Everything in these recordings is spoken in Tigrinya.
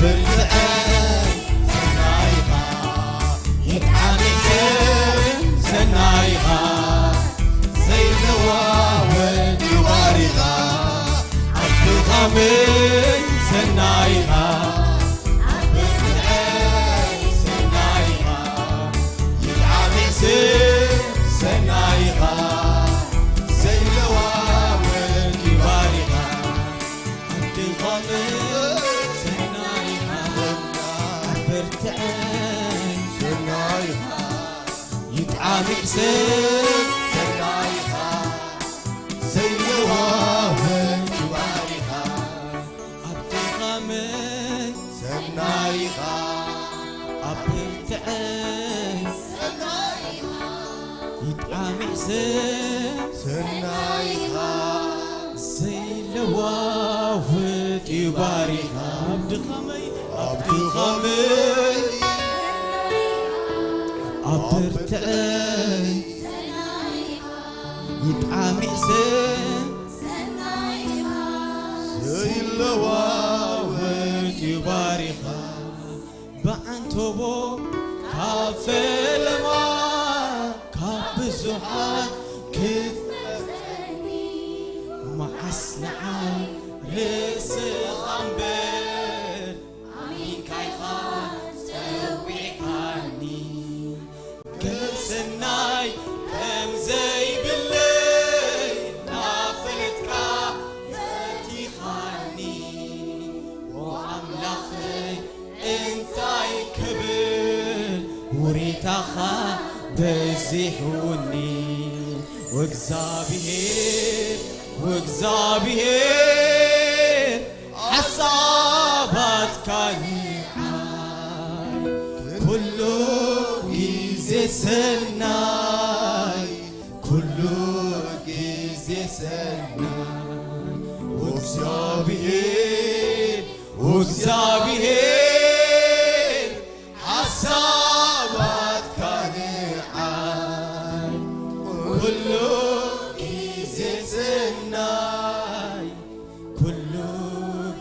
ብርትዐን ሰናይኻ፣ ይጥዓም ይዕዘብ ሰናይኻ፣ ዘይለዋወጥ እዩ ባሪኻ። ኣብ ድኻመይ ሰናይኻ፣ ኣብ ብርትዐይ ሰናይኻ፣ ይጥዓም ይዕዘብ ሰናይኻ፣ ዘይለዋወጥ እዩ ባሪኻ። ኣብ ድኻመይ ሰናይኻ፣ ኣብ ብርትዐይ ሰናይኻ፣ ይጥዓም ይዕዘብ ሰናይኻ፣ ዘይለዋወጥ እዩ ባሪኻ። ኣብ ድኻመይ ሰናይኻ፣ ኣብ ብርትዐይ ሰናይኻ፣ ይጥዓም ይዕዘብ ሰናይኻ፣ ዘይለዋወጥ እዩ ባሪኻ። ኣብ ድኻመይ፣ ኣብ ድኻመይ፣ ኣብ ብርትዐይ፣ ይጥዓም ይዕዘብ ዘይለዋወጥ እዩ ባሪኻ። ብዓንቶቦ ካብ ፈለማ ካብ ብዙሓት ክትመርጸኒ፣ መዓስ ንዓይ ርእስኻ እምበር ኣሚንካ ኢኻ ጸዊዕካኒ። ገለ ሰናይ ከም ዘይብለይ ናፈለጥካ ፈቲኻኒ። ኦ ኣምላኸይ እንታይ ክብል ውሪታኻ በዚሑኒ። ወእግዚኣብሔር፣ ወእግዚኣብሔር ሓሳባትካ ንዓይ ኩሉ ግዜ ሰናይ፣ ኩሉ ግዜ ሰናይ። ወእግዚኣብሔር፣ ወእግዚኣብሔር ሓሳባትካ ንዓይ ኩሉ ግዜ ሰናይ፣ ኩሉ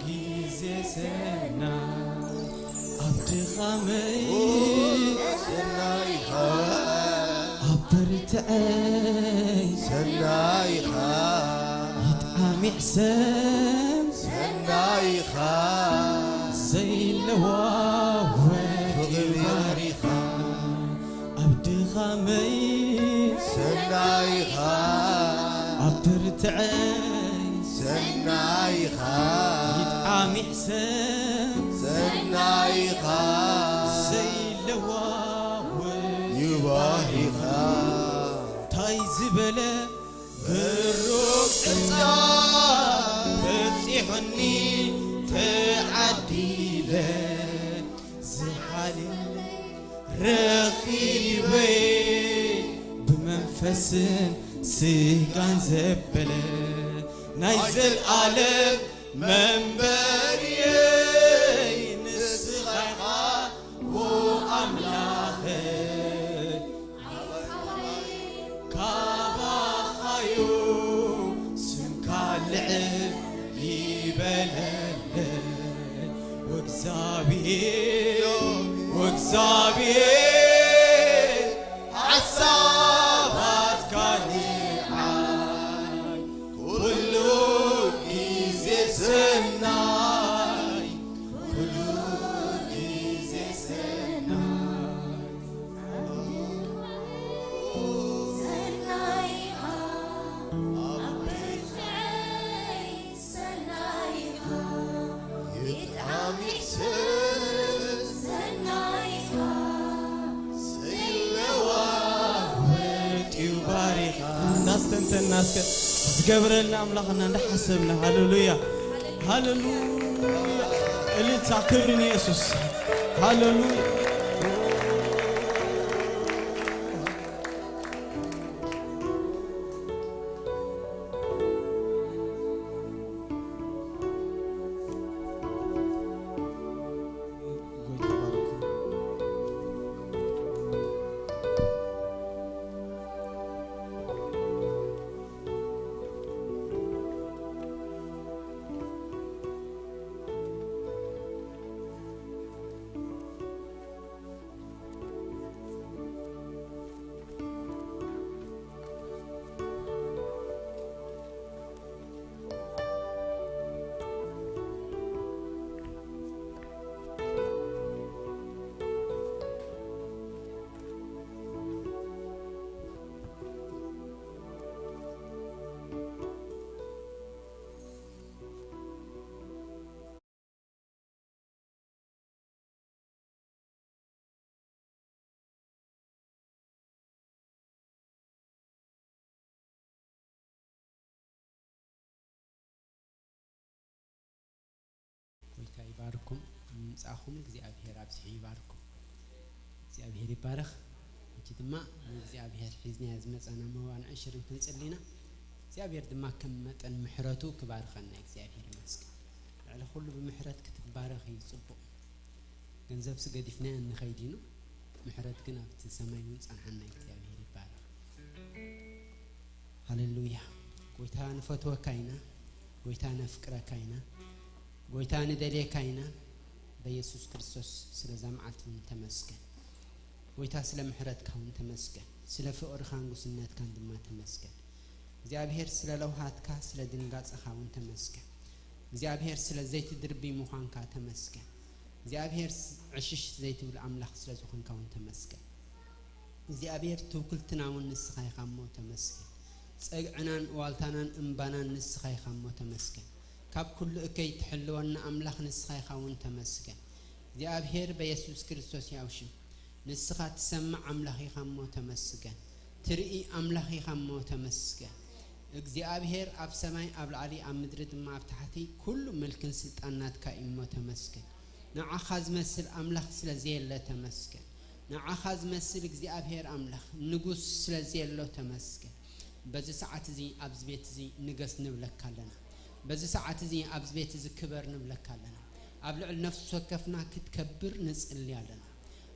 ግዜ ሰናይ። ኣብ ድኻመይ ሰናይኻ፣ ኣብ ብርትዐይ ሰናይኻ፣ ይጥዓም ይዕዘብ ሰናይኻ፣ ዘይለዋወጥ ፍቕሪ ባሪኻ። ኣብ ድኻመይ ሰናይኻ፣ ኣብ ብርትዐይ ሰናይኻ፣ ይጥዓም ይዕዘብ ሰናይኻ፣ ዘይለዋወጥ እዩ ባህሪኻ። ታይ ዝበለ ብሩኽ ጸጋ በጺሑኒ ተዓዲለ፣ ዝሓልፍ ረኺበ ብመንፈስን ስጋን ዘበለ ናይ ዘልኣለም መንበሪየይ ንስኻ ኢኻ ዎ ኣምላኸይ። ካባኻዩ ስምካ ልዕል ይበለለይ። ወእግዚኣብሔር፣ ወእግዚኣብሔር ሓሳባትካ ንዓይ ኩሉ ግዜ ሰናይ፣ ኩሉ ግዜ ሰናይ። እንዳስተንተንና እስከ ዝገብረልና ኣምላኽና እንዳሓሰብና፣ ሃሌሉያ፣ ሃሌሉያ። እልልታ ክብሪ ንየሱስ። ሃሌሉያ። ባርኩም። ምጻኹም እግዚኣብሔር ኣብዚሑ ይባርኩም። እግዚኣብሔር ይባረኽ። ሕጂ ድማ ንእግዚኣብሔር ሒዝናዮ ዝመጻና መዋን ዕሽርን ክንጽሊ ኢና። እግዚኣብሔር ድማ ከም መጠን ምሕረቱ ክባርኸና እግዚኣብሔር ይመስገን። ልዕሊ ኩሉ ብምሕረት ክትባረኽ እዩ ጽቡቕ። ገንዘብሲ ገዲፍናዮ ንኸይድ ኢና፣ ምሕረት ግን ኣብቲ ሰማይ እውን ጸንሓና። እግዚኣብሔር ይባረኽ። ሃሌሉያ። ጎይታ ንፈትወካ ኢና፣ ጎይታ ነፍቅረካ ኢና፣ ጎይታ ንደልየካ ኢና። በኢየሱስ ክርስቶስ ስለዛ መዓልቲ እውን ተመስገን። ጎይታ ስለ ምሕረትካ እውን ተመስገን፣ ስለ ፍቕርኻን ጉስነትካን ድማ ተመስገን። እግዚኣብሔር ስለ ለውሃትካ ስለ ድንጋጸኻ እውን ተመስገን። እግዚኣብሔር ስለ ዘይትድርቢ ምዃንካ ተመስገን። እግዚኣብሔር ስ-፣ ዕሽሽ ዘይትብል ኣምላኽ ስለ ዝኾንካ እውን ተመስገን። እግዚኣብሔር ትውክልትና እውን ንስኻ ኢኻ እሞ ተመስገን። ጸግዕናን ዋልታናን እምባናን ንስኻ ኢኻ እሞ ተመስገን። ካብ ኩሉ እከይ ትሕልወና ኣምላኽ ንስኻ ኢኻ እውን ተመስገን። እግዚኣብሔር በየሱስ ክርስቶስ ያው ሽም ንስኻ ትሰምዕ ኣምላኽ ኢኻ እሞ ተመስገን። ትርኢ ኣምላኽ ኢኻ እሞ ተመስገን። እግዚኣብሔር ኣብ ሰማይ ኣብ ላዕሊ ኣብ ምድሪ ድማ ኣብ ታሕቲ ኩሉ ምልክን ስልጣን ናትካ እዩ እሞ ተመስገን። ንዓኻ ዝመስል ኣምላኽ ስለ ዘየለ ተመስገን። ንዓኻ ዝመስል እግዚኣብሔር ኣምላኽ ንጉስ ስለ ዘየሎ ተመስገን። በዚ ሰዓት እዚ ኣብዚ ቤት እዚ ንገስ ንብለካ ኣለና። በዚ ሰዓት እዚ ኣብዚ ቤት እዚ ክበር ንብለካ ኣለና። ኣብ ልዕሊ ነፍሲ ወከፍና ክትከብር ንጽሊ ኣለና።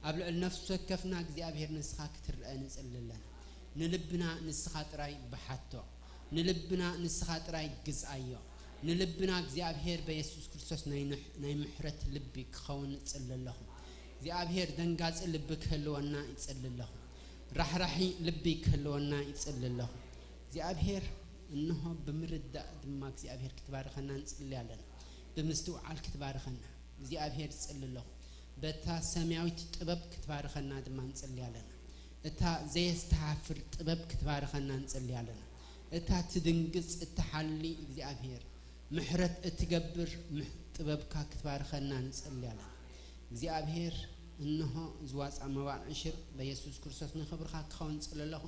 ኣብ ልዕሊ ነፍሲ ወከፍና እግዚኣብሔር ንስኻ ክትረአ ንጽሊ ኣለና። ንልብና ንስኻ ጥራይ ብሓቶ። ንልብና ንስኻ ጥራይ ግዝኣዮ። ንልብና እግዚኣብሔር በየሱስ ክርስቶስ ናይ ንሕ-፣ ናይ ምሕረት ልቢ ክኸውን እጽሊ ኣለኹ። እግዚኣብሔር ደንጋጺ ልቢ ክህልወና ይጽሊ ኣለኹ። ራሕራሒ ልቢ ክህልወና ይጽሊ ኣለኹ። እግዚኣብሔር እንሆ ብምርዳእ ድማ እግዚኣብሔር ክትባርኸና ንጽሊ ኣለና። ብምስትውዓል ክትባርኸና እግዚኣብሔር እጽሊ ኣለኹ። በታ ሰማያዊት ጥበብ ክትባርኸና ድማ ንጽሊ ኣለና። እታ ዘየስተሓፍር ጥበብ ክትባርኸና ንጽሊ ኣለና። እታ ትድንግጽ እትሓሊ እግዚኣብሔር ምሕረት እትገብር ምሕ-፣ ጥበብካ ክትባርኸና ንጽሊ ኣለና። እግዚኣብሔር እንሆ ዝዋጻ መባል ዕሽር በየሱስ ክርስቶስ ንኽብርኻ ክኸውን ጽሊ ኣለኹ።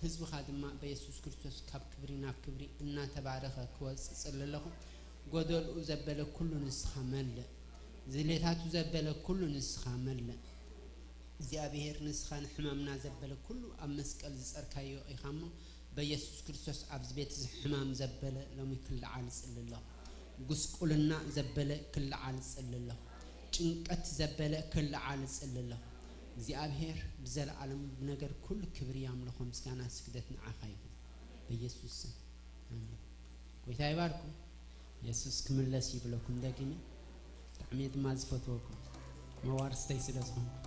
ህዝብኻ ድማ በየሱስ ክርስቶስ ካብ ክብሪ ናብ ክብሪ እናተባረኸ ክወጽእ ጽሊ ኣለኹ። ጎደልኡ ዘበለ ኩሉ ንስኻ መልእ። ዝሌታቱ ዘበለ ኩሉ ንስኻ መልእ። እግዚኣብሔር ንስኻ ንሕማምና ዘበለ ኩሉ ኣብ መስቀል ዝጸርካዮ ኢኻ እሞ፣ በየሱስ ክርስቶስ ኣብዚ ቤት እዚ ሕማም ዘበለ ሎሚ ክልዓል እጽሊ ኣለኹ። ጉስቁልና ዘበለ ክልዓል እጽሊ ኣለኹ። ጭንቀት ዘበለ ክልዓል እጽሊ ኣለኹ። እግዚኣብሔር ብዘለዓለም ብነገር ኩሉ ክብሪ ኣምልኾ ምስጋና ስግደት ንዓኻ ይኹን። በየሱስ ስም ኣሜን። ጎይታ ይባርኩም። የሱስ ክምለስ ይብለኩም ደጊመ። ብጣዕሚ እየ ድማ ዝፈትወኩም መዋርስተይ ስለ ዝኾንኩም።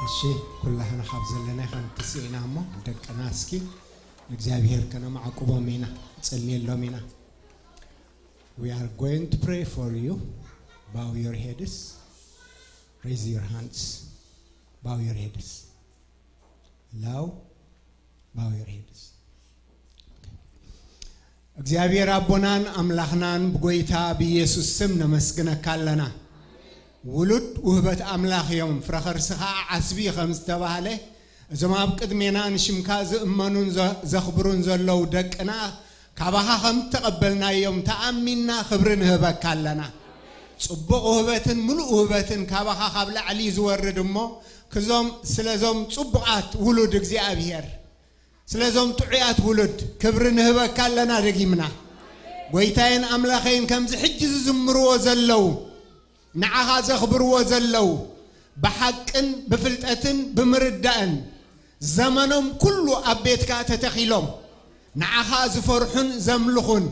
እሺ፣ ኩላህና ካብ ዘለና ከንትስእ ኢና እሞ፣ ደቅና እስኪ ንእግዚኣብሔር ከነማዕቁቦም ኢና፣ ንጽልየሎም ኢና። We are going to pray for you. Bow your heads. Raise your hands. Bow your heads. Now, bow your heads. እግዚኣብሔር ኣቦናን ኣምላኽናን ብጎይታ ብኢየሱስ ስም ነመስግነካ ኣለና። ውሉድ ውህበት ኣምላኽ እዮም፣ ፍረ ኸርሲ ኸዓ ዓስቢ ከም ዝተባህለ፣ እዞም ኣብ ቅድሜና ንሽምካ ዝእመኑን ዘ-፣ ዘኽብሩን ዘለዉ ደቅና ካባኻ ከም እተቐበልናዮም ተኣሚንና ክብሪ ንህበካ ኣለና። ጽቡቕ ውህበትን ምሉእ ውህበትን ካባኻ ካብ ላዕሊ ዝወርድ እሞ፣ ክዞም፣ ስለዞም ጽቡቓት ውሉድ እግዚኣብሔር፣ ስለዞም ጥዑያት ውሉድ ክብሪ ንህበካ ኣለና ደጊምና። ጎይታዬን ኣምላኸይን፣ ከምዚ ሕጂ ዝዝምርዎ ዘለዉ፣ ንዓኻ ዘኽብርዎ ዘለዉ፣ ብሓቅን ብፍልጠትን ብምርዳእን ዘመኖም ኩሉ ኣብ ቤትካ ተተኺሎም፣ ንዓኻ ዝፈርሑን ዘምልኹን፣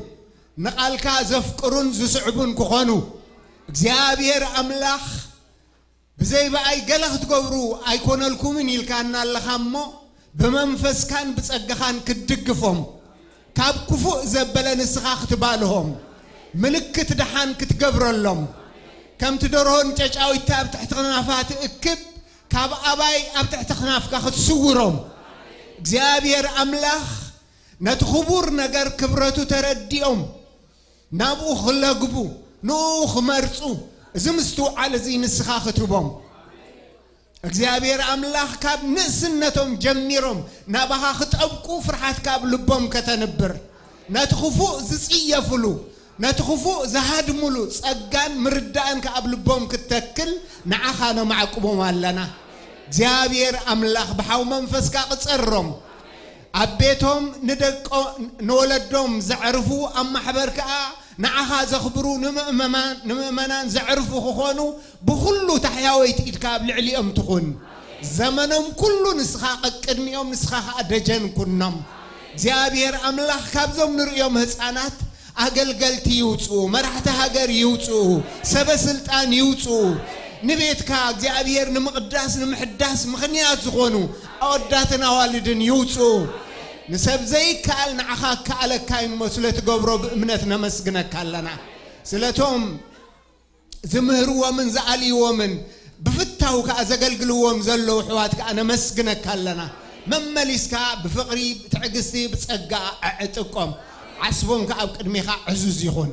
ንቓልካ ዘፍቅሩን ዝስዕቡን ክኾኑ፣ እግዚኣብሔር ኣምላኽ፣ ብዘይ ብኣይ ገለ ክትገብሩ ኣይኮነልኩምን ኢልካና ኣለኻ እሞ፣ ብመንፈስካን ብጸጋኻን ክትድግፎም፣ ካብ ክፉእ ዘበለ ንስኻ ክትባልሆም፣ ምልክት ደሓን ክትገብረሎም፣ ከምቲ ደርሆ ንጨጫዊታ ኣብ ትሕቲ ክናፋ ትእክብ፣ ካብ ኣባይ ኣብ ትሕቲ ክናፍካ ክትስውሮም፣ እግዚኣብሔር ኣምላኽ ነቲ ክቡር ነገር ክብረቱ ተረዲኦም፣ ናብኡ ክለግቡ፣ ንኡ ክመርጹ፣ እዚ ምስትውዓል እዚ ንስኻ ክትህቦም። እግዚኣብሔር ኣምላኽ፣ ካብ ንእስነቶም ጀሚሮም ናባኻ ክጠብቁ ፍርሃትካ ኣብ ልቦም ከተንብር፣ ነቲ ክፉእ ዝጽየፍሉ፣ ነቲ ክፉእ ዝሃድምሉ ጸጋን ምርዳእን ከኣ ኣብ ልቦም ክትተክል ንዓኻ ነማዕቁቦም ኣለና። እግዚኣብሔር ኣምላኽ፣ ብሓው መንፈስካ ቅጸሮም። ኣብ ቤቶም ንደቆ-፣ ንወለዶም ዘዕርፉ፣ ኣብ ማሕበር ከኣ ንዓኻ ዘኽብሩ ንምእመማን-፣ ንምእመናን ዘዕርፉ ክኾኑ፣ ብኹሉ ታሕያወይቲ ኢድካ ኣብ ልዕሊኦም ትኹን። ዘመኖም ኩሉ ንስኻ ቀቅድሚኦም፣ ንስኻ ከኣ ደጀን ኩኖም። እግዚኣብሔር ኣምላኽ፣ ካብዞም ንርእዮም ህፃናት ኣገልገልቲ ይውፅኡ፣ መራሕቲ ሃገር ይውፅኡ፣ ሰበ ስልጣን ይውፅኡ። ንቤትካ እግዚኣብሔር ንምቕዳስ ንምሕዳስ ምኽንያት ዝኾኑ ኣወዳትን ኣዋልድን ይውፅኡ። ንሰብ ዘይከኣል ንዓኻ ከኣለካ እዩ እሞ፣ ስለ ትገብሮ ብእምነት ነመስግነካ ኣለና። ስለቶም ዝምህርዎምን ዝኣልይዎምን ብፍታው ከኣ ዘገልግልዎም ዘለዉ ኣሕዋት ከኣ ነመስግነካ ኣለና። መመሊስካ ብፍቕሪ፣ ብትዕግስቲ፣ ብጸጋ ኣዕጥቆም። ዓስቦም ከኣ ኣብ ቅድሜኻ ዕዙዝ ይኹን።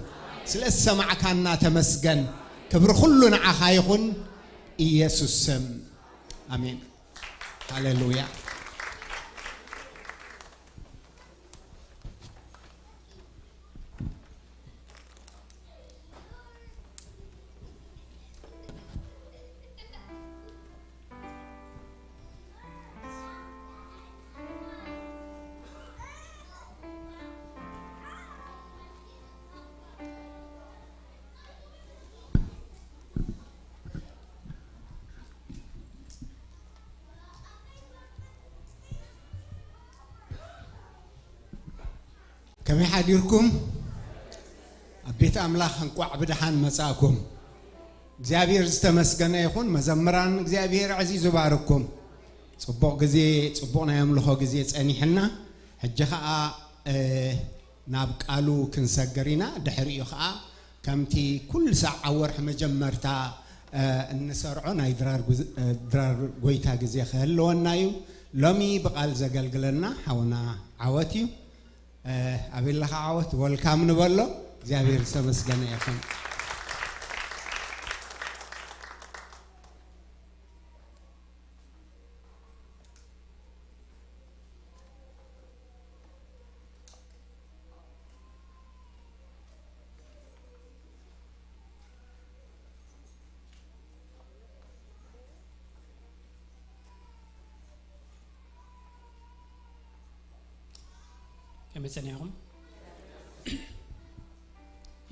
ስለ ዝሰማዕካና ተመስገን። ክብሪ ኩሉ ንዓኻ ይኹን። ኢየሱስ ስም። ኣሜን። ሃሌሉያ። ከመይ ሓዲርኩም? ኣብ ቤት ኣምላኽ እንቋዕ ብደሓን መጻእኩም። እግዚኣብሔር ዝተመስገነ ይኹን። መዘምራን፣ እግዚኣብሔር ኣዕዚዙ ባርኩም። ጽቡቕ ግዜ፣ ጽቡቕ ናይ ኣምልኾ ግዜ ጸኒሕና። ሕጂ ኸኣ፣ እ፣ ናብ ቃሉ ክንሰግር ኢና። ድሕሪኡ ኸኣ ከምቲ ኩሉ ሳዕ ኣብ ወርሒ መጀመርታ፣ እ፣ እንሰርዖ ናይ ድራር ጉዝ-፣ እ፣ ድራር ጎይታ ግዜ ክህልወና እዩ። ሎሚ ብቓል ዘገልግለና ሓውና ዓወት እዩ። እ፣ ኣበይ ኣለኻ ዓወት? ወልካም ንበሎ። እግዚኣብሔር ዝተመስገነ ይኹን። ከመይ ጸኒሕኩም?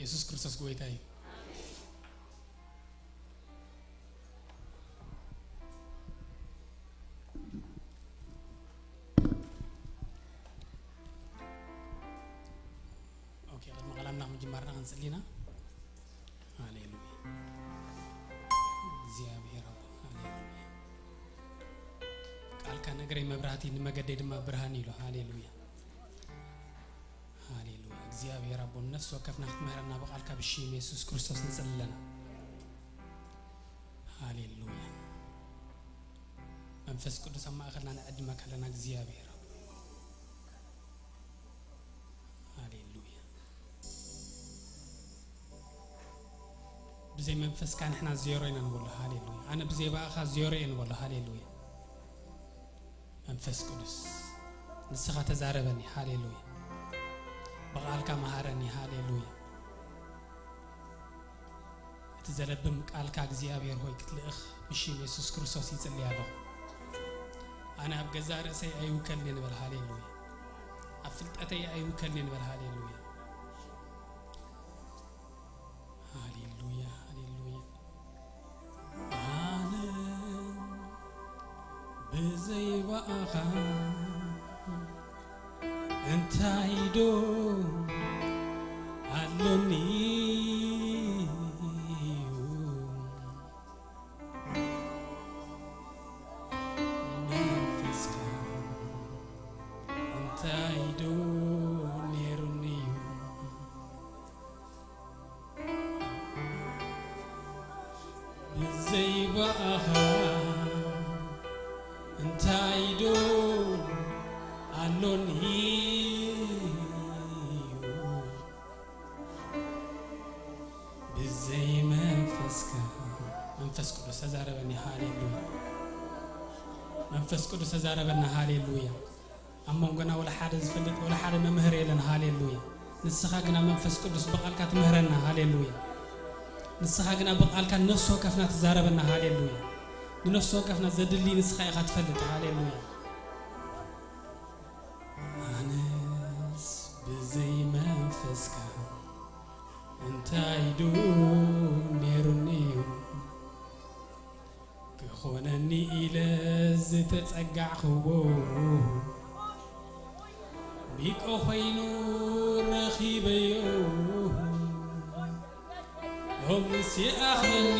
የሱስ ክርስቶስ ጎይታ እዩ። ኦኬ፣ ቅድሚ ቃላትና ምጅማርና ክንጽሊ ኢና። ሃሌሉያ። እግዚኣብሔር ኣቦ፣ ሃሌሉያ። ቃልካ ነገረይ መብራህቲ፣ ንመገደይ ድማ ብርሃን ኢሉ። ሃሌሉያ፣ ሃሌሉያ። እግዚኣብሔር ኣቦ፣ ነፍሲ ወከፍና ክትምህረና ብቃልካ ብሽም የሱስ ክርስቶስ ንጽሊ ኣለና። ሃሌሉያ። መንፈስ ቅዱስ ኣብ ማእከልና ንዕድመካ ኣለና እግዚኣብሔር ኣቦ። ሃሌሉያ። ብዘይ መንፈስካ ንሕና ዜሮ ኢና ንበሎ። ሃሌሉያ። ኣነ ብዘይ ብኣኻ ዜሮ እየ ንበሎ። ሃሌሉያ። መንፈስ ቅዱስ ንስኻ ተዛረበኒ። ሃሌሉያ። ብቓልካ መሃረኒ። ሃሌሉያ። እቲ ዘለብም ቃልካ እግዚኣብሔር ሆይ ክትልእኽ ብሽም የሱስ ክርስቶስ ይጽሊ ኣለኹ። ኣነ ኣብ ገዛእ ርእሰይ ኣይውከልን እየ ንበል። ሃሌሉያ። ኣብ ፍልጠተይ ኣይውከልን እየ ንበል። ሃሌሉያ። ሃሌሉያ፣ ሃሌሉያ። ኣነ ብዘይ ብኣኻ እንታይ ዶ ኣሎኒ? መንፈስካ እንታይ ዶ ነይሩኒ እዩ? ብዘይ ብኣኻ እንታይ ዶ ኣሎኒ? ብዘይ መንፈስካ። መንፈስ ቅዱስ ተዛረበኒ። ሃሌሉያ። መንፈስ ቅዱስ ተዛረበና። ሃሌሉያ። ኣብ መንጎና ወላ ሓደ ዝፈልጥ ወላ ሓደ መምህር የለን። ሃሌሉያ። ንስኻ ግና መንፈስ ቅዱስ ብቓልካ ትምህረና። ሃሌሉያ። ንስኻ ግና ብቓልካ ንነፍሲ ወከፍና ትዛረበና። ሃሌሉያ። ንነፍሲ ወከፍና ዘድሊ ንስኻ ኢኻ ትፈልጥ። ሃሌሉያ። ኣነስ ብዘይ መንፈስካ እንታይ ዶ ነይሩኒ እዩ? ክኾነኒ ኢለ ዝተጸጋዕኽዎ ቢቆ ኾይኑ ረኺበዮ። ሎምስ ይኣኽለኒ፣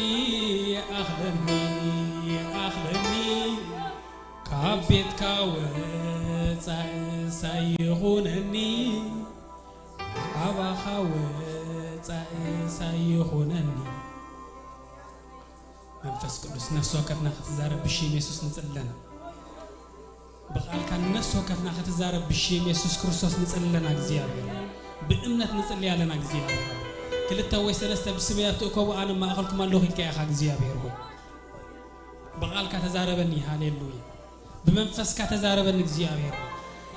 ይኣኽለኒ፣ ይኣኽለኒ፣ ካብ ቤትካ ወጻኢ ሳይኹነኒ፣ ካባኻ ወጻኢ ሳይኹነኒ። መንፈስ ቅዱስ ነፍሲ ወከፍና ክትዛረብ ብሽም የሱስ ንጽሊ ኣለና። ብቓልካ ነፍሲ ወከፍና ክትዛረብ ብሽም የሱስ ክርስቶስ ንጽሊ ኣለና። እግዚኣብሔር ብእምነት ንጽሊ ኣለና። እግዚኣብሔር ክልተ ወይ ሰለስተ ብስመይ ኣብ ትእከቡ ኣነ ማእኸልኩም ኣለኹ ኢልካ ኢኻ። እግዚኣብሔር ሆይ ብቓልካ ተዛረበኒ። ሃሌሉያ። ብመንፈስካ ተዛረበኒ እግዚኣብሔር ሆይ።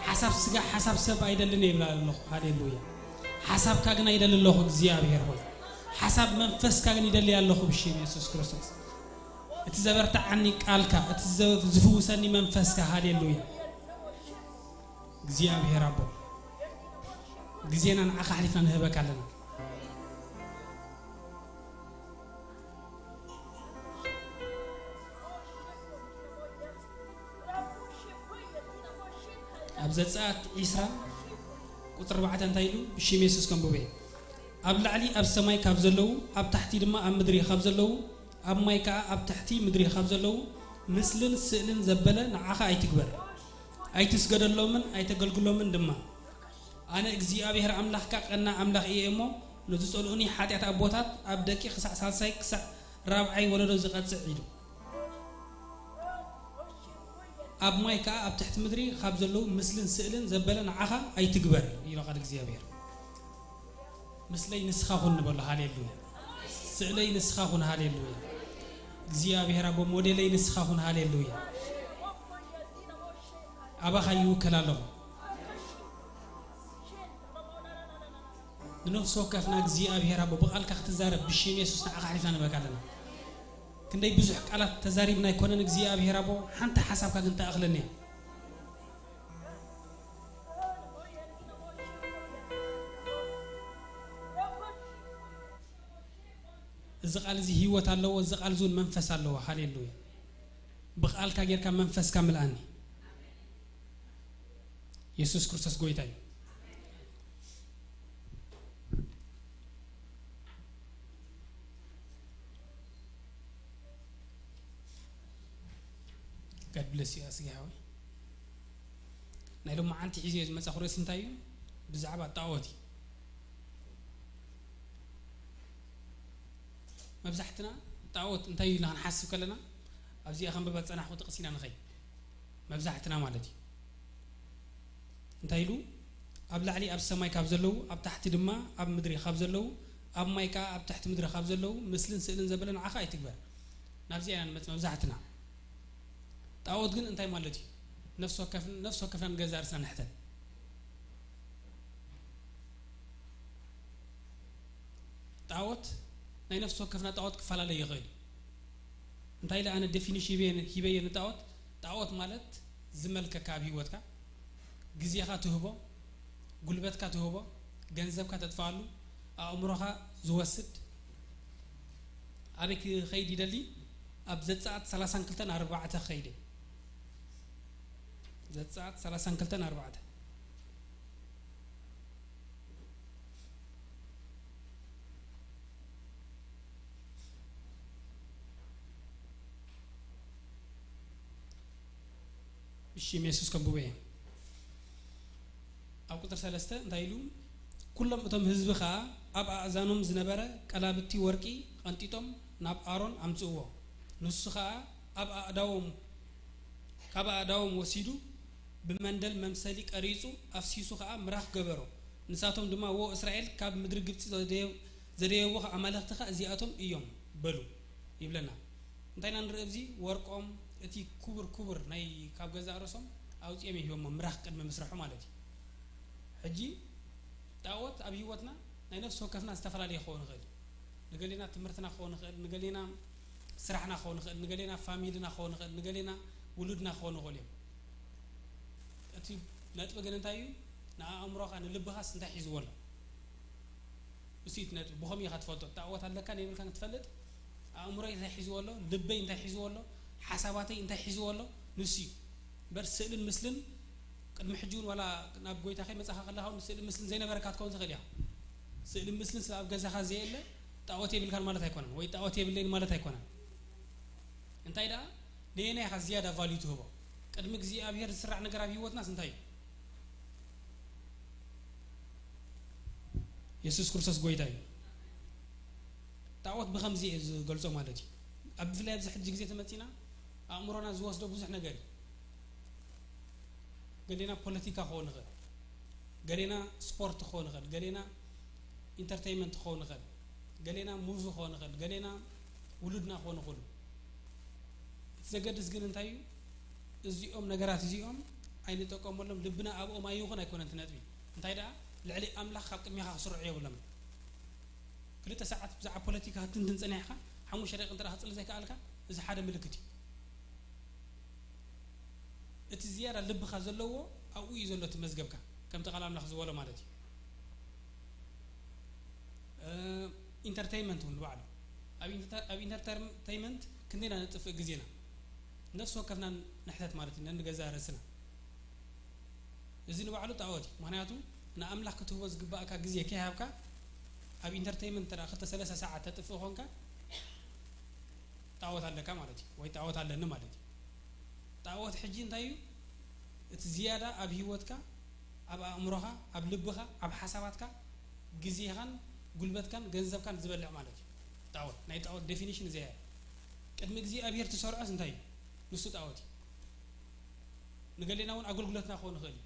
ሓሳብ ስጋ ሓሳብ ሰብ ኣይደልን ይብላ ኣለኹ። ሃሌሉያ። ሓሳብካ ግን ኣይደሊ ኣለኹ እግዚኣብሔር ሆይ። ሓሳብ መንፈስካ ግን ይደሊ ኣለኹ ብሽም የሱስ ክርስቶስ። እቲ ዘበርትዓኒ ቃልካ፣ እቲ ዘ-፣ ዝፍውሰኒ መንፈስካ። ሃሌሉያ። እግዚኣብሔር ኣቦ ግዜና ንዓኻ ኣሕሊፍና ንህበካ ኣለና። ኣብ ዘጸኣት ዒስራ ቁጽሪ ኣርባዕተ እንታይ ኢሉ? ብሽም የሱስ ከንብቦ እየ። ኣብ ላዕሊ ኣብ ሰማይ ካብ ዘለዉ፣ ኣብ ታሕቲ ድማ ኣብ ምድሪ ካብ ዘለዉ፣ ኣብ ማይ ከኣ ኣብ ትሕቲ ምድሪ ካብ ዘለዉ ምስልን ስእልን ዘበለ ንዓኻ ኣይትግበር። ኣይትስገደሎምን ኣይተገልግሎምን ድማ። ኣነ እግዚኣብሔር ኣምላኽካ ቀና ኣምላኽ እየ እሞ፣ ንዝጸልኡኒ ሓጢኣት ኣቦታት ኣብ ደቂ ክሳዕ ሳልሳይ ክሳዕ ራብዓይ ወለዶ ዝቐጽዕ ኢሉ። ኣብ ማይ ከኣ ኣብ ትሕቲ ምድሪ ካብ ዘለዉ ምስልን ስእልን ዘበለ ንዓኻ ኣይትግበር ኢሉ ቃል እግዚኣብሔር። ምስለይ ንስኻ ኩን ንበሎ። ሃሌሉያ። ስእለይ ንስኻ ኩን። ሃሌሉያ። እግዚኣብሔር ኣቦ ሞዴለይ ንስኻ ኩን። ሃሌሉያ። ኣባኻ ይውከል ኣለኹ። ንነፍሲ ወከፍና እግዚኣብሔር ኣቦ ብቓልካ ክትዛረብ ብሽም የሱስ ንዓኻ ኣሕሊፍና ንበካ ኣለና። ክንደይ ብዙሕ ቃላት ተዛሪብና ኣይኮነን እግዚኣብሔር ኣቦ፣ ሓንቲ ሓሳብካ ግን ተኣኽለኒ እያ። እዚ ቃል እዚ ህይወት ኣለዎ፣ እዚ ቃል እዚ እውን መንፈስ ኣለዎ። ሃሌሉያ። ብቓልካ ጌርካ መንፈስካ ምልኣኒ። የሱስ ክርስቶስ ጎይታ እዩ። God bless you ኣስጊ ሓወይ። ናይ ሎማዓንቲ ሒዘዮ ዝመጻኹ ርእሲ እንታይ እዩ? ብዛዕባ ጣዖት እዩ። መብዛሕትና ጣዖት እንታይ እዩ ኢልና ክንሓስብ ከለና፣ ኣብዚኣ ከንብባ ዝጸናሕኩ ጥቕሲ ኢና ንኸይድ። መብዛሕትና ማለት እዩ። እንታይ ኢሉ? ኣብ ላዕሊ ኣብ ሰማይ ካብ ዘለዉ፣ ኣብ ታሕቲ ድማ ኣብ ምድሪ ካብ ዘለዉ፣ ኣብ ማይ ከኣ ኣብ ትሕቲ ምድሪ ካብ ዘለዉ ምስልን ስእልን ዘበለ ንዓኻ ኣይትግበር። ናብዚኣ ኢና ንመጽእ መብዛሕትና። ጣዖት ግን እንታይ ማለት እዩ? ነፍሲ ወከፍ-፣ ነፍሲ ወከፍና ንገዛእ ርእስና ንሕተት። ጣዖት፣ ናይ ነፍሲ ወከፍና ጣዖት ክፈላለ ይኽእል እዩ። እንታይ ኢለ ኣነ ዴፊኒሽን ሂበየ፣ ሂበየ ንጣዖት? ጣዖት ማለት ዝመልከካ ኣብ ህይወትካ፣ ግዜኻ ትህቦ፣ ጉልበትካ ትህቦ፣ ገንዘብካ ተጥፍኣሉ፣ ኣእምሮኻ ዝወስድ፣ ኣበይ ክኸይድ ይደሊ? ኣብ ዘጸኣት ሰላሳን ክልተን ኣርባዕተ ክኸይድ እየ። ዘጸኣት ሰላሳን ክልተን ኣርባዕተ። ብሽም የሱስ ከንብቦ እየ። ኣብ ቁጽሪ ሰለስተ እንታይ ኢሉ? "ኩሎም እቶም ህዝቢ ኸኣ ኣብ ኣእዛኖም ዝነበረ ቀላብቲ ወርቂ ቐንጢጦም ናብ ኣሮን ኣምጽእዎ። ንሱ ኸኣ ኣብ ኣእዳዎም፣ ካብ ኣእዳዎም ወሲዱ ብመንደል መምሰሊ ቀሪጹ ኣፍሲሱ ኸኣ ምራኽ ገበሮ። ንሳቶም ድማ፣ 'ዎ እስራኤል፣ ካብ ምድሪ ግብጺ ዘደየ-፣ ዘደየብኹ ኣማልኽትኻ እዚኣቶም እዮም' በሉ" ይብለና። እንታይ ኢና ንርኢ ኣብዚ? ወርቆም፣ እቲ ክቡር ክቡር ናይ ካብ ገዛእ ርእሶም ኣውጺኦም እዮም ሂቦሞ፣ ምራኽ ቅድሚ ምስርሑ ማለት እዩ። ሕጂ ጣዖት ኣብ ህይወትና ናይ ነፍሲ ወከፍና ዝተፈላለየ ክኸውን ይኽእል እዩ። ንገሌና ትምህርትና ክኸውን ይኽእል፣ ንገሌና ስራሕና ክኸውን ይኽእል፣ ንገሌና ፋሚልና ክኸውን ይኽእል፣ ንገሌና ውሉድና ክኾኑ ይኽእሉ እዮም። እቲ ነጥቢ ግን እንታይ እዩ? ንኣእምሮኻ፣ ንልብኻስ እንታይ ሒዝዎ ኣሎ? እሱ እዩ እቲ ነጥቢ። ብኸመይ ኢኻ ትፈልጦ? ጣዖት ኣለካ ናይ ብልካን ክትፈልጥ፣ ኣእምሮይ እንታይ ሒዝዎ ኣሎ? ልበይ እንታይ ሒዝዎ ኣሎ? ሓሳባተይ እንታይ ሒዝዎ ኣሎ? ንሱ እዩ። እምበር ስእልን ምስልን ቅድሚ ሕጂ እውን ዋላ ናብ ጎይታ ከይመጻኻ ከለኻ እውን ስእልን ምስልን ዘይነበረካ ክትከውን ትኽእል ኢኻ። ስእልን ምስልን ስለ ኣብ ገዛኻ ዘየለ ጣዖት የብልካን ማለት ኣይኮነን፣ ወይ ጣዖት የብለይን ማለት ኣይኮነን። እንታይ ደኣ፣ ነየናይ ኢኻ ዝያዳ ቫልዩ ትህቦ? ቅድሚ እግዚኣብሔር ዝስራዕ ነገር ኣብ ህይወትናስ እንታይ እዩ? የሱስ ክርስቶስ ጎይታ እዩ። ጣዖት ብኸምዚ እየ ዝገልጾ ማለት እዩ። ኣብ ብፍላይ ኣብዚ ሕጂ ግዜ ተመጺና፣ ኣእምሮና ዝወስዶ ብዙሕ ነገር እዩ። ገሌና ፖለቲካ ክኸውን ይኽእል፣ ገሌና ስፖርት ክኸውን ይኽእል፣ ገሌና ኢንተርቴይንመንት ክኸውን ይኽእል፣ ገሌና ሙቪ ክኸውን ይኽእል፣ ገሌና ውሉድና ክኾኑ ይኽእሉ። እቲ ዘገድስ ግን እንታይ እዩ? እዚኦም ነገራት እዚኦም ኣይንጠቀመሎም፣ ልብና ኣብኦም ኣይኹን ኣይኮነን እቲ ነጥቢ። እንታይ ደኣ፣ ልዕሊ ኣምላኽ ካብ ቅድሜኻ ክስርዑ የብሎምን። ክልተ ሰዓት ብዛዕባ ፖለቲካ ክትንትን ጸኒሕካ፣ ሓሙሽተ ደቂቕ እንተ ደኣ ክትጽሊ ዘይከኣልካ፣ እዚ ሓደ ምልክት እዩ። እቲ ዝያዳ ልብኻ ዘለዎ ኣብኡ እዩ ዘሎ እቲ መዝገብካ፣ ከምቲ ቃል ኣምላኽ ዝበሎ ማለት እዩ። እ፣ ኢንተርተይንመንት እውን ንባዕሉ። ኣብ ኢንተር-፣ ኣብ ኢንተርተይንመንት ክንደይና ነጥፍእ ግዜና? ነፍሲ ወከፍና ንሕተት ማለት እዩ፣ ነንገዛእ ርእስና። እዚ ንባዕሉ ጣዖት እዩ። ምኽንያቱ ንኣምላኽ ክትህቦ ዝግባእካ ግዜ ከይሃብካ ኣብ ኢንተርተይንመንት እንተ ደኣ ክልተ ሰለስተ ሰዓት ተጥፍእ ኮንካ፣ ጣዖት ኣለካ ማለት እዩ፣ ወይ ጣዖት ኣለኒ ማለት እዩ። ጣዖት ሕጂ እንታይ እዩ? እቲ ዝያዳ ኣብ ህይወትካ፣ ኣብ ኣእምሮኻ፣ ኣብ ልብኻ፣ ኣብ ሓሳባትካ ግዜኻን ጉልበትካን ገንዘብካን ዝበልዕ ማለት እዩ። ጣዖት፣ ናይ ጣዖት ዴፊኒሽን እዚ እያ። ቅድሚ እግዚኣብሔር ትሰርዖስ እንታይ እዩ? ንሱ ጣዖት እዩ። ንገሌና እውን ኣገልግሎትና ክኸውን ይኽእል እዩ።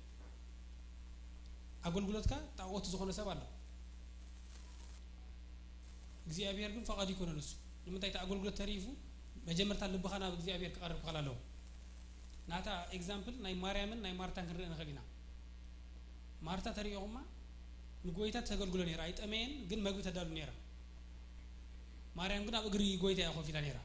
ኣገልግሎትካ ጣዖት ዝኾነ ሰብ ኣሎ። እግዚኣብሔር ግን ፈቓዱ ይኮነ ንሱ። ንምንታይ እቲ ኣገልግሎት ተሪፉ መጀመርታ ልብኻ ናብ እግዚኣብሔር ክቐርብ ክኽእል ኣለዎ። ናታ ኤግዛምፕል ናይ ማርያምን ናይ ማርታን ክንርኢ ንኽእል ኢና። ማርታ ተሪኢኹማ ንጎይታ ተገልግሎ ነይራ፣ ኣይጠመየን ግን መግቢ ተዳሉ ነይራ። ማርያም ግን ኣብ እግሪ ጎይታ እያ ኮፍ ኢላ ነይራ።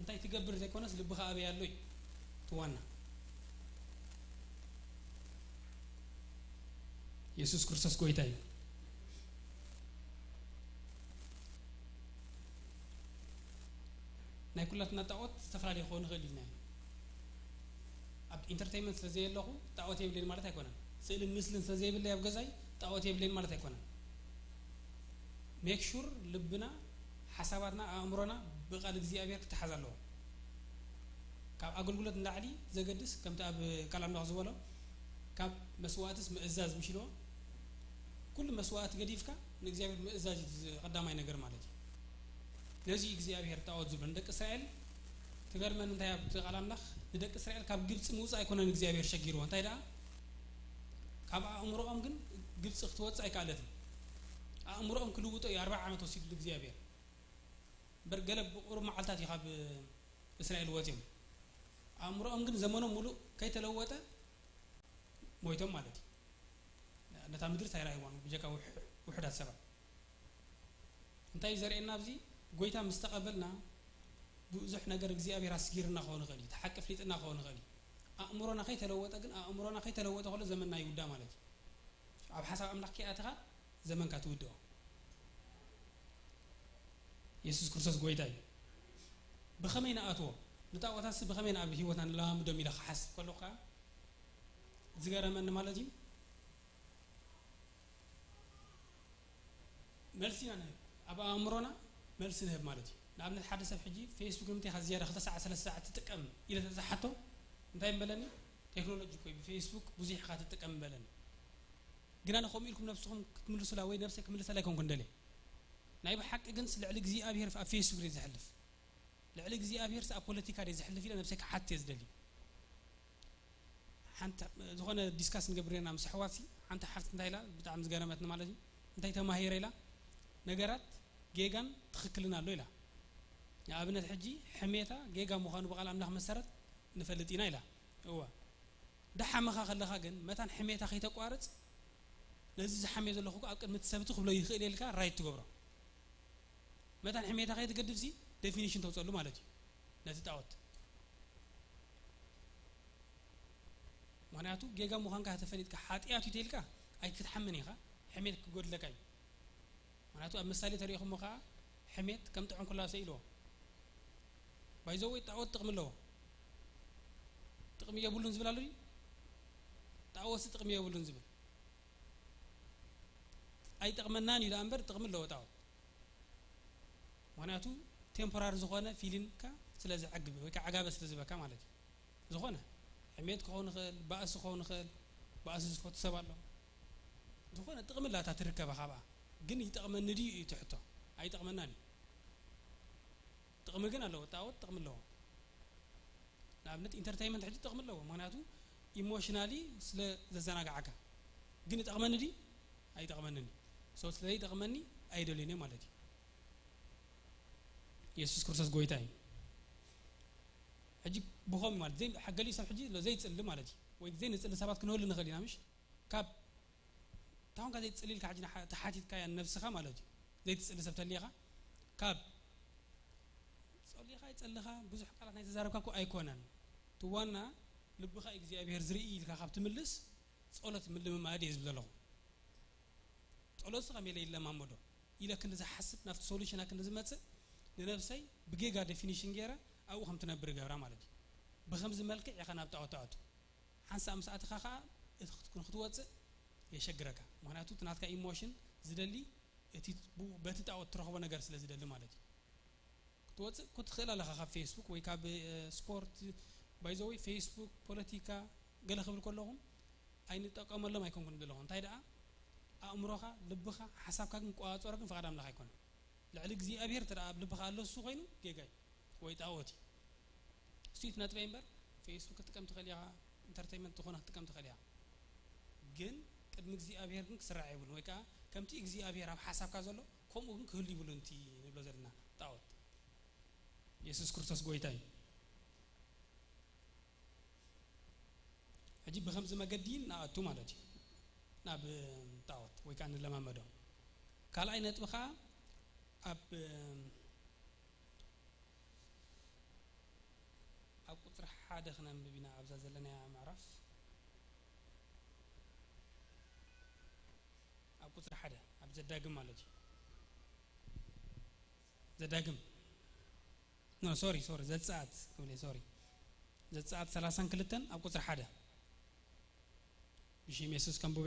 እንታይ ትገብር ዘይኮነስ ልብኻ ኣበይ ኣሎ እዩ እቲ ዋና። የሱስ ክርስቶስ ጎይታ እዩ። ናይ ኩላትና ጣዖት ዝተፈላለየ ክኸውን ይኽእል ኢልና ኢና። ኣብ ኢንተርቴይንመንት ስለ ዘየለኹ ጣዖት የብለይን ማለት ኣይኮነን። ስእልን ምስልን ስለ ዘይብለይ ኣብ ገዛይ ጣዖት የብለይን ማለት ኣይኮነን። ሜክ ሹር ልብና፣ ሓሳባትና፣ ኣእምሮና ብቃል እግዚኣብሔር ክተሓዝ ኣለዎ። ካብ ኣገልግሎት ንላዕሊ ዘገድስ፣ ከምቲ ኣብ ቃል ኣምላኽ ዝበሎ፣ ካብ መስዋእትስ ምእዛዝ ምሽ ኢልዎ። ኩሉ መስዋእቲ ገዲፍካ ንእግዚኣብሔር ምእዛዝ እዩ ቀዳማይ ነገር ማለት እዩ። ነዚ እግዚኣብሔር ጣዖት ዝብሎ ንደቂ እስራኤል ትገርመን እንታይ ኣብቲ ቃል ኣምላኽ ንደቂ እስራኤል ካብ ግብፂ ምውፃእ ኣይኮነን እግዚኣብሔር ሸጊርዎ። እንታይ ደኣ ካብ ኣእምሮኦም ግን ግብፂ ክትወፅእ ኣይከኣለትን። ኣእምሮኦም ክልውጦ እዩ ኣርባዓ ዓመት ወሲዱ እግዚኣብሔር። እምበር ገለ ብቁሩብ መዓልታት እዩ ካብ እስራኤል ወፂኦም። ኣእምሮኦም ግን ዘመኖም ሙሉእ ከይተለወጠ ሞይቶም ማለት እዩ። ነታ ምድሪ ኣይረኣይዋን ብጀካ ውሕ- ውሑዳት ሰባት። እንታይ እዩ ዘርእየና ኣብዚ? ጎይታ ምስ ተቐበልና ብዙሕ ነገር እግዚኣብሔር ኣስጊርና ክኸውን ይኽእል እዩ። እቲ ሓቂ ፍሊጥና ክኸውን ይኽእል እዩ። ኣእምሮና ከይተለወጠ ግን፣ ኣእምሮና ከይተለወጠ ከሎ ዘመንና ይውዳ ማለት እዩ። ኣብ ሓሳብ ኣምላኽ ከይኣተኻ ዘመንካ ትውድኦ። የሱስ ክርስቶስ ጎይታ እዩ። ብኸመይ ንኣትዎ? ንጣዖታትሲ ብኸመይ ናብ ህይወትና ንለማምዶም ኢለ ክሓስብ ከለኹ ከኣ ዝገረመኒ ማለት እዩ። መልሲ ኢና ንህብ። ኣብ ኣእምሮና መልሲ ንህብ ማለት እዩ። ንኣብነት ሓደ ሰብ ሕጂ ፌስቡክ ንምንታይ ኢኻ ዝያዳ ክልተ ሰዓት ሰለስተ ሰዓት ትጥቀም ኢለ ተዝሓቶ እንታይ ምበለኒ? ቴክኖሎጂ እኮ እዩ፣ ብፌስቡክ ብዙሕ ኢኻ ትጥቀም ምበለኒ። ግን ኣነ ከምኡ ኢልኩም ነብስኹም ክትምልሱላ ወይ ነብሰይ ክምልሰላ ኣይኮንኩን ደልየ። ናይ ብሓቂ ግን ልዕሊ እግዚኣብሔር ኣብ ፌስቡክ ድየ ዘሕልፍ? ልዕሊ እግዚኣብሔርስ ኣብ ፖለቲካ ድየ ዘሕልፍ ኢለ ነብሰይ ክሓትት እየ ዝደሊ። ሓንቲ ዝኾነ ዲስካስ ንገብር ነርና ምስ ኣሕዋትሲ፣ ሓንቲ ሓፍቲ እንታይ ኢላ ብጣዕሚ ዝገረመትኒ ማለት እዩ፣ እንታይ ተማሂረ ኢላ፣ ነገራት ጌጋን ትኽክልን ኣሎ ኢላ። ንኣብነት ሕጂ ሕሜታ ጌጋ ምዃኑ ብቓል ኣምላኽ መሰረት ንፈልጥ ኢና ኢላ። እወ፣ ዳሓመኻ ከለኻ ግን መታን ሕሜታ ከይተቋርጽ፣ ነዚ ዝሓምዮ ዘለኹ እኮ ኣብ ቅድሚ እቲ ሰብ እቲ ክብሎ ይኽእል ኢልካ ራይት ትገብሮ። መታን ሕሜታ ከይትገድፍሲ ዴፊኒሽን ተውፀሉ ማለት እዩ ነቲ ጣዖት። ምኽንያቱ ጌጋ ምዃንካ ተፈሊጥካ ሓጢኣት እዩ ተይልካ ኣይክትሓምን ኢኻ፣ ሕሜት ክጎድለካ እዩ። ምኽንያቱ ኣብ ምሳሌ ተሪኢኹሞ ከዓ ሕሜት ከም ጥዑም ኩላሰ ኢልዎ። ባይዘወይ ጣዖት ጥቕሚ ኣለዎ። ጥቕሚ የብሉን ዝብል ኣሎ ድዩ? ጣዖትሲ ጥቕሚ የብሉን ዝብል ኣይጠቕመናን እዩ ደኣ እምበር ጥቕሚ ኣለዎ ጣዖት። ምኽንያቱ ቴምፖራሪ ዝኾነ ፊሊንካ ስለ ዘዕግብ ወይ ከዓ ዓጋበ ስለ ዝበካ ማለት እዩ። ዝኾነ ሕሜት ክኸውን ይኽእል፣ ባእሲ ክኸውን ይኽእል፣ ባእሲ ዝፈቱ ሰብ ኣሎ። ዝኾነ ጥቕሚ ኣላታ ትርከበ ካብኣ። ግን ይጠቕመኒ ድዩ እዩ እቲ ሕቶ? ኣይጠቕመናን እዩ። ጥቕሚ ግን ኣለዎ፣ ጣዖት ጥቕሚ ኣለዎ። ንኣብነት ኢንተርቴይንመንት ሕጂ ጥቕሚ ኣለዎ፣ ምኽንያቱ ኢሞሽናሊ ስለ ዘዘናግዓካ። ግን ይጠቕመኒ ድዩ? ኣይጠቕመንን እዩ። ሶ ስለ ዘይጠቕመኒ ኣይደልዮን እየ ማለት እዩ። የሱስ ክርስቶስ ጎይታ እዩ። ሕጂ ብኸም ማለት ዘይ ሓገሊ ሰብ ሕጂ ዘይጽሊ ማለት እዩ፣ ወይ ዘይንጽሊ ሰባት ክንህሉ ንኽእል ኢና ምሽ? ካብ ታሁንካ ዘይትጽሊ ኢልካ ሕጂ ንሓ- ተሓቲትካያ ነብስኻ ማለት እዩ። ዘይትጽሊ ሰብ ተሊኻ ካብ ጸሊኻ ይጸልኻ ብዙሕ ቃላት ናይ ተዛረብካ እኮ ኣይኮነን። እቲ ዋና ልብኻ እግዚኣብሔር ዝርኢ ኢልካ ካብ ትምልስ ጸሎት ምልምማድ እየ ዝብል ዘለኹ። ጸሎትሲ ከመይ ኢለ ይለማመዶ ኢለ ክንዲ ዝሓስብ ናብቲ ሶሉሽና ክንዲ ዝመጽእ ንነብሰይ ብጌጋ ዴፊኒሽን ገይረ ኣብኡ ከም ትነብር ይገብራ ማለት እዩ። ብኸምዚ መልክዕ ኢኻ ናብ ጣዖት ትኣቱ። ሓንሳእ ምስ ኣተኻ ኸዓ እቲ ክት- ንክትወፅእ የሸግረካ። ምኽንያቱ እቲ ናትካ ኢሞሽን ዝደሊ እቲ ብኡ- በቲ ጣዖት ትረኽቦ ነገር ስለ ዝደሊ ማለት እዩ። ክትወፅእ እኮ ትኽእል ኣለኻ ካብ ፌስቡክ ወይ ካብ እ፣ ስፖርት። ባይዘወይ ፌስቡክ ፖለቲካ ገለ ክብል ከለኹም ኣይንጠቀመሎም ኣይኮንኩን ዘለኹ። እንታይ ደኣ ኣእምሮኻ፣ ልብኻ፣ ሓሳብካ ግን ቆፃፀሮ ግን ፍቓድ ኣምላኽ ኣይኮነን። ልዕሊ እግዚኣብሔር እንተ ደኣ ኣብ ልብኻ ኣሎ እሱ ኮይኑ ጌጋ እዩ ወይ ጣዖት እዩ። እሱ እቲ ነጥበይ እምበር ፌስቡክ ክትጥቀም ትኽእል ኢኻ፣ ኢንተርቴይንመንት ዝኾነ ክትጥቀም ትኽእል ኢኻ። ግን ቅድሚ እግዚኣብሔር ግን ክስራዕ የብሉን ወይ ከዓ ከምቲ እግዚኣብሔር ኣብ ሓሳብካ ዘሎ ከምኡ ግን ክህሉ ይብሉን እቲ ንብሎ ዘለና ጣዖት። የሱስ ክርስቶስ ጎይታ እዩ። ሕጂ ብኸምዚ መገዲ ንኣቱ ማለት እዩ ናብ ጣዖት ወይ ከዓ ንለማመዶ። ካልኣይ ነጥቢ ከዓ ኣብ ኣብ ቁፅሪ ሓደ ክነንብብ ኢና ኣብዛ ዘለናያ ምዕራፍ። ኣብ ቁፅሪ ሓደ ኣብ ዘዳግም ማለት እዩ። ዘዳግም ኖ ሶሪ ሶሪ ዘፀኣት ክብል ሶሪ ዘፀኣት ሰላሳን ክልተን ኣብ ቁፅሪ ሓደ ብሽም የሱስ ከንብበ።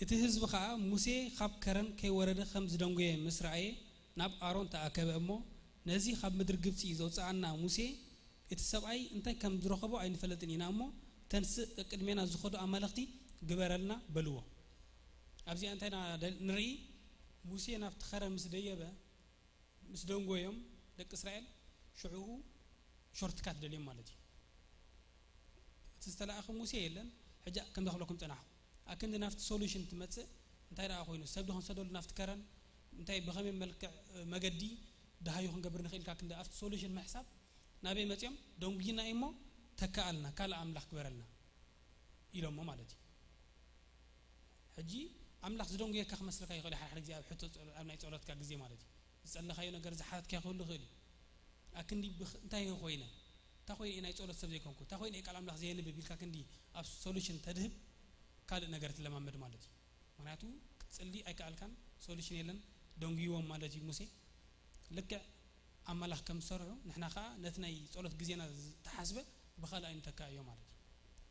እቲ ህዝቢ ኸዓ ሙሴ ኻብ ከረን ከይወረደ ኸም ዝደንጎየ ምስ ረኣየ ናብ ኣሮን ተኣከበ እሞ ነዚ ኻብ ምድሪ ግብፂ ዘውፅኣና ሙሴ እቲ ሰብኣይ እንታይ ከም ዝረኸቦ ኣይንፈልጥን ኢና እሞ፣ ተንስእ፣ ቅድሜና ዝኸዱ ኣማልኽቲ ግበረልና በልዎ። ኣብዚኣ እንታይ ኢና ደ-፣ ንርኢ? ሙሴ ናብቲ ኸረን ምስ ደየበ፣ ምስ ደንጎዮም ደቂ እስራኤል፣ ሽዕኡ ሾርትካት ደልዮም ማለት እዩ። እቲ ዝተላእኸ ሙሴ የለን። ሕጂ ከምዚ ክብለኩም ጸናሕኩ። ኣክንዲ ናብቲ ሶሉሽን ትመጽእ፣ እንታይ ደኣ ኮይኑ፣ ሰብ ዶ ክንሰደሉ ናብቲ ከረን፣ እንታይ ብኸመይ መልክዕ፣ እ፣ መገዲ ደሃዩ ክንገብር ንኽእል ኢልካ ክንዲ ኣብቲ ሶሉሽን ምሕሳብ፣ ናበይ መጺኦም? ደንጉይና እዩ እሞ ተካኣልና፣ ካልእ ኣምላኽ ግበረልና ኢሎሞ ማለት እዩ። ሕጂ ኣምላኽ ዝደንጉየካ ክመስለካ ይኽእል እዩ፣ ሓደ ሓደ ግዜ ኣብ ሕቶ ጸሎ-፣ ኣብ ናይ ጸሎትካ ግዜ ማለት እዩ። ዝጸለኻዮ ነገር ዝሓተትካዮ ክህሉ ይኽእል እዩ። ኣክንዲ ብኽ-፣ እንታይ እየ ኮይነ? እንታይ ኮይነ እየ ናይ ጸሎት ሰብ ዘይኮንኩ? እንታይ ኮይነ እየ ቃል ኣምላኽ ዘየንብብ ኢልካ ክንዲ ኣብ ሶሉሽን ተድህብ፣ ካልእ ነገር ትለማመድ ማለት እዩ። ምኽንያቱ ክትጽሊ ኣይከኣልካን፣ ሶሉሽን የለን፣ ደንጉይዎም ማለት እዩ ሙሴ። ልክዕ ኣማላኽ ከም ዝሰርሑ ንሕና ከኣ ነቲ ናይ ጸሎት ግዜና ዝተሓስበ ብኻልእ ኣይንተካእዮ ማለት እዩ።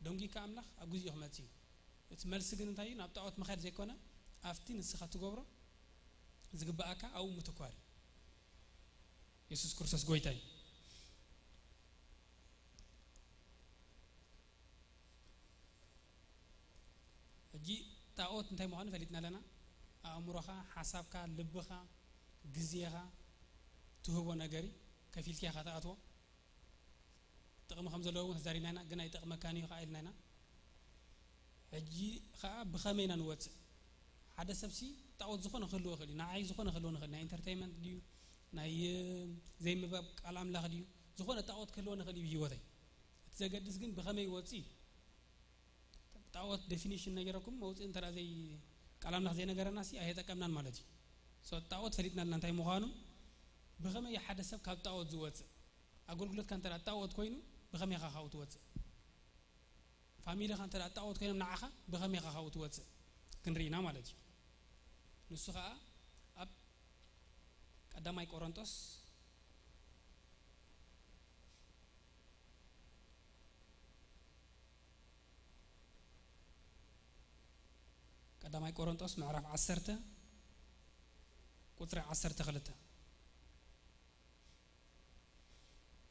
ደንጉይካ ኣምላኽ ኣብ ግዜኡ ክመጽእ እዩ። እቲ መልሲ ግን እንታይ እዩ? ናብ ጣዖት ምኻድ ዘይኮነ፣ ኣብቲ ንስኻ ትገብሮ ዝግብኣካ ኣብኡ ምትኳር እዩ። የሱስ ክርስቶስ ጎይታ እዩ። ሕጂ ጣዖት እንታይ ምዃኑ ፈሊጥና ኣለና። ኣእምሮኻ፣ ሓሳብካ፣ ልብኻ፣ ግዜኻ ትህቦ ነገር እዩ። ከፊልካ ኢኻ ትኣትዎ። ጥቕሚ ከም ዘለዎ እውን ተዛሪብና ኢና፣ ግን ኣይጠቕመካን እዩ ኸዓ ኢልና ኢና። ሕጂ ኸዓ ብኸመይ ኢና ንወፅእ? ሓደ ሰብሲ ጣዖት ዝኾነ ክህልዎ ይኽእል እዩ። ንዓይ ዝኾነ ክህልዎ ንኽእል፣ ናይ ኢንተርቴይንመንት ድዩ፣ ናይ፣ እ፣ ዘይምባብ ቃል ኣምላኽ ድዩ፣ ዝኾነ ጣዖት ክህልዎ ንኽእል እዩ ብህይወተይ። እቲ ዘገድስ ግን ብኸመይ ይወፅእ እዩ። ጣዖት ዴፊኒሽን ነገረኩም፣ መውፅኢ እንተ ደኣ ዘይ-፣ ቃል ኣምላኽ ዘይነገረና ሲ ኣይተጠቀምናን ማለት እዩ። ሶ ጣዖት ፈሊጥና ኣለና እንታይ ምዃኑ። ብኸመይ እዩ ሓደ ሰብ ካብ ጣዖት ዝወፅእ? ኣገልግሎትካ እንተ ደኣ ጣዖት ኮይኑ ብኸመይ ኢኻ ካብኡ ትወፅእ? ፋሚሊኻ እንተ ደኣ ጣዖት ኮይኖም ንዓኻ ብኸመይ ኢኻ ካብኡ ትወፅእ? ክንርኢና ማለት እዩ። ንሱ ኸዓ ኣብ ቀዳማይ ቆሮንጦስ፣ ቀዳማይ ቆሮንጦስ ምዕራፍ ዓሰርተ ቁጽሪ ዓሰርተ ክልተ።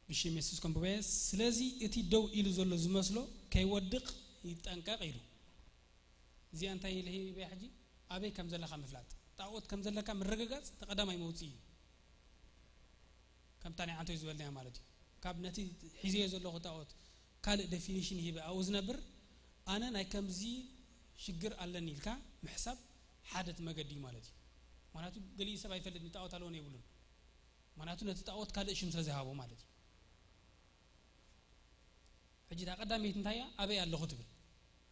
ብሽም የሱስ ከም ብበየ፣ ስለዚ እቲ ደው ኢሉ ዘሎ ዝመስሎ ከይወድቕ ይጠንቀቕ ኢሉ። እዚኣ እንታይ ኢለ ሂበያ ሕጂ? ኣበይ ከም ዘለኻ ምፍላጥ፣ ጣዖት ከም ዘለካ ምርግጋጽ እቲ ቀዳማይ መውጽኢ እዩ። ከምታ ናይ ዓንቶይ ዝበልናያ ማለት እዩ። ካብ ነቲ ሒዘዮ ዘለኹ ጣዖት ካልእ ዴፊኒሽን ሂበ ኣብኡ ዝነብር፣ ኣነ ናይ ከምዚ ሽግር ኣለኒ ኢልካ ምሕሳብ ሓደ እቲ መገዲ እዩ ማለት እዩ። ምኽንያቱ ገሊኡ ሰብ ኣይፈልጥን እዩ፣ ጣዖት ኣለዎን የብሉን። ምኽንያቱ ነቲ ጣዖት ካልእ ሽም ስለ ዝሃቦ ማለት እዩ። ሕጂ እታ ቀዳመይቲ እንታይ እያ? ኣበይ ኣለኹ ትብል።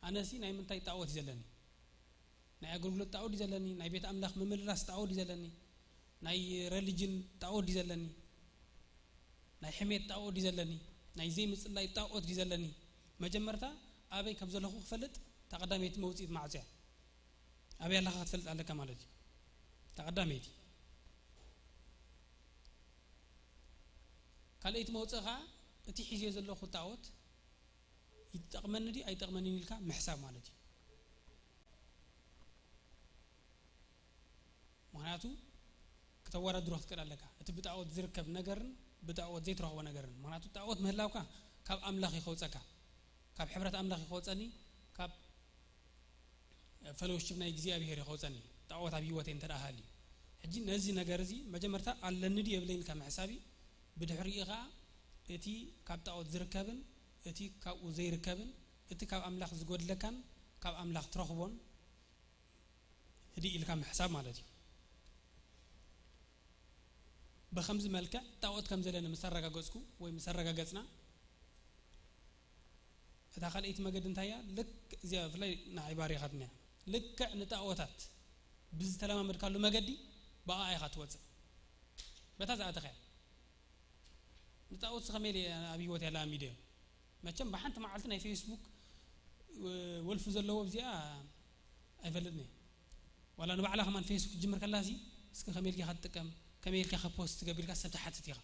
ኣነሲ ናይ ምንታይ ጣዖት እዩ ዘለኒ? ናይ ኣገልግሎት ጣዖት እዩ ዘለኒ? ናይ ቤት ኣምላኽ ምምልላስ ጣዖት እዩ ዘለኒ? ናይ ረሊጅን ጣዖት እዩ ዘለኒ? ናይ ሕሜት ጣዖት እዩ ዘለኒ? ናይ ዘይምጽላይ ጣዖት እዩ ዘለኒ? መጀመርታ ኣበይ ከም ዘለኹ ክፈልጥ እታ ቀዳመይቲ መውጽኢት ማዕጾ እያ። ኣበይ ኣለኻ ክትፈልጥ ኣለካ ማለት እዩ። እታ ቀዳመይቲ። ካልኣይቲ መውጽኢ ኸኣ እቲ ሒዝዮ ዘለኹ ጣዖት ይጠቕመኒ ድዩ ኣይጠቕመንን ኢልካ ምሕሳብ ማለት እዩ። ምኽንያቱ ክተወዳድሮ ክትክእል ኣለካ፣ እቲ ብጣዖት ዝርከብ ነገርን ብጣዖት ዘይትረኽቦ ነገርን። ምኽንያቱ ጣዖት ምህላውካ ካብ ኣምላኽ እዩ ከውጸካ፣ ካብ ሕብረት ኣምላኽ እዩ ከውጸኒ፣ ካብ ፈሎውሽፕ ናይ እግዚኣብሄር እዩ ከውጸኒ፣ ጣዖት ኣብ ህይወተይ እንተ ደኣ ሃልዩ። ሕጂ ነዚ ነገር እዚ መጀመርታ ኣለኒ ድዩ የብለይን ኢልካ ምሕሳብ እዩ። ብድሕሪኡ ኸኣ እቲ ካብ ጣዖት ዝርከብን እቲ ካብኡ ዘይርከብን፣ እቲ ካብ ኣምላኽ ዝጎድለካን ካብ ኣምላኽ ትረኽቦን ህድእ ኢልካ ምሕሳብ ማለት እዩ። ብኸምዚ መልክዕ ጣዖት ከም ዘለኒ ምስ ኣረጋገጽኩ ወይ ምስ ኣረጋገጽና፣ እታ ካልኣይቲ መገዲ እንታይ እያ? ልክ እዚኣ ብፍላይ ንዓይ ባሪኻትኒ እያ። ልክዕ ንጣዖታት ብዝተለማመድካሉ መገዲ ብኣኣ ኢኻ ትወጽእ። በታ ዝኣተኻ እያ። ንጣዖት ከመይ ኢለ ኣብ ህይወት እያ ለማሚደዮ? መቸም ብሓንቲ መዓልቲ ናይ ፌስቡክ፣ እ፣ ወልፊ ዘለዎ እዚኣ ኣይፈልጥን እየ። ዋላ ንባዕላ ከማን ፌስቡክ ትጅምር ከላሲ፣ እስኪ ከመይ ኢልካ ኢኻ ትጥቀም? ከመይ ኢልካ ኢኻ ፖስት ትገብር ኢልካ ሰብ ትሓትት ኢኻ።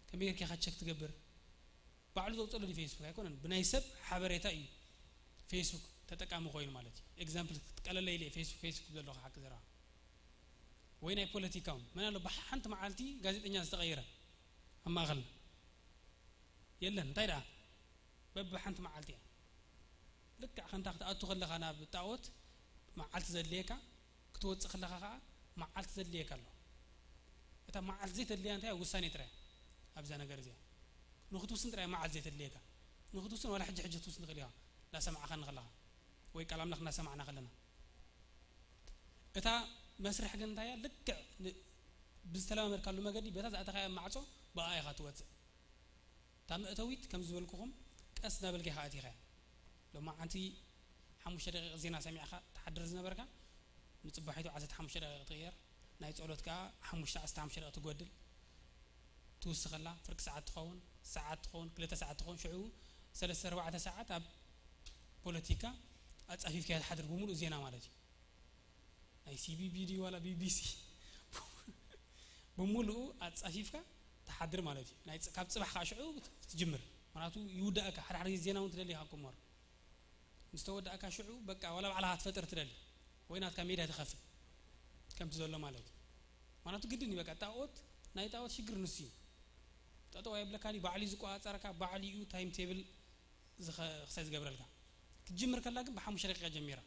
ከመይ ጌርካ ኢኻ ቸክ ትገብር? ባዕሉ ዘውፅኣሉ ድዩ ፌስቡክ? ኣይኮነን። ብናይ ሰብ ሓበሬታ እዩ ፌስቡክ ተጠቃሚ ኮይኑ ማለት እዩ። ኤግዛምፕል ክትቀለለ ኢለ እየ ፌስቡክ፣ ፌስቡክ ዘለኹ ሓቂ ዘረባ። ወይ ናይ ፖለቲካ እውን። መን ኣሎ ብሓንቲ መዓልቲ ጋዜጠኛ ዝተቐየረ ኣብ ማእኸልና? የለን። እንታይ ደኣ? በብሓንቲ መዓልቲ እያ። ልክዕ ከምታ ክትኣቱ ከለኻ ናብ ጣዖት መዓልቲ ዘድልየካ፣ ክትወፅእ ከለኻ ከዓ መዓልቲ ዘድልየካ ኣሎ። እታ መዓልቲ ዘይተድልያ እንታይ እያ? ውሳኔ ጥራይ ኣብዛ ነገር እዚኣ። ንክትውስን ጥራይ መዓልቲ ዘይተድልየካ። ንክትውስን ዋላ ሕጂ ሕጂ ክትውስን ትኽእል ኢኻ፣ እንዳሰማዕኻኒ ከለኻ ወይ ቃል ኣምላኽ እንዳሰማዕና ከለና። እታ መስርሕ ግን እንታይ እያ? ልክዕ ን-፣ ብዝተለማመድካሉ መገዲ በታ ዝኣተኻያ ማዕጾ ብኣ ኢኻ ትወጽእ። እታ መእተዊት ከም ዝበልኩኹም ቀስ እናበልካ ኢኻ ኣቲኻያ። ሎማዓንቲ ሓሙሽተ ደቂቕ ዜና ሰሚዕካ ትሓድር ዝነበርካ፣ ንጽባሒቱ ዓሰርተ ሓሙሽተ ደቂቕ ትቕየር። ናይ ጸሎት ከኣ ሓሙሽተ ዓሰርተ ሓሙሽተ ደቂቕ ትጎድል። ትውስኸላ፣ ፍርቂ ሰዓት ትኸውን፣ ሰዓት ትኸውን፣ ክልተ ሰዓት ትኸውን፣ ሽዑ ሰለስተ ኣርባዕተ ሰዓት ኣብ ፖለቲካ ኣጻፊፍካያ ትሓድር፣ ብምሉእ ዜና ማለት እዩ። ናይ ሲ ቢ ቢ ድዩ ዋላ ቢ ቢ ሲ ብምሉኡ ኣጻፊፍካ ትሓድር ማለት እዩ። ናይ ጽ-፣ ካብ ጽባሕ ከዓ ሽዑ ትጅምር። ምኽንያቱ ይውዳእካ፣ ሓደ ሓደ ግዜ ዜና እውን ትደሊ ኢኻ እኮ እምበር። ምስ ተወዳእካ ሽዑ በቃ ዋላ ባዕልኻ ክትፈጥር ትደሊ ወይ ናትካ ሜድያ ትኸፍት ከምቲ ዘሎ ማለት እዩ። ምኽንያቱ ግድን እዩ በቃ ጣኦት፣ ናይ ጣኦት ሽግር ንሱ እዩ። ጠጠው ኣይብለካን እዩ፣ ባዕሉ እዩ ዝቆጻጸረካ፣ ባዕሉ እዩ ታይም ቴብል ዝኸ-፣ ክሳይ ዝገብረልካ። ክትጅምር ከላ ግን ብሓሙሽተ ደቂቃ ጀሚራ።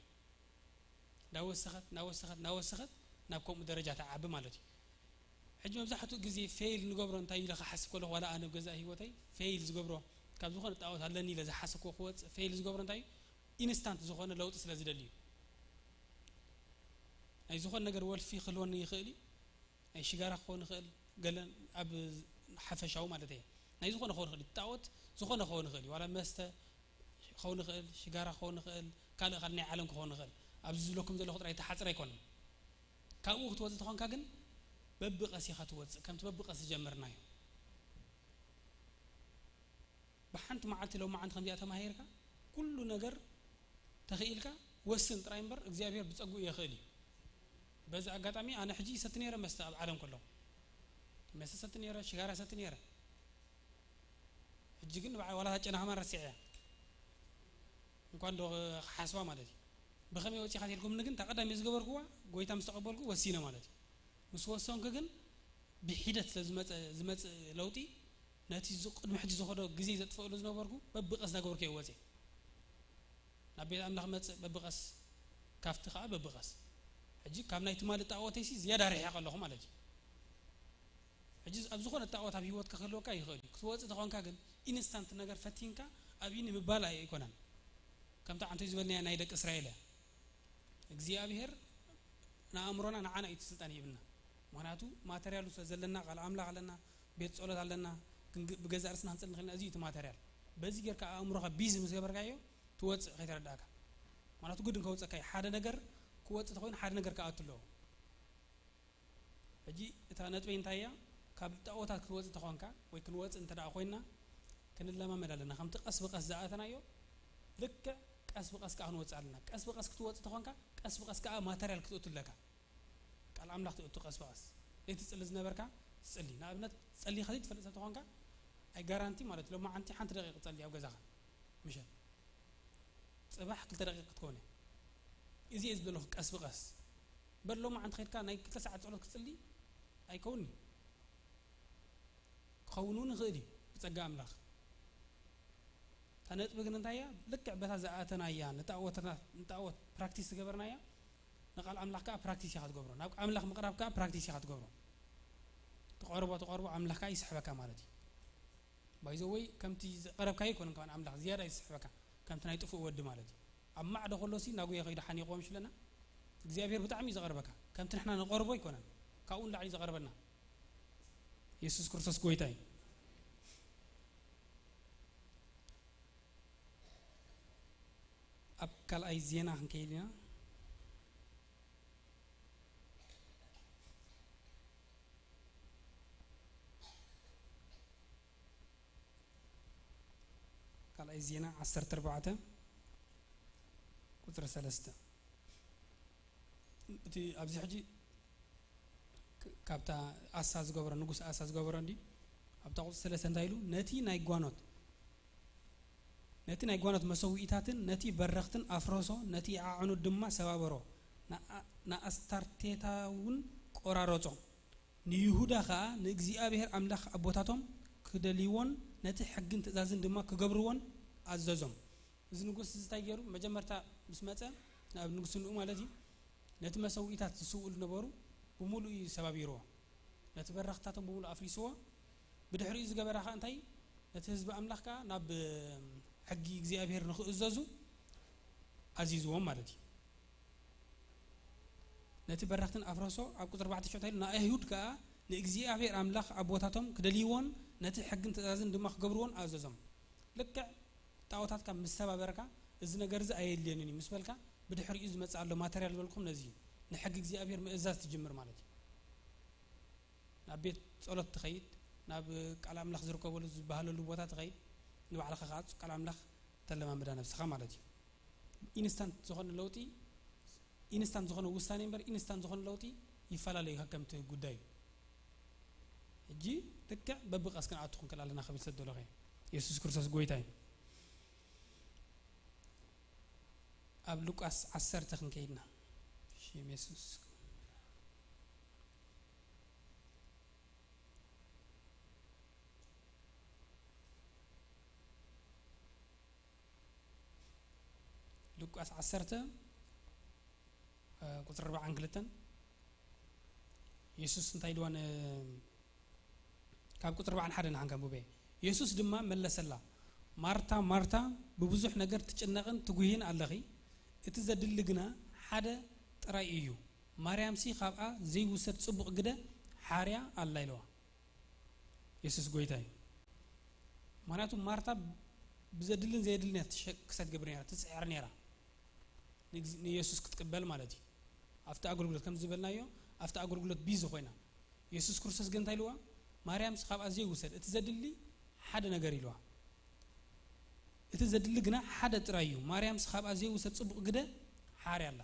እንዳወሰኸት፣ እንዳወሰኸት፣ እንዳወሰኸት ናብ ከምኡ ደረጃ ትዓቢ ማለት እዩ። ሕጂ መብዛሕትኡ ግዜ ፌይል ንገብሮ እንታይ ኢለ ክሓስብ ከለኹ፣ ዋላ ኣነ ኣብ ገዛእ ህይወተይ ፌይል ዝገብሮ፣ ካብ ዝኾነ ጣኦት ኣለኒ ኢለ ዝሓሰብኩዎ ክወፅእ ፌይል ዝገብሮ እንታይ እዩ? ኢንስታንት ዝኾነ ለውጢ ስለ ዝደሊ እዩ። ናይ ዝኾነ ነገር ወልፊ ክህልወኒ ይኽእል እዩ። ናይ ሽጋራ ክኸውን ይኽእል፣ ገለ ኣብ ሓፈሻዊ ማለት እየ። ናይ ዝኾነ ክኸውን ይኽእል እዩ። ጣኦት ዝኾነ ክኸውን ይኽእል እዩ። ዋላ መስተ ክኸውን ይኽእል፣ ሽጋራ ክኸውን ይኽእል፣ ካልእ ካልእ ናይ ዓለም ክኸውን ይኽእል። ኣብዚ ዝብለኩም ዘለኹ ጥራይ ተሓጽረ ኣይኮነን። ካብኡ ክትወጽእ ተኾንካ ግን በብቐስ ኢኻ ትወጽእ፣ ከምቲ በብቐስ ዝጀመርናዮ። ብሓንቲ መዓልቲ ሎማዓንቲ ከምዚኣ ተማሂርካ፣ ኩሉ ነገር ተኽኢልካ፣ ወስን ጥራይ እምበር እግዚኣብሔር ብጸግኡ የኽእል እዩ። በዚ ኣጋጣሚ ኣነ ሕጂ ይሰቲ ነይረ መስተ ኣብ ዓለም ከለኹ። መስተ ሰቲ ነይረ፣ ሽጋራ ሰቲ ነይረ። ሕጂ ግን ንባዕለይ ዋላ እታ ጨና ከማን ረሲዐያ። እንኳን ዶ ክሓስባ ማለት እዩ። ብኸመይ ወጺኻ ተልኩምኒ ግን፣ እታ ቀዳሚ ዝገበርኩዋ፣ ጎይታ ምስ ተቐበልኩ ወሲነ ማለት እዩ። ምስ ወሰንኩ ግን፣ ብሒደት ስለ ዝመጸ-፣ ዝመጽእ ለውጢ፣ ነቲ ዝ-፣ ቅድሚ ሕጂ ዝኸዶ ግዜ ዘጥፍእሉ ዝነበርኩ፣ በብቐስ እናገበርኩ እየ ወጺኤ። ናብ ቤት ኣምላኽ መጽእ በብቐስ፣ ካብቲ ኸኣ በብቐስ። ሕጂ ካብ ናይ ትማሊ ጣኦተይሲ ዝያዳ ርሒቐ ኣለኹ ማለት እዩ። ሕጂ ኣብ ዝኾነ ጣኦት ኣብ ህይወትካ ክህልወካ ይኽእል እዩ። ክትወጽእ ተኾንካ ግን ኢንስታንት ነገር ፈቲንካ ኣብይኒ ምባል ኣይ-፣ ኣይኮነን። ከምቲ ዓንቶይ ዝበልናያ ናይ ደቂ እስራኤል እያ። እግዚኣብሔር ንኣእምሮና ንዓና እዩ እቲ ስልጣን ሂብና። ምኽንያቱ ማተርያሉ ስለ ዘለና፣ ቃል ኣምላኽ ኣለና፣ ቤት ጸሎት ኣለና፣ ክንግ-፣ ብገዛእ ርእስና ክንጽሊ ንኽእል ኢና። እዚ እዩ እቲ ማተርያል። በዚ ጌርካ ኣእምሮኻ ቢዚ ምስ ገበርካዮ ትወጽእ ከይተረዳእካ። ምኽንያቱ ግድን ከውጸካ እዩ። ሓደ ነገር ክወጽእ ተኾይኑ ሓደ ነገር ክኣቱ ኣለዎ። ሕጂ እታ ነጥበይ እንታይ እያ? ካብ ጣኦታት ክትወጽእ ተኾንካ ወይ ክንወጽእ እንተ ደኣ ኮይንና ክንለማመድ ኣለና። ከምቲ ቀስ ብቐስ ዝኣተናዮ ልክዕ ቀስ ብቐስ ከኣ ክንወጽእ ኣለና። ቀስ ብቐስ ክትወጽእ ተኾንካ ቀስ ብቐስ ከኣ ማተርያል ክትእቱ ኣለካ። ቃል ኣምላኽ ትእቱ ቀስ ብቐስ። ዘይትጽሊ ዝነበርካ ትጽሊ። ንኣብነት ጸሊኻ ዘይትፈልጥ ሰብ ተኾንካ ኣይ ጋራንቲ ማለት ሎማዓንቲ ሓንቲ ደቂቕ ጸሊ ኣብ ገዛኻ ምሸት። ጽባሕ ክልተ ደቂቕ ክትከውን እያ። እዚ እየ ዝደለኹ ቀስ ብቐስ። እምበር ሎማዓንቲ ኸይድካ ናይ ክልተ ሰዓት ጸሎት ክትጽሊ ኣይከውን'ዩ። ክኸውን እውን ይኽእል እዩ ብጸጋ ኣምላኽ። እታ ነጥቢ ግን እንታይ እያ? ልክዕ በታ ዝኣተናያ ንጣኦትና-፣ ንጣኦት ፕራክቲስ ዝገበርናያ ንቃል ኣምላኽ ከኣ ፕራክቲስ ኢኻ ትገብሮ። ናብ ኣምላኽ ምቕራብ ከኣ ፕራክቲስ ኢኻ ትገብሮ። ትቐርቦ፣ ትቐርቦ፣ ኣምላኽ ከኣ ይስሕበካ ማለት እዩ። ባይ ዘ ወይ ከምቲ ዘቕረብካዮ ኣይኮነን፣ ከማን ኣምላኽ ዝያዳ እዩ ዝስሕበካ፣ ከምቲ ናይ ጥፉእ ወዲ ማለት እዩ። ኣብ ማዕዶ ከሎሲ ናጉየ ከይዱ ሓኒቕዎ ምሽ ኢለና፣ እግዚኣብሔር ብጣዕሚ እዩ ዘቕርበካ። ከምቲ ንሕና ንቐርቦ ኣይኮነን፣ ካብኡ ንላዕሊ እዩ ዘቕርበና። የሱስ ክርስቶስ ጎይታ እዩ። ኣብ ካልኣይ ዜና ክንከይድ ኢና። ካልኣይ ዜና ዓሰርተ ኣርባዕተ ቁጽሪ ሰለስተ። እቲ ኣብዚ ሕጂ ክ-፣ ካብታ ኣሳ ዝገበሮ፣ ንጉስ ኣሳ ዝገበሮ እንዲ፣ ኣብታ ቁጽሪ ሰለስተ እንታይ ኢሉ? ነቲ ናይ ጓኖት፣ ነቲ ናይ ጓኖት መሰውኢታትን ነቲ በረኽትን ኣፍረሶ፣ ነቲ ኣዕኑድ ድማ ሰባበሮ፣ ንኣ-፣ ንኣስታርቴታ እውን ቆራረጾ። ንይሁዳ ኸኣ ንእግዚኣብሔር ኣምላኽ ኣቦታቶም ክደልይዎን ነቲ ሕግን ትእዛዝን ድማ ክገብርዎን ኣዘዞም። እዚ ንጉስ እዚ እንታይ ገይሩ? መጀመርታ ምስ መጸ፣ ናብ ንግስንኡ ማለት እዩ፣ ነቲ መሰውኢታት ዝስውኡ ዝነበሩ ብምሉኡ እዩ ሰባቢርዎ። ነቲ በረኽታቶም ብምሉኡ ኣፍሪስዎ። ብድሕሪኡ ዝገበራ ከኣ እንታይ? ነቲ ህዝቢ ኣምላኽ ከኣ ናብ ሕጊ እግዚኣብሔር ንኽእዘዙ ኣዚዝዎም ማለት እዩ። ነቲ በረኽትን ኣፍረሶ። ኣብ ቁጽሪ ኣርባዕተ ሽዑ እንታይ ኢሉ? ንኣይሁድ ከኣ ንእግዚኣብሔር ኣምላኽ ኣቦታቶም ክደልይዎን ነቲ ሕግን ትእዛዝን ድማ ክገብርዎን ኣዘዞም። ልክዕ ጣዖታት ካብ ምስ ሰባበርካ፣ እዚ ነገር እዚ ኣየድልየንን እዩ ምስ በልካ፣ ብድሕሪኡ ዝመጽእ ኣሎ ማተርያል ዝበልኩም ነዚ እዩ። ንሕጊ እግዚኣብሔር ምእዛዝ ትጅምር ማለት እዩ። ናብ ቤት ጸሎት ትኸይድ፣ ናብ ቃል ኣምላኽ ዝርከበሉ ዝበሃለሉ ቦታ ትኸይድ፣ ንባዕልኻ ከኣ ቃል ኣምላኽ ተለማምዳ ነብስኻ ማለት እዩ። ኢንስታንት ዝኾነ ለውጢ፣ ኢንስታንት ዝኾነ ውሳኔ እምበር ኢንስታንት ዝኾነ ለውጢ ይፈላለዩ ከከምቲ ጉዳዩ። ሕጂ ልክዕ በብቐስ ክንኣቱ ክንክእል ኣለና ክብል ሰደለኸ። የሱስ ክርስቶስ ጎይታ እዩ። ኣብ ሉቃስ ዓሰርተ ክንከይድና። ሽም የሱስ። ሉቃስ ዓሰርተ፣ እ፣ ቁጽሪ ኣርባዓን ክልተን። የሱስ እንታይ ኢልዋ ን-፣ ካብ ቁጽሪ ኣርባዓን ሓደን ንሓንከንብበ። የሱስ ድማ መለሰላ፣ "ማርታ፣ ማርታ፣ ብብዙሕ ነገር ትጭነቕን ትጉህይን ኣለኺ፣ እቲ ዘድሊ ግና ሓደ ጥራይ እዩ። ማርያምሲ ካብኣ ዘይውሰድ ጽቡቕ ግደ ሓርያ ኣላ" ኢልዋ። የሱስ ጎይታ እዩ። ምኽንያቱ ማርታ ብዘድልን ዘየድልን እያ ትሸ-፣ ክሳ ትገብር ነይራ፣ ትጽዕር ነይራ። ንግዝ-፣ ንየሱስ ክትቅበል ማለት እዩ። ኣብቲ ኣገልግሎት ከም ዝበልናዮ፣ ኣብቲ ኣገልግሎት ቢዚ ኮይና። የሱስ ክርስቶስ ግን እንታይ ኢልዋ? "ማርያምስ ካብኣ ዘይውሰድ፣ እቲ ዘድሊ ሓደ ነገር" ኢልዋ። "እቲ ዘድሊ ግና ሓደ ጥራይ እዩ። ማርያምስ ካብኣ ዘይውሰድ ጽቡቕ ግደ ሓርያ ኣላ."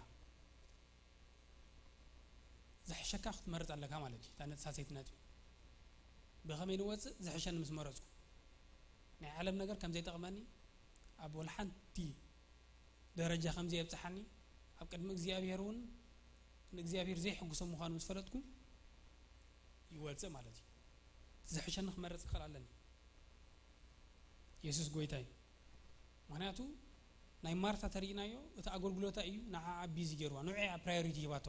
ዝሕሸካ ክትመርጽ ኣለካ ማለት እዩ። እታ ነጥሳሰይቲ ነጥቢ። ብኸመይ ንወጽእ ዝሕሸኒ ምስ መረጽኩ። ናይ ዓለም ነገር ከም ዘይጠቕመኒ፣ ኣብ ወላ ሓንቲ ደረጃ ከም ዘየብጽሓኒ፣ ኣብ ቅድሚ እግዚኣብሔር እውን ንእግዚኣብሔር ዘይሕጉሶ ምዃኑ ምስ ፈለጥኩ ይወጽእ ማለት እዩ። ዝሕሸኒ ክመርጽ ክኽእል ኣለኒ። የሱስ ጎይታ እዩ። ምኽንያቱ ናይ ማርታ ተሪእናዮ፣ እቲ ኣገልግሎታ እዩ ንዓኣ ቢዚ ገይርዋ፣ ንዑ እያ ፕራዮሪቲ ሂባቶ።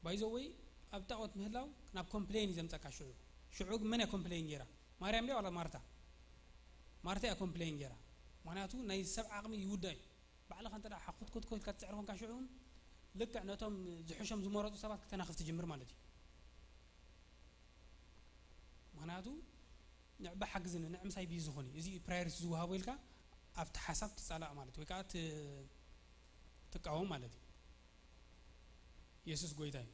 ባይ ዘ ወይ ኣብ ጣዖት ምህላው ናብ ኮምፕሌን እዩ ዘምጸካ ሽዑ። ሽዑ ግን መን እያ ኮምፕሌን ገይራ? ማርያም ድያ ዋላ ማርታ? ማርታ እያ ኮምፕሌን ገይራ። ምኽንያቱ ናይ ሰብ ዓቕሚ ይውዳ እዩ። ባዕልኻ እንተ ደኣ ሓኹትኩትኩት ክትጽዕር ኮንካ ሽዑ ልክዕ ነቶም ዝሕሾም ዝመረጹ ሰባት ክተናኽፍ ትጅምር ማለት እዩ። ምኽንያቱ ንዕባ ሓግዝኒ፣ ንዕ ምሳይ ቢዚ ዝኾኒ፣ እዚ ፕራዮሪቲ ዝወሃቦ ኢልካ ኣብቲ ሓሳብ ትጻላእ ማለት ወይ ከዓ ት-፣ ትቃወም ማለት እዩ። የሱስ ጎይታ እዩ።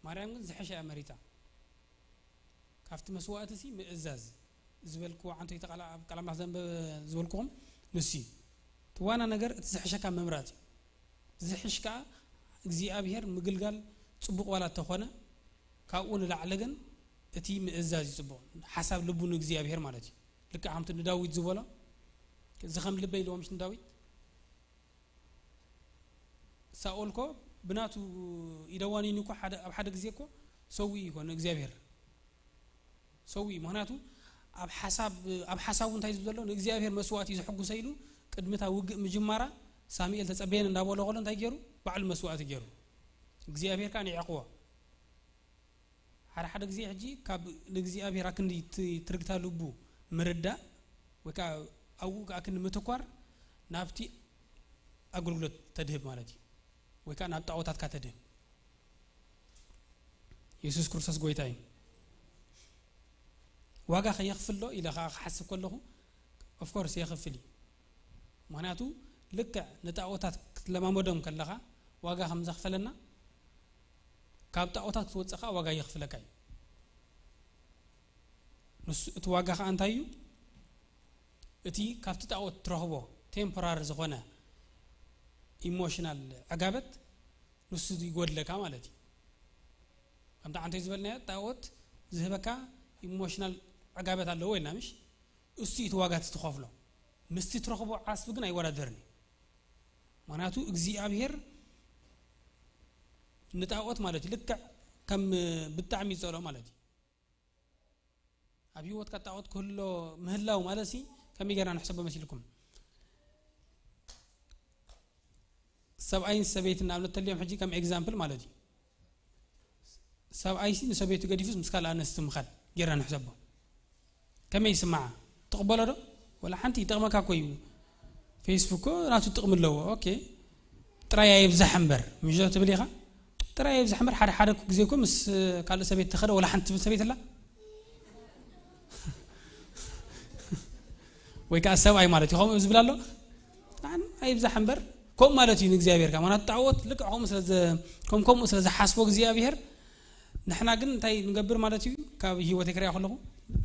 ማርያም ግን ዝሕሻ እያ መሪጻ። ካብቲ መስዋእቲ ሲ ምእዛዝ ዝበልክዎ ዓንቶ ይተቃላ ኣብ ቃል ኣምላኽ ዘንበበ ዝበልክዎም ንሱ እዩ። እቲ ዋና ነገር እቲ ዝሕሸካ ምምራጽ እዩ። ዝሕሽ ከኣ እግዚኣብሔር ምግልጋል ጽቡቕ ዋላ እንተኾነ፣ ካብኡ ንላዕሊ ግን እቲ ምእዛዝ እዩ ጽቡቕ። ሓሳብ ልቡ ንእግዚኣብሔር ማለት እዩ። ልክዕ ከምቲ ንዳዊት ዝበሎ፣ እዚ ከም ልበይ ኢልዎ ምሽ ንዳዊት? ሳኦል ኮ ብናቱ ኢደዋኒኒ እኮ ሓደ፣ ኣብ ሓደ ግዜ እኮ ሰዊ እዩ እኮ ንእግዚኣብሔር። ሰዊ እዩ። ምኽንያቱ ኣብ ሓሳብ፣ ኣብ ሓሳቡ እንታይ እዩ ዘሎ? ንእግዚኣብሔር መስዋእቲ እዩ ዘሐጉሰ ኢሉ ቅድሚ እታ ውግእ ምጅማራ ሳሙኤል ተጸበየን እንዳበሎ ከሎ እንታይ ገይሩ? ባዕሉ መስዋእቲ ገይሩ። እግዚኣብሔር ከኣ ንዕቕዎ። ሓደ ሓደ ግዜ ሕጂ ካብ ንእግዚኣብሔር ኣክንዲ ት-፣ ትርግታ ልቡ ምርዳእ ወይ ከኣ ኣብኡ ኣክንዲ ምትኳር ናብቲ ኣገልግሎት ተድህብ ማለት እዩ። ወይ ከኣ ናብ ጣዖታትካ ተድህብ። የሱስ ክርስቶስ ጎይታ እዩ። ዋጋ ከየኽፍል ዶ ኢለ ከኣ ክሓስብ ከለኹ፣ ኦፍ ኮርስ የኽፍል እዩ። ምኽንያቱ ልክዕ ንጣዖታት ክትለማመዶም ከለኻ ዋጋ ከም ዘኽፈለና፣ ካብ ጣዖታት ክትወጽእ ከኣ ዋጋ የኽፍለካ እዩ። ንሱ፣ እቲ ዋጋ ከኣ እንታይ እዩ? እቲ ካብቲ ጣዖት ትረኽቦ ቴምፖራሪ ዝኾነ ኢሞሽናል ዕጋበት ንሱ ይጎድለካ ማለት እዩ። ከምቲ ዓንተይ ዝበልናዮ ጣዖት ዝህበካ ኢሞሽናል ዕጋበት ኣለዎ ኢልና ምሽ? እሱ እዩ እቲ ዋጋ እቲ ትኸፍሎ። ምስቲ ትረኽቦ ዓስቢ ግን ኣይወዳደርን እዩ። ምኽንያቱ እግዚኣብሔር ንጣዖት ማለት እዩ ልክዕ ከም ብጣዕሚ ይጸልኦ ማለት እዩ። ኣብ ህይወትካ ጣዖት ክህሎ ምህላው ማለት ሲ ከመይ ጌርና ንሕሰቦ መሲልኩም? ሰብኣይን ሰበይትን ንኣብነት ተልዮም ሕጂ ከም ኤግዛምፕል ማለት እዩ። ሰብኣይሲ ንሰበይቱ ገዲፉስ ምስ ካልእ ኣንስቲ ምኻድ ጌርና ንሕሰቦ። ከመይ ይስምዓ? ትቕበሎ ዶ? ወላ ሓንቲ ይጠቕመካ እኮ እዩ። ፌስቡክ እኮ ናቱ ጥቕሚ ኣለዎ። ኦኬ፣ ጥራይ ኣይብዛሕ እምበር፣ ምሽ ዶ ትብል ኢኻ? ጥራይ ኣይብዛሕ እምበር፣ ሓደ ሓደ እኮ ግዜ እኮ ምስ ካልእ ሰበይቲ ተኸደ ወላ ሓንቲ ትብል ሰበይቲ ኣላ። ወይ ከዓ ሰብኣይ ማለት እዩ፣ ከምኡ ዝብል ኣሎ። ኣን-፣ ኣይብዛሕ እምበር፣ ከምኡ ማለት እዩ ንእግዚኣብሔር። ካብ ምኽንያቱ ጣዖት ልክዕ ከምኡ ስለ ዘ-፣ ከም ከምኡ ስለ ዝሓስቦ እግዚኣብሔር፣ ንሕና ግን እንታይ ንገብር ማለት እዩ? ካብ ህይወተይ ክሪኣ ከለኹ፣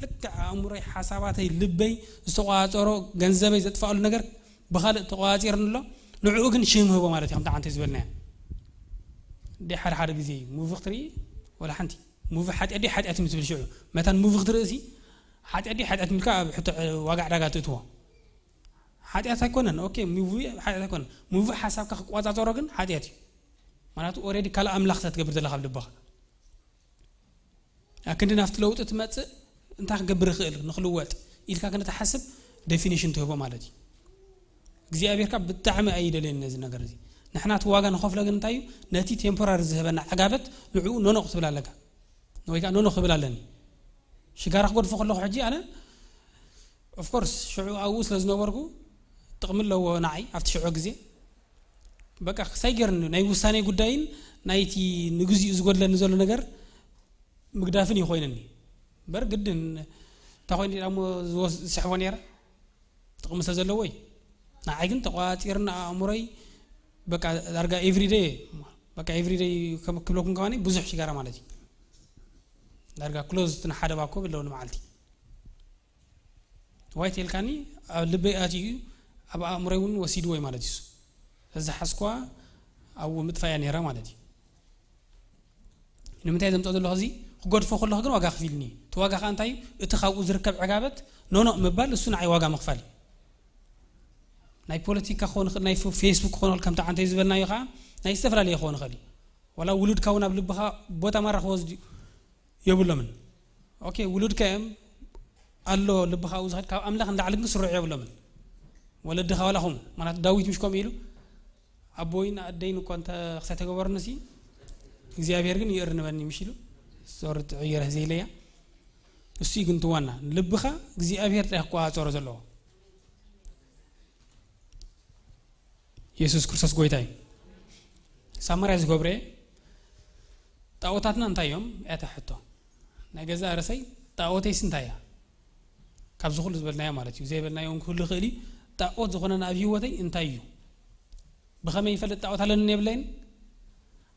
ልክዕ ኣእምሮይ፣ ሓሳባተይ፣ ልበይ ዝተቋጸሮ፣ ገንዘበይ ዘጥፋኣሉ ነገር ብኻልእ ተቋጺርኒ ኣሎ። ንዕኡ ግን ሽም ህቦ ማለት እዩ፣ ከምቲ ዓንተ ዝበልናዮ። እንደ ሓደ ሓደ ግዜ ሙቪ ክትርኢ፣ ወላ ሓንቲ ሙቪ ሓጢኣት ድዩ ሓጢኣት እዩ ትብል ሽዑ። መታን ሙቪ ክትርኢ ሲ፣ ሓጢኣት ድዩ ሓጢኣት ኢልካ ኣብ ሕቶ ዋጋ ዕዳጋ ትእትዎ። ሓጢኣት ኣይኮነን። ኦኬ፣ ሙቪ ሓጢኣት ኣይኮነን። ሙቪ ሓሳብካ ክቋጻጸሮ ግን ሓጢኣት እዩ። ምኽንያቱ ኦልሬዲ ካልእ ኣምላኽ እዛ ትገብር ዘለኻ ኣብ ልብኻ። ኣብ ክንዲ ናብቲ ለውጢ ትመጽእ እንታይ ክገብር ይኽእል ንኽልወጥ ኢልካ ክንዲ ትሓስብ ዴፊኒሽን ትህቦ ማለት እዩ። እግዚኣብሔር ካብ ብጣዕሚ ኣይደልየን ነዚ ነገር እዚ። ንሕና እቲ ዋጋ ንኸፍሎ ግን እንታይ እዩ? ነቲ ቴምፖራሪ ዝህበና ዕጋበት ንዕኡ ኖኖ ክትብል ኣለካ። ወይ ከዓ ኖኖ ክብል ኣለኒ። ሽጋራ ክገድፎ ከለኹ ሕጂ ኣነ ኦፍኮርስ ሽዑ ኣብኡ ስለ ዝነበርኩ ጥቕሚ ኣለዎ ንዓይ ኣብቲ ሽዑ ግዜ። በቃ ክሳይ ገይርኒ ናይ ውሳኔ ጉዳይን ናይቲ ንግዚኡ ዝጎድለኒ ዘሎ ነገር ምግዳፍን እዩ ኮይንኒ። እምበር ግድን እንታ ኮይኑ ኢላ እሞ ዝወስ-፣ ዝስሕቦ ነይረ ጥቕሚ ስለ ዘለዎ እዩ። ንዓይ ግን ተቋፂርኒ ኣእምሮይ በቃ ዳርጋ ኤቭሪደይ በቃ ኤቭሪደይ ከም ክብለኩም ከማኒ ብዙሕ ሽጋራ ማለት እዩ። ዳርጋ ክሎዝ እቲ ንሓደ ባኮ ብለውኒ መዓልቲ ዋይ ተልካኒ ኣብ ልበይ ኣትዩ ኣብ ኣእምሮይ እውን ወሲድዎ እዩ ማለት እዩ። እሱ ዝሓዝኳ ኣብኡ ምጥፋያ ነይራ ማለት እዩ። ንምንታይ ዘምፅኦ ዘለኹ እዚ ክገድፎ ከለኹ ግን ዋጋ ከፊልኒ እዩ። እቲ ዋጋ ከዓ እንታይ እዩ? እቲ ካብኡ ዝርከብ ዕጋበት ኖኖ ምባል እሱ ንዓይ ዋጋ ምኽፋል እዩ። ናይ ፖለቲካ ክኸውን ይኽእል፣ ናይ ፌ-፣ ፌስቡክ ክኸውን ይኽእል፣ ከምቲ ዓንተይ ዝበልናዮ ከዓ ናይ ዝተፈላለየ ክኸውን ይኽእል እዩ። ዋላ ውሉድካ እውን ኣብ ልብኻ ቦታ ማራ ክወስድ የብሎምን። ኦኬ፣ ውሉድካ እዮም ኣሎ ልብኻ ኣብኡ ዝኸድ፣ ካብ ኣምላኽ ንላዕሊ ግን ስሩዕ የብሎምን። ወለድኻ ዋላ ኹም፣ ማለት ዳዊት ምሽ ከምኡ ኢሉ፣ ኣቦይን ኣደይን እኳ እንተ ክሳይ ተገበሩኒ ሲ፣ እግዚኣብሔር ግን ይእርንበኒ ምሽ ኢሉ፣ ሶሪ ትዕየረህ ዘይለያ። እሱ እዩ ግን እቲ ዋና፣ ልብኻ እግዚኣብሔር ጥራይ ክቆጻጸሮ ዘለዎ። የሱስ ክርስቶስ ጎይታ እዩ። ሳማርያ ዝገብረ ጣዖታትና እንታይ እዮም? እያ እታ ሕቶ። ናይ ገዛ ርእሰይ ጣዖተይስ እንታይ እያ? ካብዚ ኩሉ ዝበልናዮ ማለት እዩ። ዘይበልናዮ እውን ክህሉ ይኽእል እዩ። ጣዖት ዝኾነ ኣብ ህይወተይ እንታይ እዩ? ብኸመይ ይፈልጥ ጣዖት ኣለኒ የብለይን?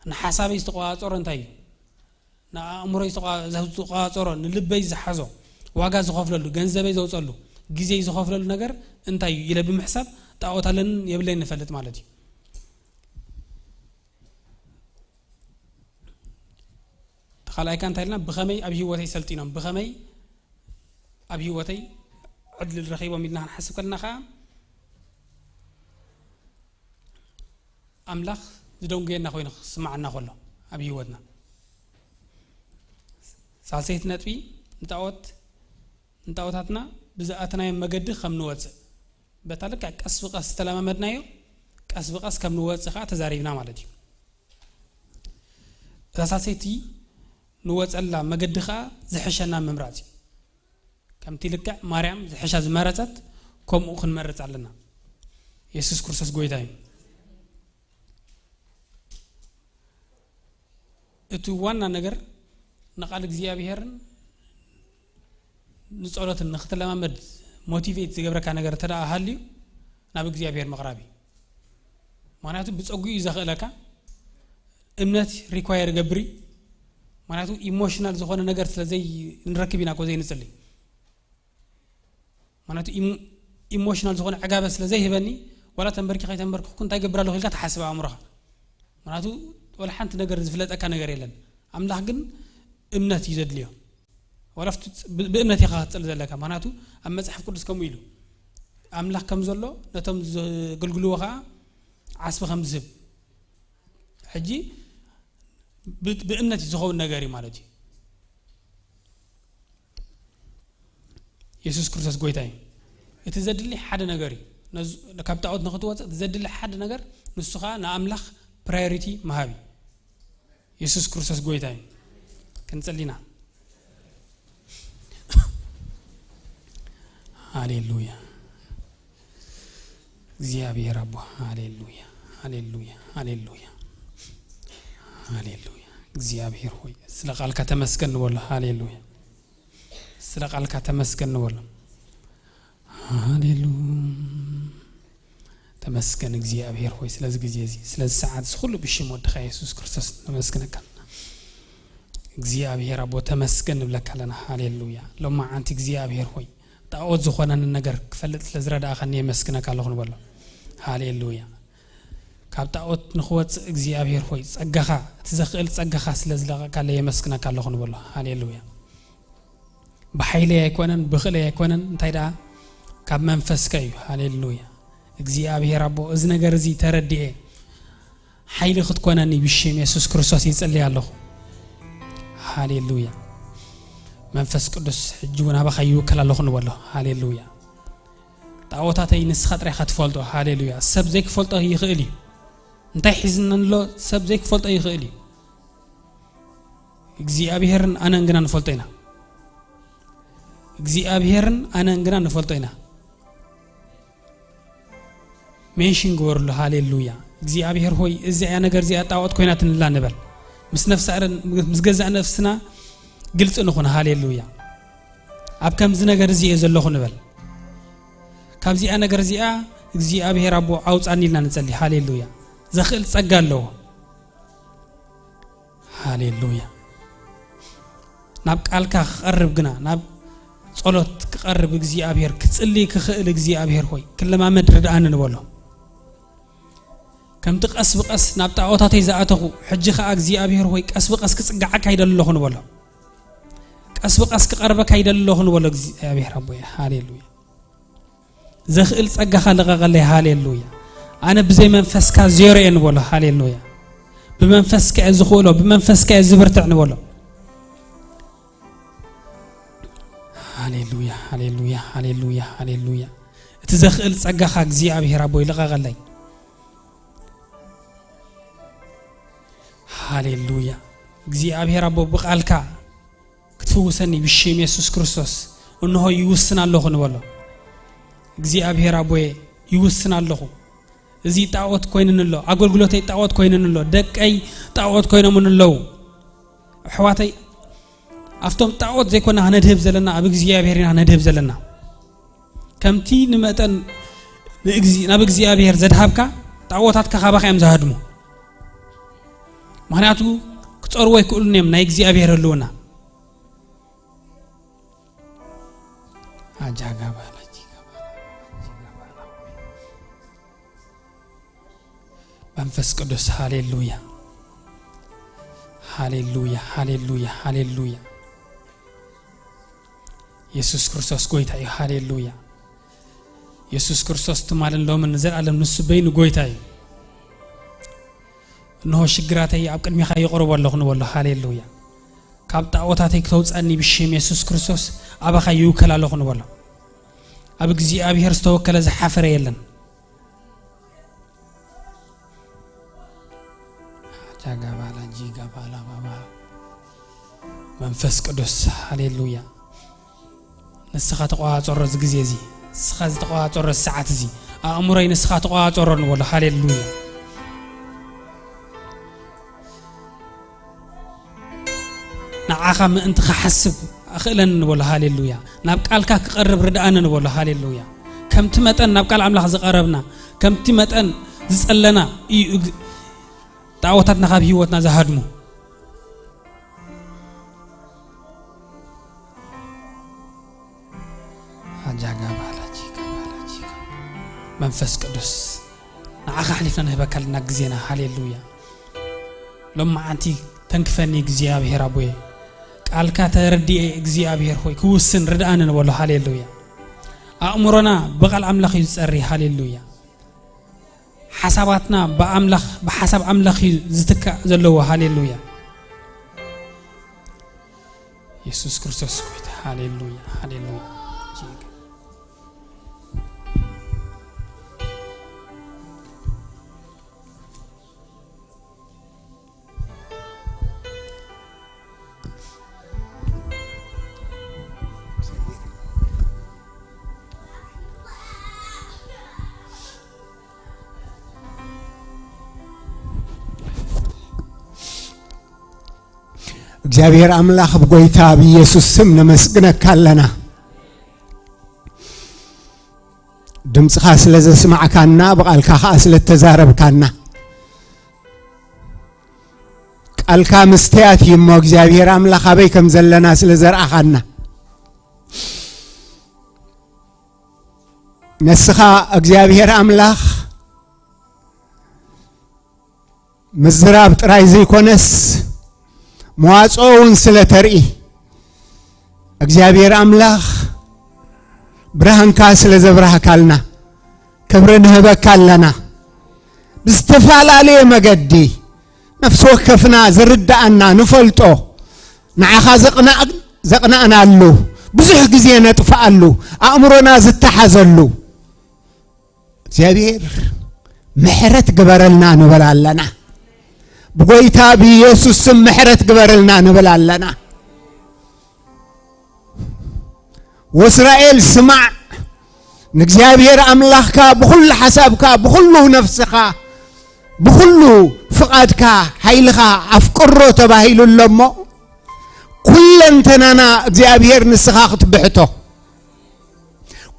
ንሓሳበይ ዝተቆጻጸሮ እንታይ እዩ? ንኣእምሮይ ዝተቋ-፣ ዝተቋጸሮ፣ ንልበይ ዝሓዞ፣ ዋጋ ዝኸፍለሉ፣ ገንዘበይ ዘውጸሉ፣ ግዜይ ዝኸፍለሉ ነገር እንታይ እዩ ኢለ ብምሕሳብ ጣዖት ኣለንን የብለይን ንፈልጥ ማለት እዩ። እቲ ካልኣይ ከ እንታይ ኢልና? ብኸመይ ኣብ ህይወተይ ሰልጢኖም? ብኸመይ ኣብ ህይወተይ ዕድል ረኺቦም ኢልና ክንሓስብ ከለና ኸዓ፣ ኣምላኽ ዝደንጉየና ኮይኑ ክስምዓና ከሎ ኣብ ህይወትና። ሳልሰይቲ ነጥቢ፣ ንጣዖት፣ ንጣዖታትና ብዝኣተናዮ መገዲ ከም ንወፅእ። በታ ልክዕ ቀስ ብቐስ ዝተለማመድናዮ፣ ቀስ ብቐስ ከም ንወፅእ ኸዓ ተዛሪብና ማለት እዩ። እታ ሳልሰይቲ ንወፀላ መገዲ ኸዓ ዝሕሸና ምምራፅ እዩ። ከምቲ ልክዕ ማርያም ዝሕሻ ዝመረጸት፣ ከምኡ ክንመርጽ ኣለና። የሱስ ክርስቶስ ጎይታ እዩ። እቲ ዋና ነገር ንቓል እግዚኣብሔርን ንጸሎትን ንኽትለማመድ ሞቲቬት ዝገብረካ ነገር እንተ ደኣ ሃልዩ፣ ናብ እግዚኣብሔር ምቕራብ እዩ። ምኽንያቱ ብጸጉኡ እዩ ዘኽእለካ። እምነት ሪኳየር ይገብር እዩ። ምኽንያቱ ኢሞሽናል ዝኾነ ነገር ስለ ዘይንረክብ ኢና እኮ ዘይንጽሊ። ምኽንያቱ ኢሞ-፣ ኢሞሽናል ዝኾነ ዕጋበት ስለ ዘይህበኒ፣ ዋላ ተንበርኪ ከይተንበርክኹ እንታይ ገብር ኣለኹ ኢልካ ትሓስብ ኣእምሮኻ። ምኽንያቱ ወላ ሓንቲ ነገር ዝፍለጠካ ነገር የለን። ኣምላኽ ግን እምነት እዩ ዘድልዮ። ዋላ ኣብቲ ብ-፣ ብእምነት ኢኻ ክትጽሊ ዘለካ። ምኽንያቱ ኣብ መጽሓፍ ቅዱስ ከምኡ ኢሉ፣ ኣምላኽ ከም ዘሎ ነቶም ዘገልግልዎ ኸዓ ዓስቢ ከም ዝህብ። ሕጂ ብ-፣ ብእምነት እዩ ዝኸውን ነገር እዩ ማለት እዩ። የሱስ ክርስቶስ ጎይታ እዩ። እቲ ዘድሊ ሓደ ነገር እዩ። ነዚ፣ ካብ ጣዖት ንኽትወፅእ እቲ ዘድሊ ሓደ ነገር፣ ንሱ ኸዓ ንኣምላኽ ፕራዮሪቲ ምሃብ እዩ። የሱስ ክርስቶስ ጎይታ እዩ። ክንጽሊ ኢና። ሃሌሉያ። እግዚኣብሔር ኣቦ፣ ሃሌሉያ፣ ሃሌሉያ፣ ሃሌሉያ፣ ሃሌሉያ። እግዚኣብሔር ሆይ፣ ስለ ቃልካ ተመስገን ንበሎ። ሃሌሉያ። ስለ ቃልካ ተመስገን ንበሎ። ሃሌሉ። ተመስገን እግዚኣብሔር ሆይ፣ ስለዚ ግዜ እዚ፣ ስለዚ ሰዓት እዚ፣ ኩሉ ብሽም ወድኻ የሱስ ክርስቶስ ነመስግነካ። እግዚኣብሔር ኣቦ፣ ተመስገን ንብለካ ኣለና። ሃሌሉያ። ሎማዓንቲ እግዚኣብሔር ሆይ፣ ጣዖት ዝኾነኒ ነገር ክፈልጥ ስለ ዝረዳእኻኒ የመስግነካ ኣለኹ ንበሎ። ሃሌሉያ። ካብ ጣዖት ንኽወፅእ እግዚኣብሔር ሆይ፣ ጸጋኻ፣ እቲ ዘኽእል ጸጋኻ ስለ ዝለቐቃለይ የመስግነካ ኣለኹ ንበሎ። ሃሌሉያ። ብሓይለይ ኣይኮነን፣ ብኽእለይ ኣይኮነን፣ እንታይ ደኣ ካብ መንፈስካ እዩ። ሃሌሉያ። እግዚኣብሔር ኣቦ፣ እዚ ነገር እዚ ተረዲኤ፣ ሓይሊ ክትኮነኒ ብሽም የሱስ ክርስቶስ ይጽሊ ኣለኹ። ሃሌሉያ። መንፈስ ቅዱስ፣ ሕጂ እውን ኣባኻ ይውከል ኣለኹ ንበሎ። ሃሌሉያ። ጣዖታተይ ንስኻ ጥራይ ኢኻ ትፈልጦ። ሃሌሉያ። ሰብ ዘይክፈልጦ ይኽእል እዩ። እንታይ ሒዝና ኣሎ? ሰብ ዘይክፈልጦ ይኽእል እዩ። እግዚኣብሔርን ኣነን ግና ንፈልጦ ኢና። እግዚኣብሔርን ኣነን ግና ንፈልጦ ኢና። ሜንሽን ግበርሉ። ሃሌሉያ። እግዚኣብሔር ሆይ፣ እዚኣ ነገር እዚኣ ጣዖት ኮይናትንላ ንበል። ምስ ነፍሲ ኣረ-፣ ምስ ገዛእ ነፍስና ግልጺ ንኹን። ሃሌሉያ። ኣብ ከምዚ ነገር እዚ እየ ዘለኹ ንበል። ካብዚኣ ነገር እዚኣ እግዚኣብሔር ኣቦ ኣውጻኒ ኢልና ንጸሊ። ሃሌሉያ። ዘኽእል ጸጋ ኣለዎ። ሃሌሉያ። ናብ ቃልካ ክቐርብ ግና፣ ናብ ጸሎት ክቐርብ እግዚኣብሔር፣ ክጽሊ ክኽእል እግዚኣብሔር ሆይ፣ ክለማመድ ርድኣኒ ንበሎ። ከምቲ ቀስ ብቐስ ናብ ጣዖታተይ ዝኣተኹ፣ ሕጂ ኸኣ እግዚኣብሔር ሆይ፣ ቀስ ብቐስ ክጽግዓካ ይደሊ ኣለኹ ንበሎ። ቀስ ብቐስ ክቐርበካ ይደሊ ኣለኹ ንበሎ እግዚኣብሔር ኣቦየ። ሃሌሉያ። ዘኽእል ጸጋኻ ልቐቐለይ። ሃሌሉያ። ኣነ ብዘይ መንፈስካ ዜሮ እየ ንበሎ። ሃሌሉያ። ብመንፈስካ እየ ዝኽእሎ፣ ብመንፈስካ እየ ዝብርትዕ ንበሎ። ሃሌሉያ፣ ሃሌሉያ፣ ሃሌሉያ፣ ሃሌሉያ። እቲ ዘኽእል ጸጋኻ እግዚኣብሔር ኣቦይ ልቐቐለይ። ሃሌሉያ። እግዚኣብሔር ኣቦ ብቓልካ ክትፍውሰኒ ብሽም የሱስ ክርስቶስ እንሆ ይውስን ኣለኹ ንበሎ። እግዚኣብሔር ኣቦየ ይውስን ኣለኹ። እዚ ጣዖት ኮይኑኒ ኣሎ፣ ኣገልግሎተይ ጣዖት ኮይኑኒ ኣሎ፣ ደቀይ ጣዖት ኮይኖምኒ ኣለዉ። ኣሕዋተይ፣ ኣብቶም ጣዖት ዘይኮና ክነድህብ ዘለና ኣብ እግዚኣብሔር ኢና ክነድህብ ዘለና። ከምቲ ንመጠን ንእግዚ-፣ ናብ እግዚኣብሔር ዘድሃብካ ጣዖታትካ ካባኻ እዮም ዝሃድሙ። ምኽንያቱ ክጸርዎ ኣይክእሉን እዮም ናይ እግዚኣብሔር ህልውና። ኣጃጋባላ ጂጋባላ ጂጋባላ። መንፈስ ቅዱስ፣ ሃሌሉያ፣ ሃሌሉያ፣ ሃሌሉያ፣ ሃሌሉያ። የሱስ ክርስቶስ ጎይታ እዩ። ሃሌሉያ። የሱስ ክርስቶስ ትማልን ሎምን ንዘለኣለም ንሱ በይኑ ጎይታ እዩ። እንሆ ሽግራተይ ኣብ ቅድሚኻ የቕርቦ ኣለኹ ንበሎ። ሃሌሉያ። ካብ ጣዖታተይ ክተውፀኒ ብሽም የሱስ ክርስቶስ ኣባኻ ይውከል ኣለኹ ንበሎ። ኣብ እግዚኣብሔር ዝተወከለ ዝሓፈረ የለን። ጃጋባላ ጂጋባላ ባባ። መንፈስ ቅዱስ፣ ሃሌሉያ። ንስኻ ተቆጻጸሮ እዚ ግዜ እዚ፣ ንስኻ ዝተቆጻጸሮ እዚ ሰዓት እዚ፣ ኣእምሮይ ንስኻ ተቆጻጸሮ ንበሎ። ሃሌሉያ። ንዓኻ ምእንቲ ክሓስብ ኣኽእለኒ ንበሎ። ሃሌሉያ። ናብ ቃልካ ክቐርብ ርድኣኒ ንበሎ። ሃሌሉያ። ከምቲ መጠን ናብ ቃል ኣምላኽ ዝቐረብና፣ ከምቲ መጠን ዝጸለና እዩ እግ-፣ ጣዖታትና ካብ ህይወትና ዝሃድሙ። ኣጃጋ ባላጂካ፣ ባላጂካ። መንፈስ ቅዱስ፣ ንዓኻ ኣሕሊፍና ንህበካ ኣለና ግዜና። ሃሌሉያ። ሎማዓንቲ ተንክፈኒ እግዚኣብሔር ኣቦየ። ቃልካ ተረዲኤ እግዚኣብሔር ሆይ ክውስን ርድኣኒ ንበሎ። ሃሌሉያ። ኣእምሮና ብቓል ኣምላኽ እዩ ዝጸሪ። ሃሌሉያ። ሓሳባትና ብኣምላኽ፣ ብሓሳብ ኣምላኽ እዩ ዝትካእ ዘለዎ። ሃሌሉያ። የሱስ ክርስቶስ ጎይታ። ሃሌሉያ፣ ሃሌሉያ። እግዚኣብሔር ኣምላኽ፣ ብጎይታ ብኢየሱስ ስም ነመስግነካ ኣለና። ድምፅኻ ስለ ዘስማዕካና፣ ብቓልካ ኸዓ ስለ እተዛረብካና፣ ቃልካ መስተያት እዩ እሞ፣ እግዚኣብሔር ኣምላኽ ኣበይ ከም ዘለና ስለ ዘርኣኻና፣ ንስኻ እግዚኣብሔር ኣምላኽ ምዝራብ ጥራይ ዘይኮነስ፣ መዋጽኦ እውን ስለ ተርኢ፣ እግዚኣብሔር ኣምላኽ ብርሃንካ ስለ ዘብራህካልና፣ ክብሪ ንህበካ ኣለና። ብዝተፈላለየ መገዲ፣ ነፍሲ ወከፍና ዝርድኣና፣ ንፈልጦ፣ ንዓኻ ዘቕናእ-፣ ዘቕናእናሉ፣ ብዙሕ ግዜ ነጥፍኣሉ፣ ኣእምሮና ዝተሓዘሉ፣ እግዚኣብሔር ምሕረት ግበረልና ንብል ኣለና። ብጎይታ ብኢየሱስ ስም ምሕረት ግበረልና ንብል ኣለና። ወእስራኤል ስማዕ፣ ንእግዚኣብሔር ኣምላኽካ ብኹሉ ሓሳብካ፣ ብኹሉ ነፍስኻ፣ ብኹሉ ፍቓድካ፣ ሓይልኻ ኣፍቅሮ ተባሂሉ ኣሎ እሞ፣ ኩለንተናና እግዚኣብሔር ንስኻ ክትብሕቶ፣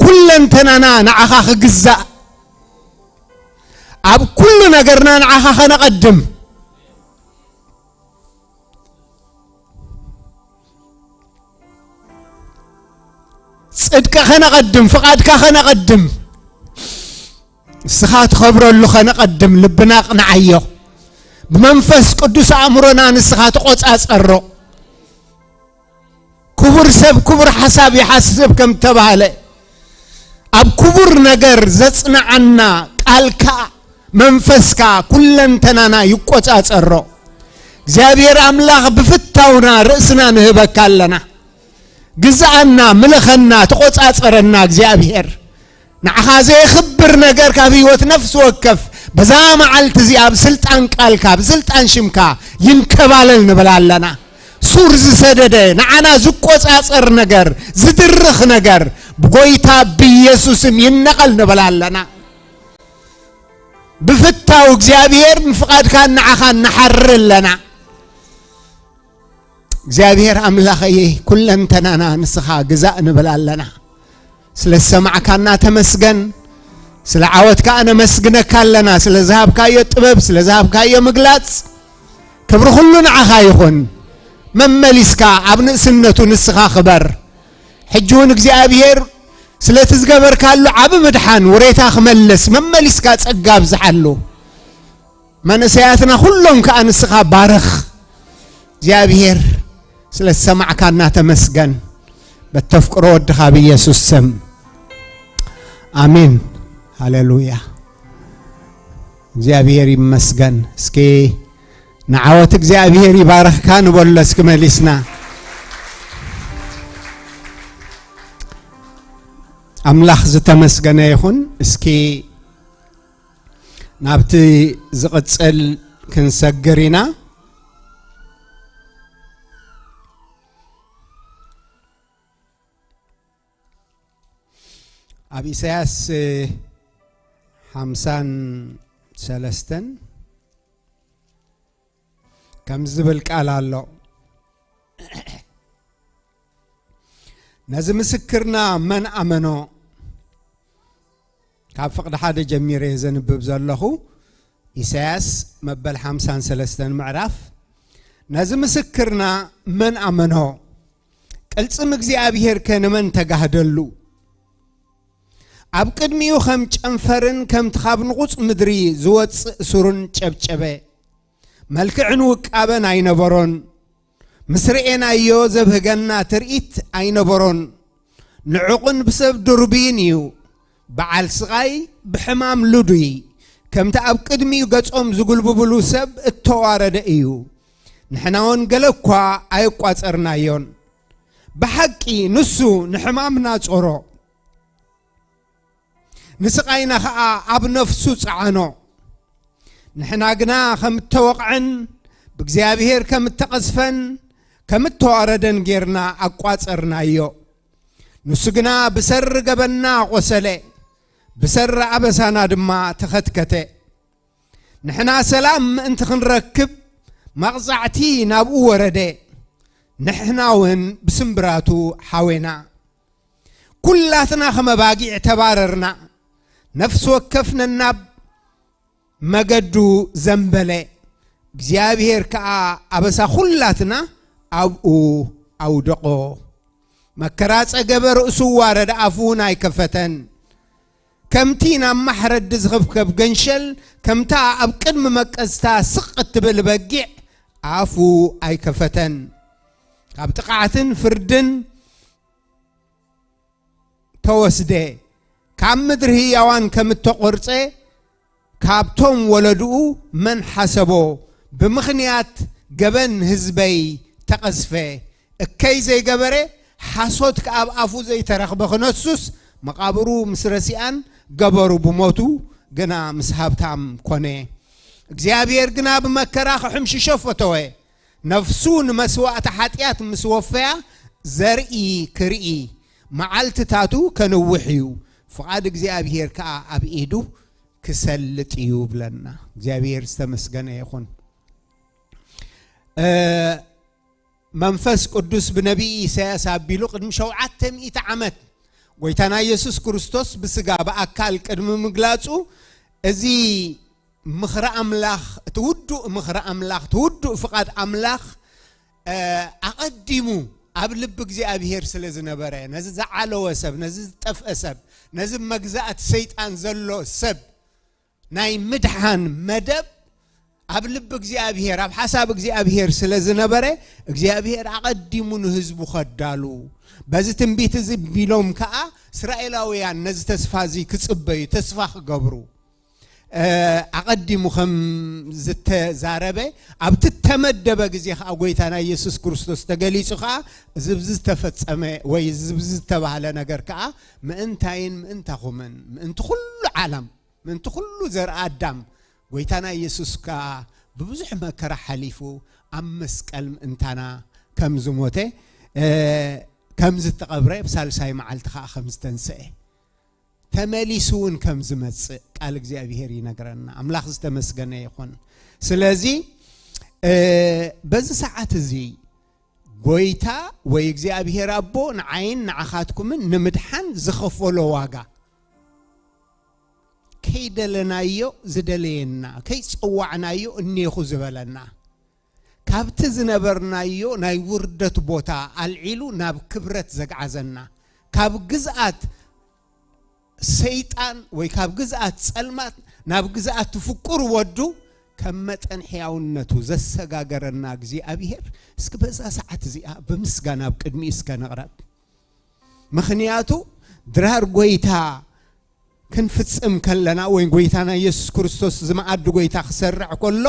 ኩለንተናና ንዓኻ ክግዛእ፣ ኣብ ኩሉ ነገርና ንዓኻ ከነቐድም፣ ጽድቂ ከነቐድም፣ ፍቓድካ ከነቐድም፣ ንስኻ ትኸብረሉ ከነቐድም፣ ልብና ኣቕንዓዮ። ብመንፈስ ቅዱስ ኣእምሮና ንስኻ ተቖጻጸሮ። ክቡር ሰብ ክቡር ሓሳብ ይሓስብ ከም ተባህለ፣ ኣብ ክቡር ነገር ዘጽንዓና ቃልካ፣ መንፈስካ ኩለንተናና ይቆጻጸሮ። እግዚኣብሔር ኣምላኽ ብፍታውና ርእስና ንህበካ ኣለና። ግዛኣና፣ ምልኸና፣ ተቆጻጸረና እግዚኣብሔር። ንዓኻ ዘየኽብር ነገር ካብ ህይወት ነፍሲ ወከፍ በዛ መዓልቲ እዚኣ ብስልጣን ቃልካ፣ ብስልጣን ሽምካ ይንከባለል ንብል ኣለና። ሱር ዝሰደደ፣ ንዓና ዝቆጻጸር ነገር፣ ዝድርኽ ነገር ብጎይታ ብኢየሱስም ይነቐል ንብል ኣለና። ብፍታው እግዚኣብሔር ንፍቓድካን ንዓኻን ንሓሪ ኣለና። እግዚኣብሔር ኣምላኸይ፣ ኩለንተናና ንስኻ ግዛእ ንብል ኣለና። ስለ ዝሰማዕካና ተመስገን። ስለ ዓወት ከኣ ነመስግነካ ኣለና። ስለ ዝሃብካዮ ጥበብ፣ ስለ ዝሃብካዮ ምግላጽ፣ ክብሪ ኩሉ ንዓኻ ይኹን። መመሊስካ ኣብ ንእስነቱ ንስኻ ክበር። ሕጂ እውን እግዚኣብሔር ስለቲ ዝገበርካሉ ዓቢ ምድሓን ውሬታ ክመልስ መመሊስካ ጸጋ ኣብዝሓሉ። መንእሰያትና ኩሎም ከኣ ንስኻ ባርኽ። እግዚኣብሔር ስለ ዝሰማዕካና ተመስገን። በተፍቅሮ ወድኻ ብኢየሱስ ስም። ኣሜን። ሃሌሉያ። እግዚኣብሔር ይመስገን። እስኪ ንዓወት እግዚኣብሔር ይባርኽካ ንበሎ እስኪ መሊስና። ኣምላኽ ዝተመስገነ ይኹን። እስኪ ናብቲ ዝቕጽል ክንሰግር ኢና። ኣብ ኢሳያስ ሓምሳን ሰለስተን ከምዚ ዝብል ቃል ኣሎ። ነዚ ምስክርና መን ኣመኖ? ካብ ፍቕዲ ሓደ ጀሚረ እየ ዘንብብ ዘለኹ። ኢሳያስ መበል ሓምሳን ሰለስተን ምዕራፍ። ነዚ ምስክርና መን ኣመኖ? ቅልጽም እግዚኣብሔር ከ ንመን ተጋህደሉ? ኣብ ቅድሚኡ ከም ጨንፈርን ከምቲ ካብ ንቑጽ ምድሪ ዝወጽእ ሱርን ጨብጨበ። መልክዕን ውቃበን ኣይነበሮን። ምስ ርኤናዮ ዘብህገና ትርኢት ኣይነበሮን። ንዑቕን ብሰብ ድሩብይን እዩ። በዓል ስቓይ ብሕማም ልዱይ፣ ከምቲ ኣብ ቅድሚኡ ገጾም ዝጉልብብሉ ሰብ እተዋረደ እዩ። ንሕናውን ገለ እኳ ኣየቋጸርናዮን። ብሓቂ ንሱ ንሕማምና ጾሮ፣ ንስቓይና ኸኣ ኣብ ነፍሱ ጸዓኖ። ንሕና ግና ከም እተወቕዐን ብእግዚኣብሔር ከም እተቐዝፈን ከም እተዋረደን ጌርና ኣቋጸርናዮ። ንሱ ግና ብሰሪ ገበንና ቖሰለ፣ ብሰሪ ኣበሳና ድማ ተኸትከተ። ንሕና ሰላም ምእንቲ ክንረክብ መቕጻዕቲ ናብኡ ወረደ፣ ንሕና እውን ብስምብራቱ ሓዌና። ኩላትና ከም ኣባጊዕ ተባረርና፣ ነፍሲ ወከፍ ነናብ መገዱ ዘንበለ። እግዚኣብሔር ከኣ ኣበሳ ኩላትና ኣብኡ ኣውደቖ። መከራ ጸገበ፣ ርእሱ ዋረደ፣ ኣፉ እውን ኣይከፈተን። ከምቲ ናብ ማሕረዲ ዝኽብከብ ገንሸል፣ ከምታ ኣብ ቅድሚ መቀዝታ ስቕ እትብል በጊዕ ኣፉ ኣይከፈተን። ካብ ጥቕዓትን ፍርድን ተወስደ። ካብ ምድሪ ህያዋን ከም እተቖርጸ፣ ካብቶም ወለድኡ መን ሓሰቦ? ብምኽንያት ገበን ህዝበይ ተቐዝፈ። እከይ ዘይገበረ፣ ሓሶት ከኣ ኣብ ኣፉ ዘይተረኽበ ክነሱስ፣ መቓብሩ ምስ ረሲኣን ገበሩ ብሞቱ ግና ምስ ሃብታም ኮነ። እግዚኣብሔር ግና ብመከራ ክሕምሽሾ ፈተወ። ነፍሱ ንመስዋእቲ ሓጢኣት ምስ ወፈያ፣ ዘርኢ ክርኢ፣ መዓልትታቱ ከንውሕ እዩ። ፍቓድ እግዚኣብሔር ከኣ ኣብ ኢዱ ክሰልጥ እዩ ብለና። እግዚኣብሔር ዝተመስገነ ይኹን። እ፣ መንፈስ ቅዱስ ብነቢይ ኢሳያስ ኣቢሉ ቅድሚ ሸውዓተ ሚእቲ ዓመት ጎይታና ኢየሱስ ክርስቶስ ብስጋ ብኣካል ቅድሚ ምግላጹ፣ እዚ ምኽሪ ኣምላኽ፣ እቲ ውዱእ ምኽሪ ኣምላኽ፣ እቲ ውዱእ ፍቓድ ኣምላኽ፣ እ፣ ኣቐዲሙ ኣብ ልቢ እግዚኣብሔር ስለ ዝነበረ፣ ነዚ ዝዓለወ ሰብ፣ ነዚ ዝጠፍአ ሰብ፣ ነዚ መግዛእቲ ሰይጣን ዘሎ ሰብ ናይ ምድሓን መደብ ኣብ ልቢ እግዚኣብሔር፣ ኣብ ሓሳብ እግዚኣብሔር ስለ ዝነበረ፣ እግዚኣብሔር ኣቐዲሙ ንህዝቡ ከዳሉ፣ በዚ ትንቢት እዚ ቢሎም ከኣ እስራኤላውያን ነዚ ተስፋ እዚ ክጽበዩ፣ ተስፋ ክገብሩ፣ እ፣ ኣቐዲሙ ከም ዝተዛረበ፣ ኣብቲ እተመደበ ግዜ ከኣ ጎይታና ኢየሱስ ክርስቶስ ተገሊጹ ከኣ፣ እዚ ብዚ ዝተፈጸመ ወይ እዚ ብዚ ዝተባህለ ነገር ከኣ ምእንታይን ምእንታኹምን፣ ምእንቲ ኩሉ ዓለም፣ ምእንቲ ኩሉ ዘርኢ ኣዳም፣ ጎይታና ኢየሱስ ከኣ ብብዙሕ መከራ ሓሊፉ ኣብ መስቀል ምእንታና ከም ዝሞተ፣ እ፣ ከም ዝተቐብረ፣ ብሳልሳይ መዓልቲ ከኣ ከም ዝተንስአ፣ ተመሊሱ እውን ከም ዝመጽእ ቃል እግዚኣብሔር ይነግረና። ኣምላኽ ዝተመስገነ ይኹን። ስለዚ፣ እ፣ በዚ ሰዓት እዚ ጎይታ ወይ እግዚኣብሔር ኣቦ ንዓይን ንዓኻትኩምን ንምድሓን ዝኸፈሎ ዋጋ፣ ከይደለናዮ ዝደለየና፣ ከይጸዋዕናዮ እኔኹ ዝበለና፣ ካብቲ ዝነበርናዮ ናይ ውርደት ቦታ ኣልዒሉ ናብ ክብረት ዘግዓዘና፣ ካብ ግዝኣት ሰይጣን ወይ ካብ ግዝኣት ጸልማት ናብ ግዝኣት ፍቁር ወዱ ከም መጠን ሕያውነቱ ዘሰጋገረና እግዚኣብሔር፣ እስኪ በዛ ሰዓት እዚኣ ብምስጋና ኣብ ቅድሚኡ እስከ ንቕረብ። ምኽንያቱ ድራር ጎይታ ክንፍጽም ከለና ወይ ጎይታና ኢየሱስ ክርስቶስ እዚ መኣዲ ጎይታ ክሰርዕ ከሎ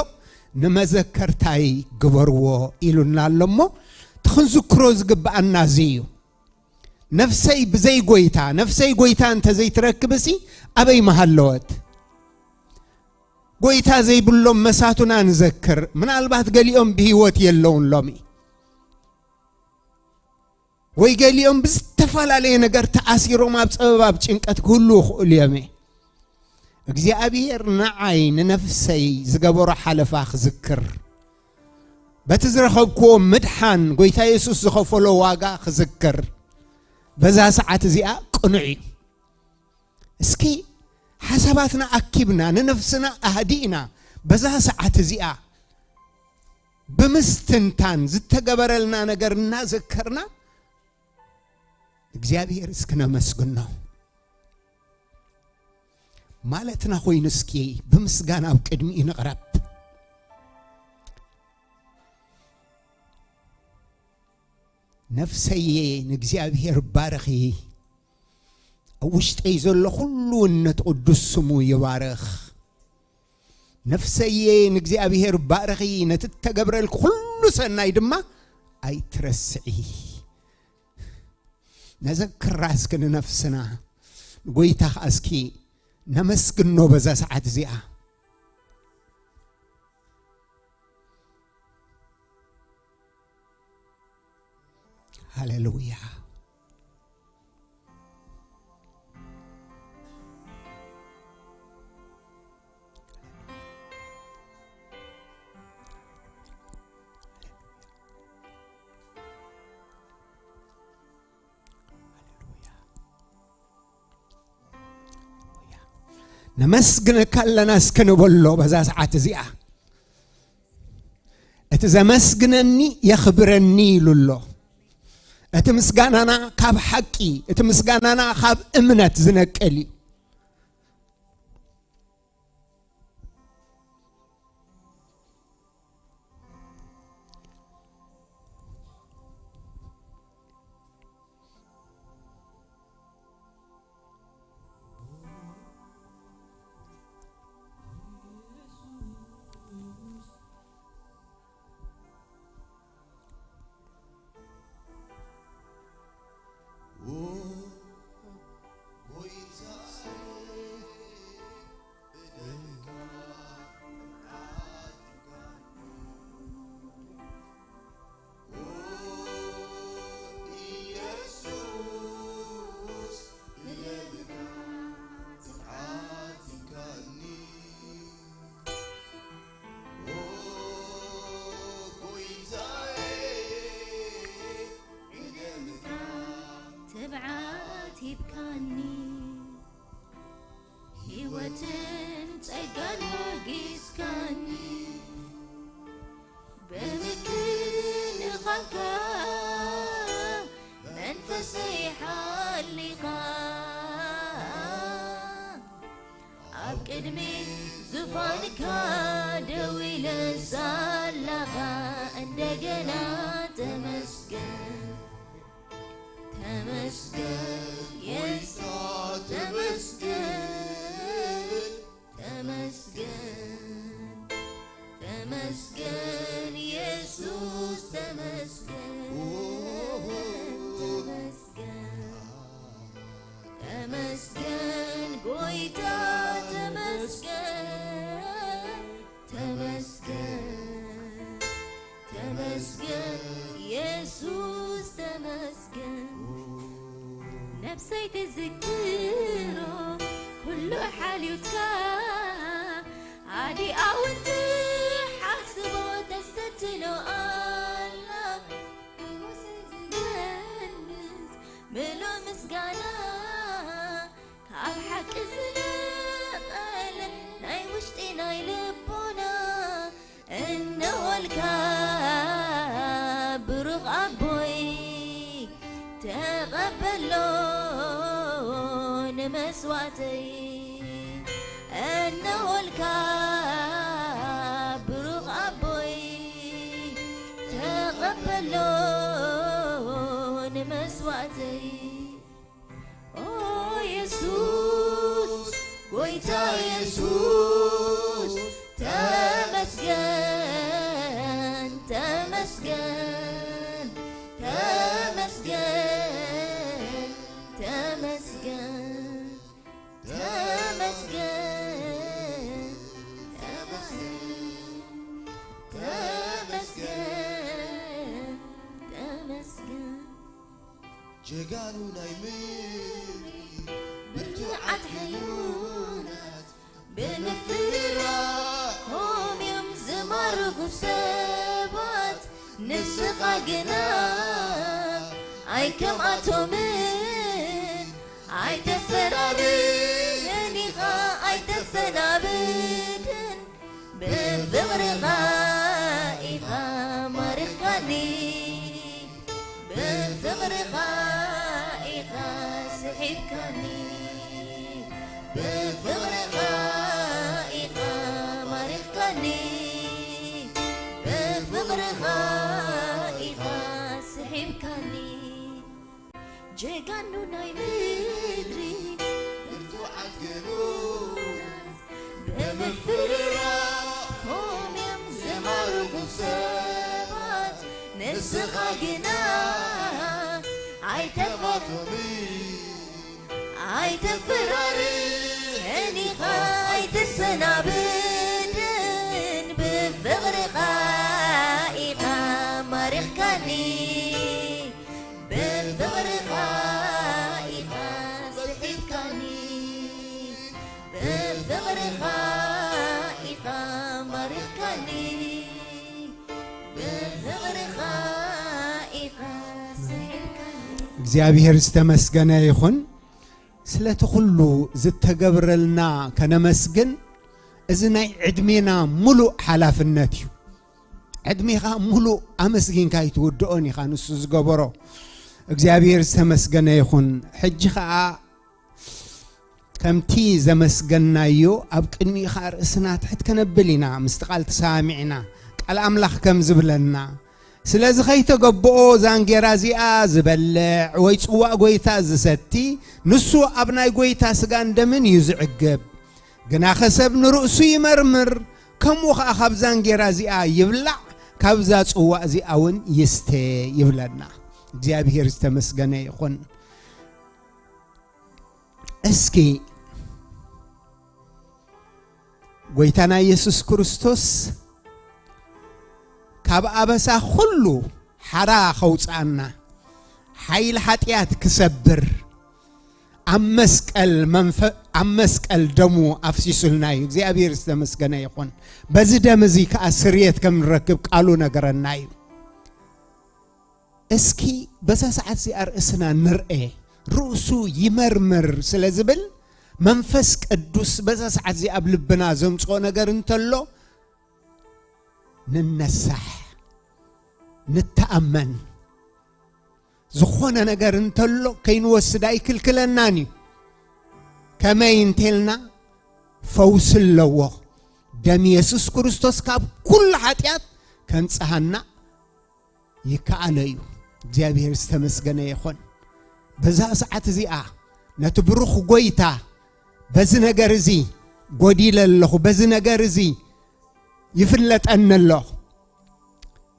ንመዘከርታይ ግበርዎ ኢሉና ኣሎ እሞ፣ እቲ ክንዝክሮ ዝግብኣና እዚ እዩ። ነፍሰይ ብዘይ ጎይታ፣ ነፍሰይ ጎይታ እንተ ዘይትረክብሲ ኣበይ ምሃለወት? ጎይታ ዘይብሎም መሳቱና ንዘክር። ምናልባት ገሊኦም ብህይወት የለውን ሎሚ። ወይ ገሊኦም ብዝተፈላለየ ነገር ተኣሲሮም ኣብ ጸበባ ኣብ ጭንቀት ክህልዉ ይኽእሉ እዮም። እግዚኣብሔር ንዓይ ንነፍሰይ ዝገበሮ ሓለፋ ክዝክር፣ በቲ ዝረኸብክዎ ምድሓን ጎይታ የሱስ ዝኸፈሎ ዋጋ ክዝክር፣ በዛ ሰዓት እዚኣ ቅኑዕ እዩ። እስኪ ሓሳባትና ኣኪብና፣ ንነፍስና ኣህዲእና፣ በዛ ሰዓት እዚኣ ብምስትንታን ዝተገበረልና ነገር እናዘከርና እግዚኣብሔር እስኪ ነመስግኖ። ማለትና ኮይኑ እስኪ ብምስጋና ኣብ ቅድሚኡ ንቕረብ። ነፍሰየ ንእግዚኣብሔር ባርኺ፣ ኣብ ውሽጠይ ዘሎ ኩሉ ነቲ ቅዱስ ስሙ ይባርኽ። ነፍሰየ ንእግዚኣብሔር ባርኺ፣ ነቲ እተገብረልኪ ኩሉ ሰናይ ድማ ኣይትረስዒ። ነዘክራ እስኪ ንነፍስና፣ ንጎይታ ኸኣ እስኪ ነመስግኖ በዛ ሰዓት እዚኣ። ሃሌሉያ። ነመስግነካ ኣለና እስከ ንበሎ በዛ ሰዓት እዚኣ። እቲ ዘመስግነኒ የኽብረኒ ኢሉ ኣሎ። እቲ ምስጋናና ካብ ሓቂ፣ እቲ ምስጋናና ካብ እምነት ዝነቅል እዩ። ትብዓት ሂብካኒ፣ ህይወትን ጸጋን ሞጊስካኒ፣ ብምክንኻንካ መንፈሰይ ሓሊኻ፣ ኣብ ቅድሚ ዙፋንካ ደው ኢለ ሳላኻ፣ እንደገና ተመስገን። ተመስገን የሱስ፣ ተመስገን፣ ተመስገን፣ ተመስገን የሱስ፣ ተመስገን፣ ተመስገን፣ ተመስገን ጎይታ፣ ተመስገን። ተመስገን፣ ተመስገን የሱስ፣ ተመስገን። ነብሰይ ትዝክሮ ኩሉ ሓልዩትካ፣ ኣዲኣ እውን ትሓስቦ ተስተትሎ ኣላ። ዝገልጽ ምሉእ ምስጋና ካብ ሓቂ ዝነቐለ ናይ ውሽጢ ናይ ልቦና እነሆልካ ብሩኽ ኣቦይ ተቐበሎ ንመስዋዕተይ። እነሆልካ ብሩኽ ኣቦይ ተቐበሎ ንመስዋዕተይ። ኦ የሱስ፣ ጎይታ የሱስ፣ ተመስገን፣ ተመስገን፣ ተመስገን፣ ተመስገን፣ ተመስገን፣ ተመስገን፣ ተመስገን። ጀጋኑ ናይ ምድሪ ብርቱዓት ሕዩናት ብምፍርራሆም እዮም ዝማርኹ ሰባት። ንስኻ ግና ኣይከምኣቶምን ኣይተፈራርህን ኢኻ ኣይተሰናብድን። ብፍቕርኻ ኢኻ ማሪኽካኒ፣ ብፍቕርኻ ኢኻ ስሒብካኒ፣ ብፍቕርኻ ኢኻ ማሪኽካኒ፣ ብፍቕርኻ ኢኻ ስሒብካኒ። ጀጋኑ ናይ ምድሪ ብርቱዓት ገሩራት ብምፍርራሆም እዮም ዝማርኹ ሰባት። ንስኻ ግና ኣይተፋቶምን ኣይተፈራርህን ናብድን ብፍቕርኻ ኢኻ ማሪኽካኒ፣ ብፍቕርኻ ኢኻ ስሒብካኒ፣ ብፍቕርኻ ኢኻ ማሪኽካኒ፣ ብፍቕርኻ ኢኻ ስሒብካኒ። እግዚኣብሔር ዝተመስገነ ይኹን። ስለቲ ኩሉ ዝተገብረልና ከነመስግን፣ እዚ ናይ ዕድሜና ሙሉእ ሓላፍነት እዩ። ዕድሜኻ ሙሉእ ኣመስጊንካ ኣይትውድኦን ኢኻ፣ ንሱ ዝገበሮ። እግዚኣብሔር ዝተመስገነ ይኹን። ሕጂ ኸኣ ከምቲ ዘመስገናዮ ኣብ ቅድሚኡ ኸኣ ርእስና ትሕት ከነብል ኢና፣ ምስቲ ቃል ተሰማሚዕና። ቃል ኣምላኽ ከም ዝብለና፣ ስለዚ ኸይተገብኦ ዛንጌራ እዚኣ ዝበልዕ ወይ ጽዋእ ጐይታ ዝሰቲ፣ ንሱ ኣብ ናይ ጐይታ ስጋን ደምን እዩ ዝዕግብ። ግናኸ ሰብ ንርእሱ ይመርምር፣ ከምኡ ኸኣ ካብ ዛንጌራ እዚኣ ይብላዕ፣ ካብዛ ጽዋእ እዚኣ እውን ይስተ ይብለና። እግዚኣብሔር ዝተመስገነ ይኹን። እስኪ ጐይታና ኢየሱስ ክርስቶስ ካብ ኣበሳ ኹሉ ሓራ ኸውጽኣና፣ ሓይሊ ሓጢኣት ክሰብር ኣብ መስቀል መንፈ-፣ ኣብ መስቀል ደሙ ኣፍሲሱልና እዩ። እግዚኣብሔር ዝተመስገነ ይኹን። በዚ ደም እዚ ከኣ ስርየት ከም ንረክብ ቃሉ ነገረና እዩ። እስኪ በዛ ሰዓት እዚኣ ርእስና ንርኤ። ርእሱ ይመርምር ስለ ዝብል መንፈስ ቅዱስ በዛ ሰዓት እዚኣ ኣብ ልብና ዘምጽኦ ነገር እንተሎ ንነሳሕ፣ ንተኣመን። ዝኾነ ነገር እንተሎ ከይንወስድ ኣይክልክለናን እዩ። ከመይ እንተልና ፈውሲ ኣለዎ። ደም የሱስ ክርስቶስ ካብ ኩሉ ሓጢኣት ከንጽሃና ይከኣሎ እዩ። እግዚኣብሔር ዝተመስገነ ይኹን። በዛ ሰዓት እዚኣ ነቲ ብሩኽ ጐይታ በዚ ነገር እዚ ጐዲለ ኣለኹ፣ በዚ ነገር እዚ ይፍለጠኒ ኣሎ፣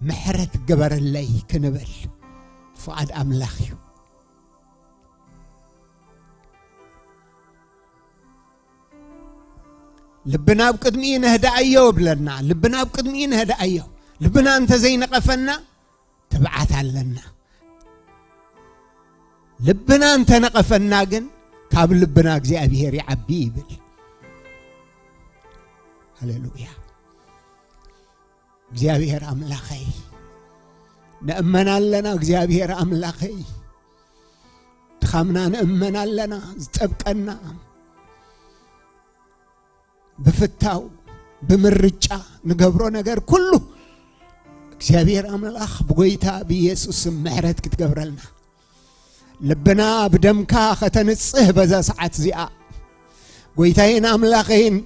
ምሕረት ግበረለይ ክንብል ፍቓድ ኣምላኽ እዩ። ልብና ኣብ ቅድሚኡ ነህድኣዮ እብለና። ልብና ኣብ ቅድሚኡ ነህድኣዮ። ልብና እንተ ዘይነቐፈና ትብዓት ኣለና። ልብና እንተ ነቐፈና ግን ካብ ልብና እግዚኣብሔር ይዓቢ ይብል። ሃሌሉያ። እግዚኣብሔር ኣምላኸይ፣ ንእመን ኣለና። እግዚኣብሔር ኣምላኸይ፣ ድኻምና ንእመን ኣለና። ዝጠብቀና፣ ብፍታው፣ ብምርጫ ንገብሮ ነገር ኩሉ እግዚኣብሔር ኣምላኽ ብጎይታ ብኢየሱስ ስም ምሕረት ክትገብረልና፣ ልብና ብደምካ ከተንጽህ በዛ ሰዓት እዚኣ፣ ጎይታዬን ኣምላኸይን፣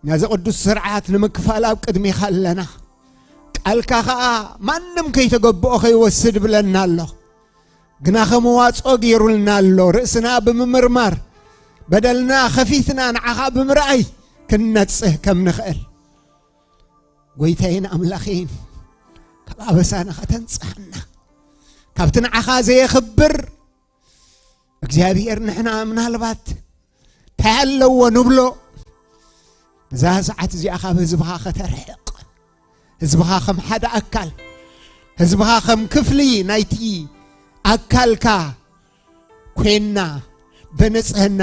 ነዚ ቅዱስ ስርዓት ንምክፋል ኣብ ቅድሚኻ ኣለና። ቃልካ ኸኣ ማንም ከይተገብኦ ከይወስድ ብለና ኣሎ። ግናኸ መዋጽኦ ገይሩልና ኣሎ። ርእስና ብምምርማር፣ በደልና ኸፊትና ንዓኻ ብምርኣይ ክንነጽህ ከም ንኽእል፣ ጎይታዬን ኣምላኸይን፣ ካብ ኣበሳና ኸተንጽሃና፣ ካብቲ ንዓኻ ዘየኽብር እግዚኣብሔር፣ ንሕና ምናልባት እንታይ ኣለዎ ንብሎ፣ እዛ ሰዓት እዚኣ ካብ ህዝብኻ ከተርሕቕ፣ ህዝብኻ ከም ሓደ ኣካል፣ ህዝብኻ ከም ክፍሊ ናይቲ ኣካልካ ኮይንና፣ ብንጽህና፣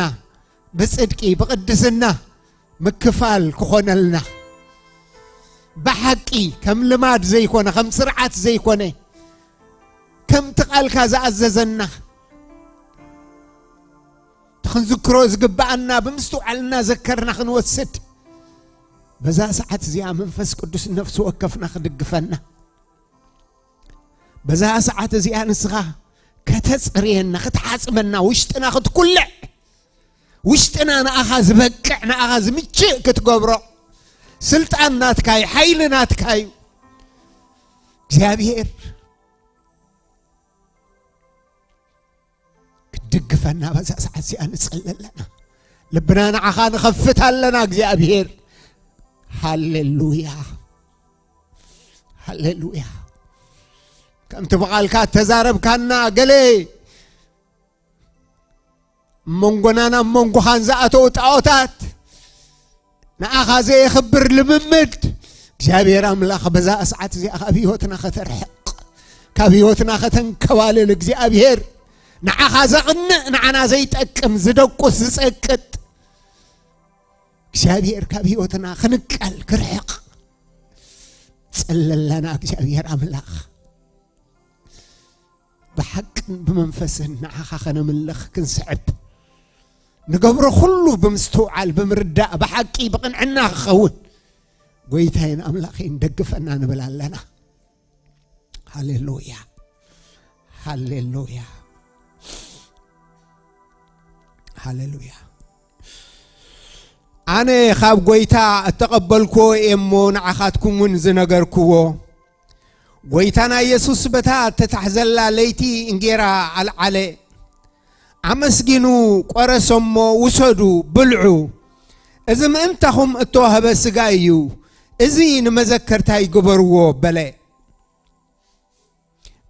ብጽድቂ፣ ብቕድስና ምክፋል ክኾነልና፣ ብሓቂ፣ ከም ልማድ ዘይኮነ፣ ከም ስርዓት ዘይኮነ፣ ከምቲ ቃልካ ዝኣዘዘና፣ እቲ ክንዝክሮ ዝግብኣና ብምስትውዓልና ዘከርና ክንወስድ፣ በዛ ሰዓት እዚኣ መንፈስ ቅዱስ ነፍሲ ወከፍና ክድግፈና፣ በዛ ሰዓት እዚኣ ንስኻ ከተጽርየና፣ ክትሓጽበና፣ ውሽጥና ክትኩልዕ፣ ውሽጥና ንኣኻ ዝበቅዕ፣ ንኣኻ ዝምችእ ክትገብሮ፣ ስልጣን ናትካ እዩ፣ ሓይሊ ናትካ እዩ። እግዚኣብሔር ክትድግፈና በዛ ሰዓት እዚኣ ንጽሊ ኣለና። ልብና ንዓኻ ንኸፍት ኣለና እግዚኣብሔር። ሃሌሉያ፣ ሃሌሉያ። ከምቲ ብቓልካ እተዛረብካና፣ ገለ ኣብ መንጎናን ኣብ መንጎኻን ዝኣተው ጣዖታት፣ ንኣኻ ዘየኽብር ልምምድ፣ እግዚኣብሔር ኣምላኽ በዛ ሰዓት እዚኣ ካብ ህይወትና ከተርሕቕ፣ ካብ ህይወትና ከተንከባልል፣ እግዚኣብሔር ንዓኻ ዘቕንእ፣ ንዓና ዘይጠቅም፣ ዝደቁስ፣ ዝጸቅጥ እግዚኣብሔር ካብ ህይወትና ክንቀል፣ ክርሕቕ ጸለለና። እግዚኣብሔር ኣምላኽ ብሓቅን ብመንፈስን ንዓኻ ከነምልኽ ክንስዕብ፣ ንገብሮ ኩሉ ብምስትውዓል፣ ብምርዳእ፣ ብሓቂ፣ ብቕንዕና ክኸውን፣ ጎይታይን ኣምላኸይን ደግፈና ንብል ኣለና። ሃሌሉያ፣ ሃሌሉያ፣ ሃሌሉያ። ኣነ ካብ ጎይታ እተቐበልክዎ እየ እሞ፣ ንዓኻትኩም እውን ዝነገርክዎ። ጎይታና ኢየሱስ በታ እተታሕዘላ ለይቲ እንጌራ ኣልዓለ፣ ኣመስጊኑ ቆረሰ እሞ፣ ውሰዱ፣ ብልዑ፣ እዚ ምእንታኹም እተዋህበ ሥጋይ እዩ፣ እዚ ንመዘከርታይ ግበርዎ በለ።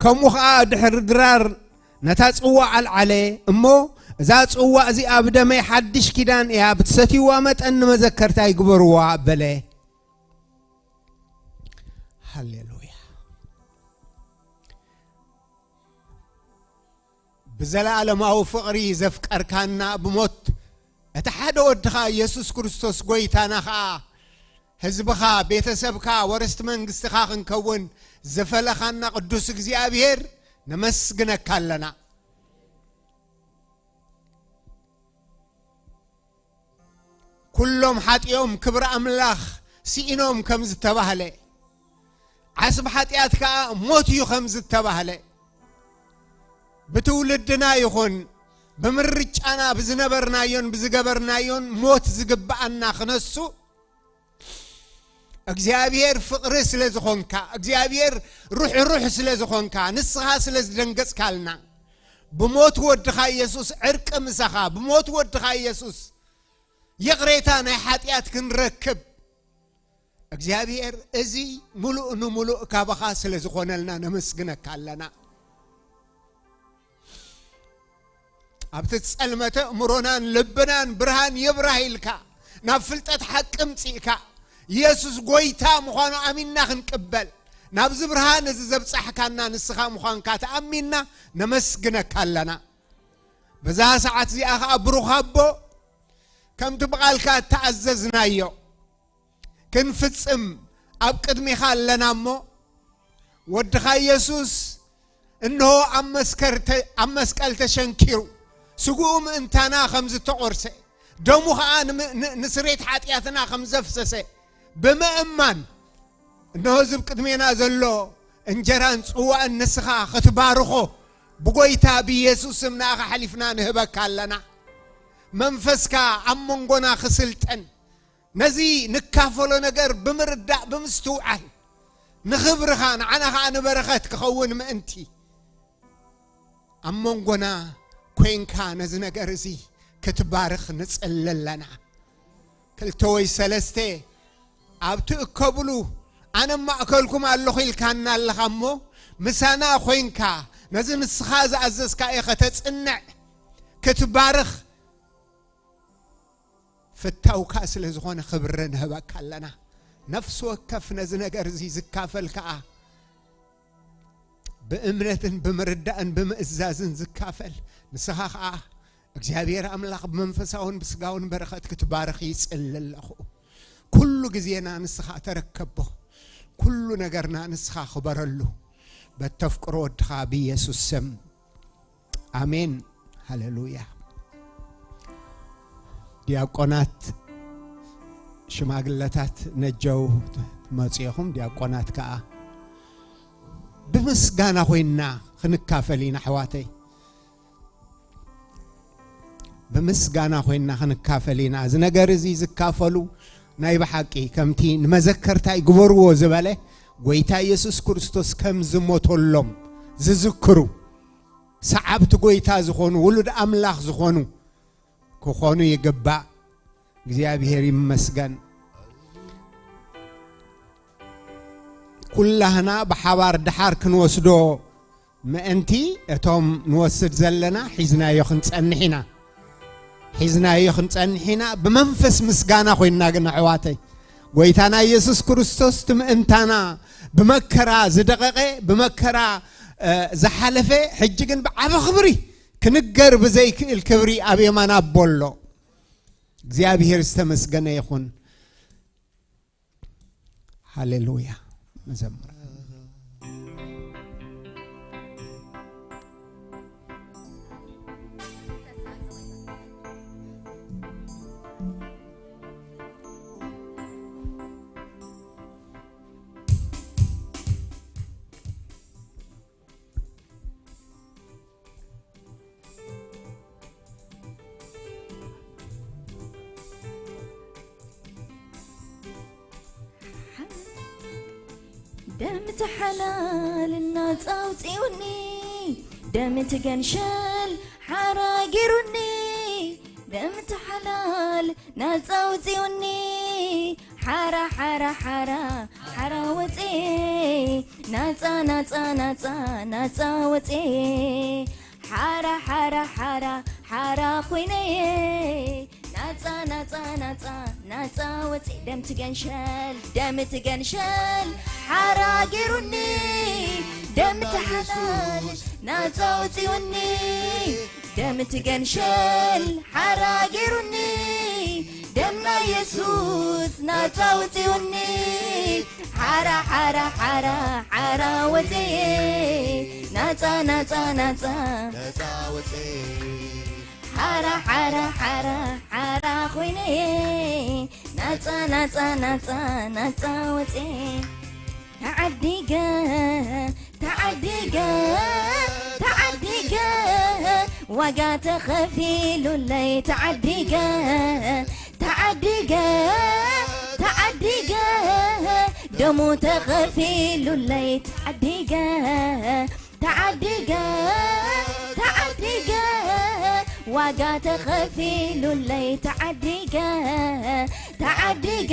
ከምኡ ኸዓ ድሕሪ ድራር ነታ ጽዋእ ኣልዓለ እሞ፣ እዛ ጽዋእ እዚኣ ብደመይ ሓድሽ ኪዳን እያ፣ ብትሰትይዋ መጠን ንመዘከርታይ ግበርዋ በለ። ሃሌሉያ። ብዘለዓለማዊ ፍቕሪ ዘፍቀርካና፣ ብሞት እቲ ሓደ ወድኻ ኢየሱስ ክርስቶስ ጎይታና ኸዓ ህዝብኻ፣ ቤተሰብካ፣ ወረስቲ መንግስትኻ ክንከውን ዝፈለኻና ቅዱስ እግዚኣብሔር ነመስግነካ ኣለና። ኩሎም ሓጢኦም ክብሪ ኣምላኽ ስኢኖም ከም ዝተባህለ፣ ዓስቢ ሓጢኣት ከኣ ሞት እዩ ከም ዝተባህለ፣ ብትውልድና ይኹን ብምርጫና ብዝነበርናዮን ብዝገበርናዮን ሞት ዝግብኣና ክነሱ፣ እግዚኣብሔር ፍቕሪ ስለ ዝኾንካ፣ እግዚኣብሔር ርሕሩሕ ስለ ዝኾንካ፣ ንስኻ ስለ ዝደንገጽካልና፣ ብሞት ወድኻ ኢየሱስ ዕርቂ ምሳኻ፣ ብሞት ወድኻ ኢየሱስ ይቕሬታ ናይ ሓጢኣት ክንረክብ፣ እግዚኣብሔር እዚ ምሉእ ንምሉእ ካባኻ ስለ ዝኾነልና ነመስግነካ ኣለና። ኣብቲ ጸልመተ እምሮናን ልብናን ብርሃን ይብራህ ኢልካ፣ ናብ ፍልጠት ሓቂ ምጺእካ፣ ኢየሱስ ጎይታ ምዃኑ ኣሚንና ክንቅበል፣ ናብዚ ብርሃን እዚ ዘብጻሕካና ንስኻ ምዃንካ ተኣሚንና ነመስግነካ ኣለና። በዛ ሰዓት እዚኣ ኸኣ ብሩኽ ኣቦ፣ ከምቲ ብቓልካ እተኣዘዝናዮ ክንፍጽም ኣብ ቅድሚኻ ኣለና እሞ፣ ወድኻ ኢየሱስ እንሆ ኣብ መስከር ተ-፣ ኣብ መስቀል ተሸንኪሩ፣ ስግኡ ምእንታና ከም ዝተቖርሰ፣ ደሙ ኸኣ ንም-፣ ን-፣ ንስሬት ሓጢኣትና ከም ዘፍሰሰ ብምእማን፣ እንሆ እዚ ኣብ ቅድሜና ዘሎ እንጀራን ጽዋእን ንስኻ ክትባርኾ ብጎይታ ብኢየሱስ ስም ንኣኻ ሓሊፍና ንህበካ ኣለና። መንፈስካ ኣብ መንጎና ክስልጠን፣ ነዚ ንካፈሎ ነገር ብምርዳእ ብምስትውዓል፣ ንኽብርኻ ንዓና ኸኣ ንበረኸት ክኸውን ምእንቲ፣ ኣብ መንጎና ኮይንካ ነዚ ነገር እዚ ክትባርኽ ንጽሊ ኣለና። ክልተ ወይ ሰለስተ ኣብ ትእከብሉ ኣነ ኣብ ማእከልኩም ኣለኹ ኢልካና ኣለኻ እሞ፣ ምሳና ኮይንካ ነዚ ንስኻ ዝኣዘዝካ ኢኻ ከተጽንዕ፣ ክትባርኽ ፍታውካ ስለ ዝኾነ ክብሪ ንህበካ ኣለና። ነፍሲ ወከፍ ነዚ ነገር እዚ ዝካፈል ከኣ ብእምነትን ብምርዳእን ብምእዛዝን ዝካፈል፣ ንስኻ ኸኣ እግዚኣብሔር ኣምላኽ ብመንፈሳውን ብስጋውን በረኸት ክትባረኽ ይጽሊ ኣለኹ። ኩሉ ግዜና ንስኻ ተረከቦ፣ ኩሉ ነገርና ንስኻ ክበረሉ፣ በተፍቅሮ ወድኻ ብኢየሱስ ስም። ኣሜን። ሃሌሉያ። ዲያቆናት፣ ሽማግለታት ነጀው ትመጹ ኢኹም። ዲያቆናት ከኣ ብምስጋና ኮይንና ክንካፈል ኢና ኣሕዋተይ። ብምስጋና ኮይንና ክንካፈል ኢና። እዚ ነገር እዚ ዝካፈሉ ናይ ብሓቂ ከምቲ ንመዘከርታይ ግበርዎ ዝበለ ጎይታ ኢየሱስ ክርስቶስ ከም ዝሞተሎም ዝዝክሩ ሰዓብቲ ጎይታ ዝኾኑ፣ ውሉድ ኣምላኽ ዝኾኑ ክኾኑ ይግባእ። እግዚኣብሔር ይመስገን። ኩላህና ብሓባር ደሓር ክንወስዶ ምእንቲ፣ እቶም ንወስድ ዘለና ሒዝናዮ ክንጸንሕ ኢና። ሒዝናዮ ክንጸንሕ ኢና። ብመንፈስ ምስጋና ኮይንና ግን ኣሕዋተይ፣ ጎይታና ኢየሱስ ክርስቶስ ትምእንታና ብመከራ ዝደቐቐ፣ ብመከራ ዝሓለፈ፣ ሕጂ ግን ብዓቢ ክብሪ፣ ክንገር ብዘይክእል ክብሪ ኣብ የማን ኣቦ ኣሎ። እግዚኣብሔር ዝተመስገነ ይኹን። ሃሌሉያ። መዘምር ደምቲ ሓላል ናጻ ኣውጺኡኒ፣ ደምቲ ገንሸል ሓራ ጌሩኒ። ደምቲ ሓላል ናጻ ኣውጺኡኒ፣ ሓራ ሓራ ሓራ ሓራ ወጺኤ፣ ናጻ ናጻ ናጻ ናጻ ወጺኤ፣ ሓራ ሓራ ሓራ ሓራ ኮይነየ፣ ናጻ ናጻ ናጻ ናጻ ወጺኤ። ደምቲ ገንሸል ደምቲ ገንሸል ሓራ ጌሩኒ፣ ደምቲ ሓላል ናጻ ወጺኡኒ። ደምቲ ገንሸል ሓራ ጌሩኒ፣ ደምና የሱስ ናጻ ኣውጺኡኒ። ሓራ ሓራ ሓራ ሓራ ወጺኤ፣ ናጻ ናጻ ናጻ ናጻ ወጺኤ። ሓራ ሓራ ሓራ ሓራ ኮይነየ፣ ናጻ ናጻ ናጻ ናጻ ወጺኤ። ተዓዲገ ተዓዲገ ተዓዲገ፣ ዋጋ ተኸፊሉለይ። ተዓዲገ ተዓዲገ ተዓዲገ፣ ደሙ ተኸፊሉለይ። ተዓዲገ ተዓዲገ ተዓዲገ፣ ዋጋ ተኸፊሉለይ። ተዓዲገ ተዓዲገ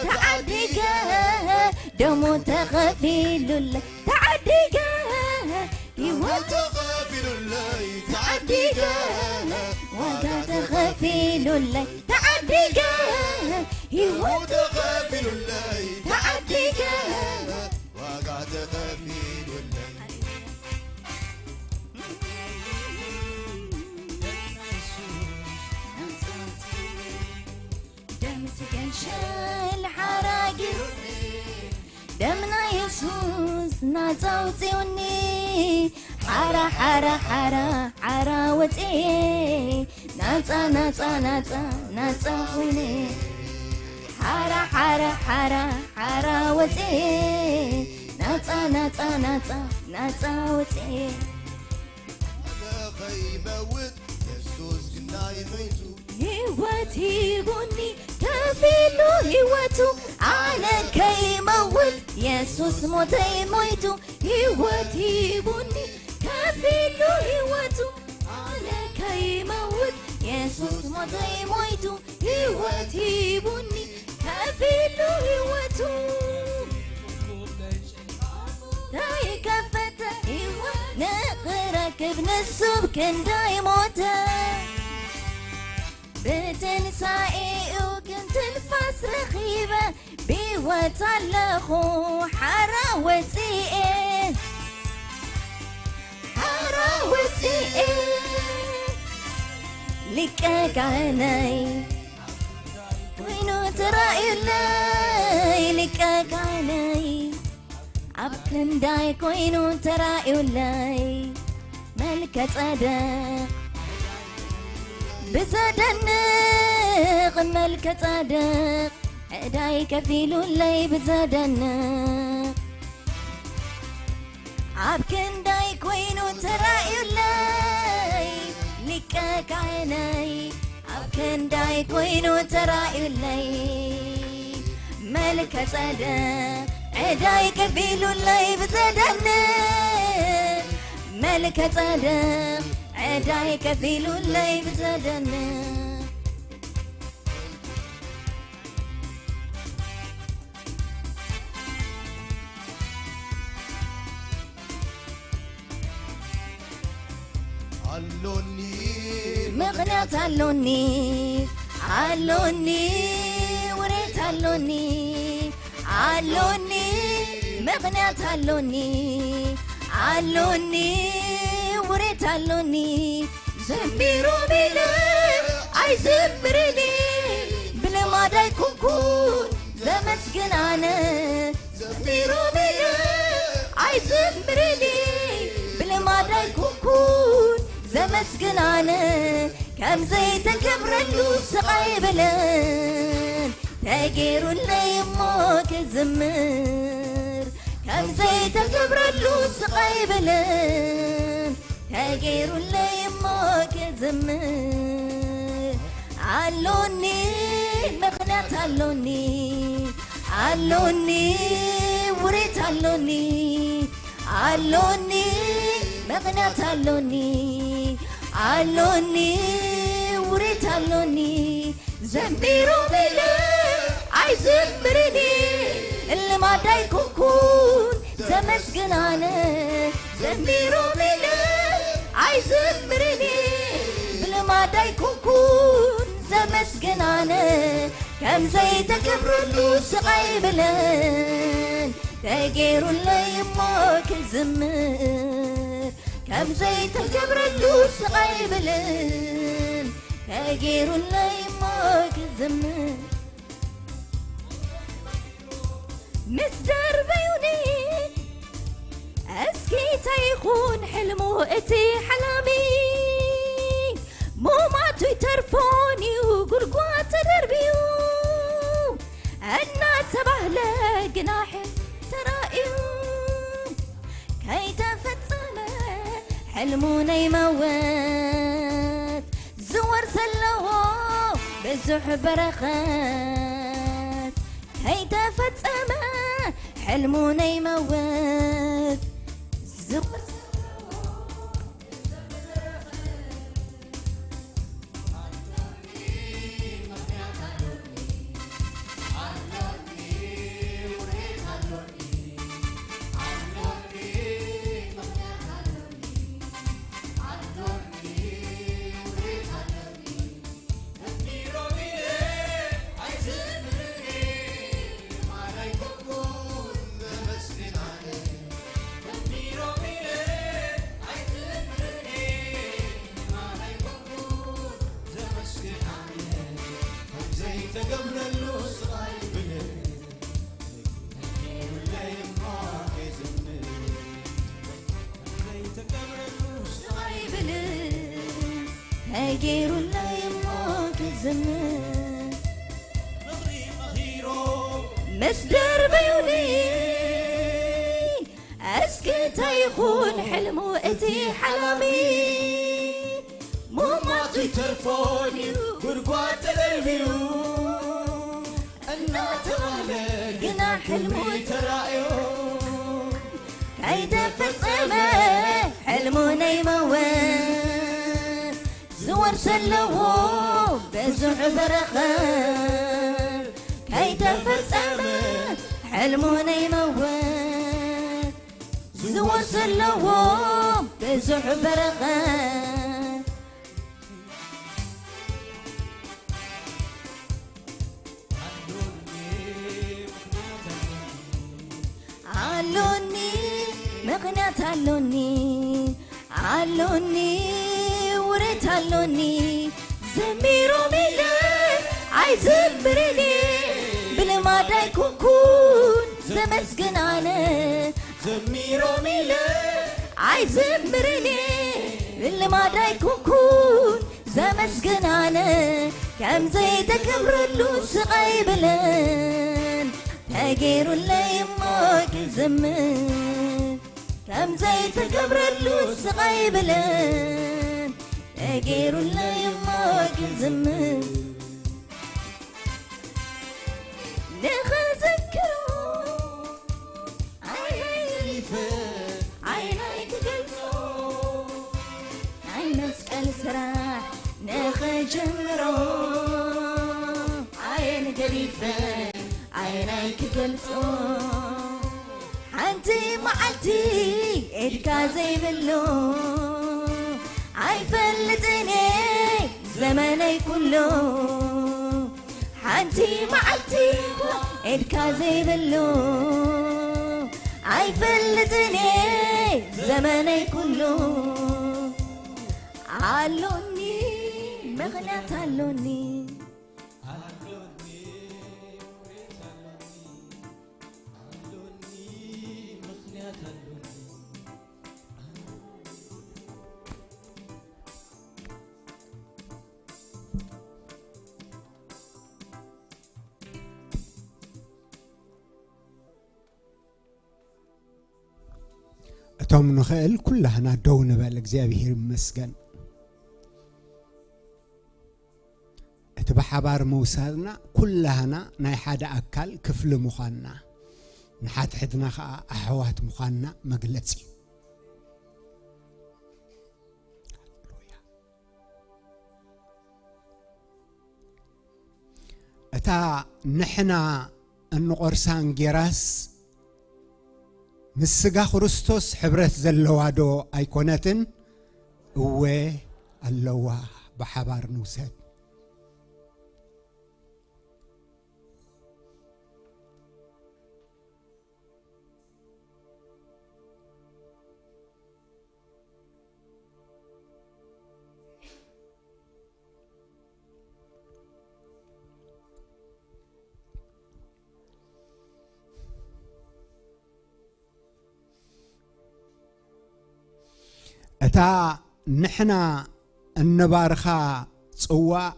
ተዓዲገ፣ ደሙ ተኸፊሉለይ። ተዓዲገ ህይወት ተኸፊሉለይ። ተዓዲገ ዋጋ ተኸፊሉለይ። ተዓዲገ ህይወት ተኸፊሉለይ። ተዓዲገ ዋጋ ተኸፊሉለይ። ደምቲ ገንሸል ሓራ ጌሩኒ፣ ደምና የሱስ ናጻ ኣውጺኡኒ። ሓራ ሓራ ሓራ ሓራ ወጺኤ፣ ናጻ ናጻ ናጻ ናጻ ኮይነ። ሓራ ሓራ ሓራ ሓራ ወጺኤ፣ ናጻ ናጻ ናጻ ናጻ ወጺኤ። ከይመውት የሱስ ግናይ መይቱ፣ ህይወት ሂቡኒ ከፊሉ ህይወቱ። ኣነ ከይመውት የሱስ ሞተይ ሞይቱ፣ ህይወት ሂቡኒ ከፊሉ ህይወቱ። ኣነ ከይመውት የሱስ ሞተይ ሞይቱ፣ ህይወት ሂቡኒ ከፊሉ ህይወቱ። ከይከፈተ ህይወት ንኽረክብ ንሱ ብክንደይ ሞተ። ብትንሳኤኡ ግን ትንፋስ ረኺበ፣ ብህይወት ኣለኹ ሓራ ወፂኤ፣ ሓራ ወፂኤ። ሊቀ ካህነይ ኮይኑ ተራእዩለይ፣ ሊቀ ካህነይ ኣብ ክንዳይ ኮይኑ ተራእዩለይ። መልከ ጸደቅ ብዘደንቅ፣ መልከ ጸደቅ ዕዳይ ከፊሉለይ ብዘደንቅ። ኣብ ክንዳይ ኮይኑ ተራእዩለይ ሊቀ ካህነይ፣ ኣብ ክንዳይ ኮይኑ ተራእዩለይ። መልከ ጸደቅ ዕዳይ ከፊሉለይ ብዘደንቅ፣ መልከ ጸደቅ ዕዳይ ከፊሉለይ ብዘደንቅ። ኣሎኒ ምኽንያት ኣሎኒ ኣሎኒ ውሬት ኣሎኒ ኣሎኒ ምኽንያት ኣሎኒ ኣሎኒ ውሬት ኣሎኒ ዘሚሮም ኢለ ኣይዝምርን ብልማድ ኣይኮንኩን ዘመስግን ኣነ ዘሚሮም ኢለ ኣይዝምርን ብልማድ ኣይኮንኩን ዘመስግን ኣነ ከም ዘይተገብረሉ ስቕ ኣይብልን ተገይሩለይ እሞ ክዝምር ከም ዘይተገብረሉ ስቕ ኣይብልን ተገይሩለይ እሞ ክዝምር ኣሎኒ ምኽንያት ኣሎኒ ኣሎኒ ውሬት ኣሎኒ ኣሎኒ ምኽንያት ኣሎኒ ኣሎኒ ውሬት ኣሎኒ ዘሚሮም ኢለ ኣይዝምርን ልማድ ኣይኮንኩን ዘመስግን ኣነ ዘሚሮም ኢለ ኣይዝምርን ብልማድ ኣይኮንኩን ዘመስግን ኣነ ከም ዘይተገብረሉ ስቕ ኣይብልን ተገይሩለይ እሞ ክዝምር ከም ዘይተገብረሉ ስቕ ኣይብልን ተገይሩለይ እሞ ክዝምር ምስ ደርበዩኒ እስኪ እንታይ ይኹን ሕልሙ እቲ ሓላሚ ሙማቱ ይተርፎን እዩ ጉድጓድ ተደርብዩ እናተባህለ ግናሕ ተራእዩ ከይተፈጸመ ሕልሙ ናይ መወት ዝወር ዘለዎ ብዙሕ በረኸት ከይተፈጸመ ሕልሙ ናይ መወት ዝወር ተገይሩለይ እሞ ክዝምር ምስ ደርበዩኒ እስኪ እንታይ ይኹን ሕልሙ እቲ ሓላሚ ሙማቱ ይተርፎን እዩ ጉድጓድ ተደርብዩ እናተባህለ ግና ሕልሙ ተራእዮ ከይተፈጸመ ሕልሙ ናይ መወት ዝወርስ ኣለዎ ብዙሕ በረኸት ከይተፈጸመ ሕልሙ ናይ መወት ዝወርስ ኣለዎ ብዙሕ በረኸት ኣሎኒ ምኽንያት ኣሎኒ ኣሎኒ ውሬት ኣሎኒ ዘሚሮም ኢለ ኣይዝምርን ብልማድ ኣይኮንኩን ዘመስግን ኣነ ዘሚሮም ኢለ ኣይዝምርን ብልማድ ኣይኮንኩን ዘመስግን ኣነ ከም ዘይተገብረሉ ስቕ ኣይብልን ተገይሩለይ እሞ ክዝምር ከም ዘይተገብረሉ ስቕ ኣይብልን ተገይሩለይ እሞ ክዝምር ንኽዝክሮ ዓይነይ ገሊፈ ዓይነይ ክገልጾ ናይ መስቀል ስራሕ ንኽጅምሮ ዓይን ገሊፈ ዓይነይ ክገልጾ ሓንቲ መዓልቲ ኢድካ ዘይብሉ ኣይፈልጥን እየ ዘመነይ ኩሉ ሓንቲ መዓልቲ ኢድካ ዘይብሉ ኣይፈልጥን እየ ዘመነይ ኩሉ ኣሎኒ ምኽንያት ኣሎኒ እቶም ንኽእል ኩላህና ደው ንበል እግዚኣብሔር ይመስገን እቲ ብሓባር ምውሳድና ኩላህና ናይ ሓደ ኣካል ክፍሊ ምዃንና ንሓድሕድና ኸዓ ኣሕዋት ምዃንና መግለጺ እታ ንሕና እንቖርሳ እንጌራስ ምስ ስጋ ክርስቶስ ሕብረት ዘለዋ ዶ ኣይኮነትን? እወ ኣለዋ፣ ብሓባር ንውሰድ። እታ ንሕና እንባርኻ ጽዋእ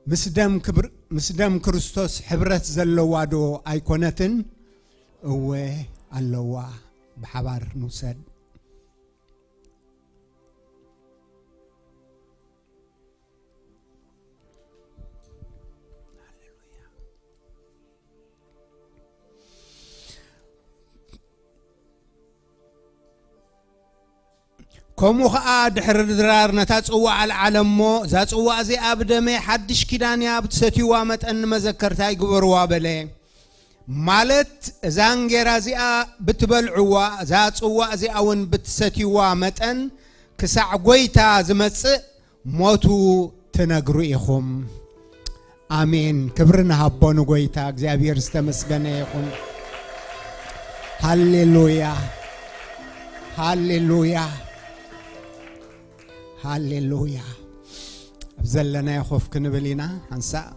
ምስ ደም ክብር-፣ ምስ ደም ክርስቶስ ሕብረት ዘለዋ ዶ ኣይኮነትን? እወ ኣለዋ። ብሓባር ንውሰድ። ከምኡ ኸኣ ድሕሪ ድራር ነታ ጽዋእ ኣልዓለ እሞ፣ እዛ ጽዋእ እዚኣ ብደመይ ሓድሽ ኪዳን እያ፣ ብትሰትይዋ መጠን ንመዘከርታይ ግበርዋ በለ። ማለት እዛ እንጌራ እዚኣ ብትበልዕዋ፣ እዛ ጽዋእ እዚኣ እውን ብትሰትይዋ መጠን ክሳዕ ጐይታ ዝመጽእ ሞቱ ትነግሩ ኢኹም። ኣሜን። ክብሪ ንሃቦ ንጎይታ። እግዚኣብሔር ዝተመስገነ ይኹን። ሃሌሉያ፣ ሃሌሉያ፣ ሃሌሉያ። ኣብ ዘለናዮ ኮፍ ክንብል ኢና። ሓንሳእ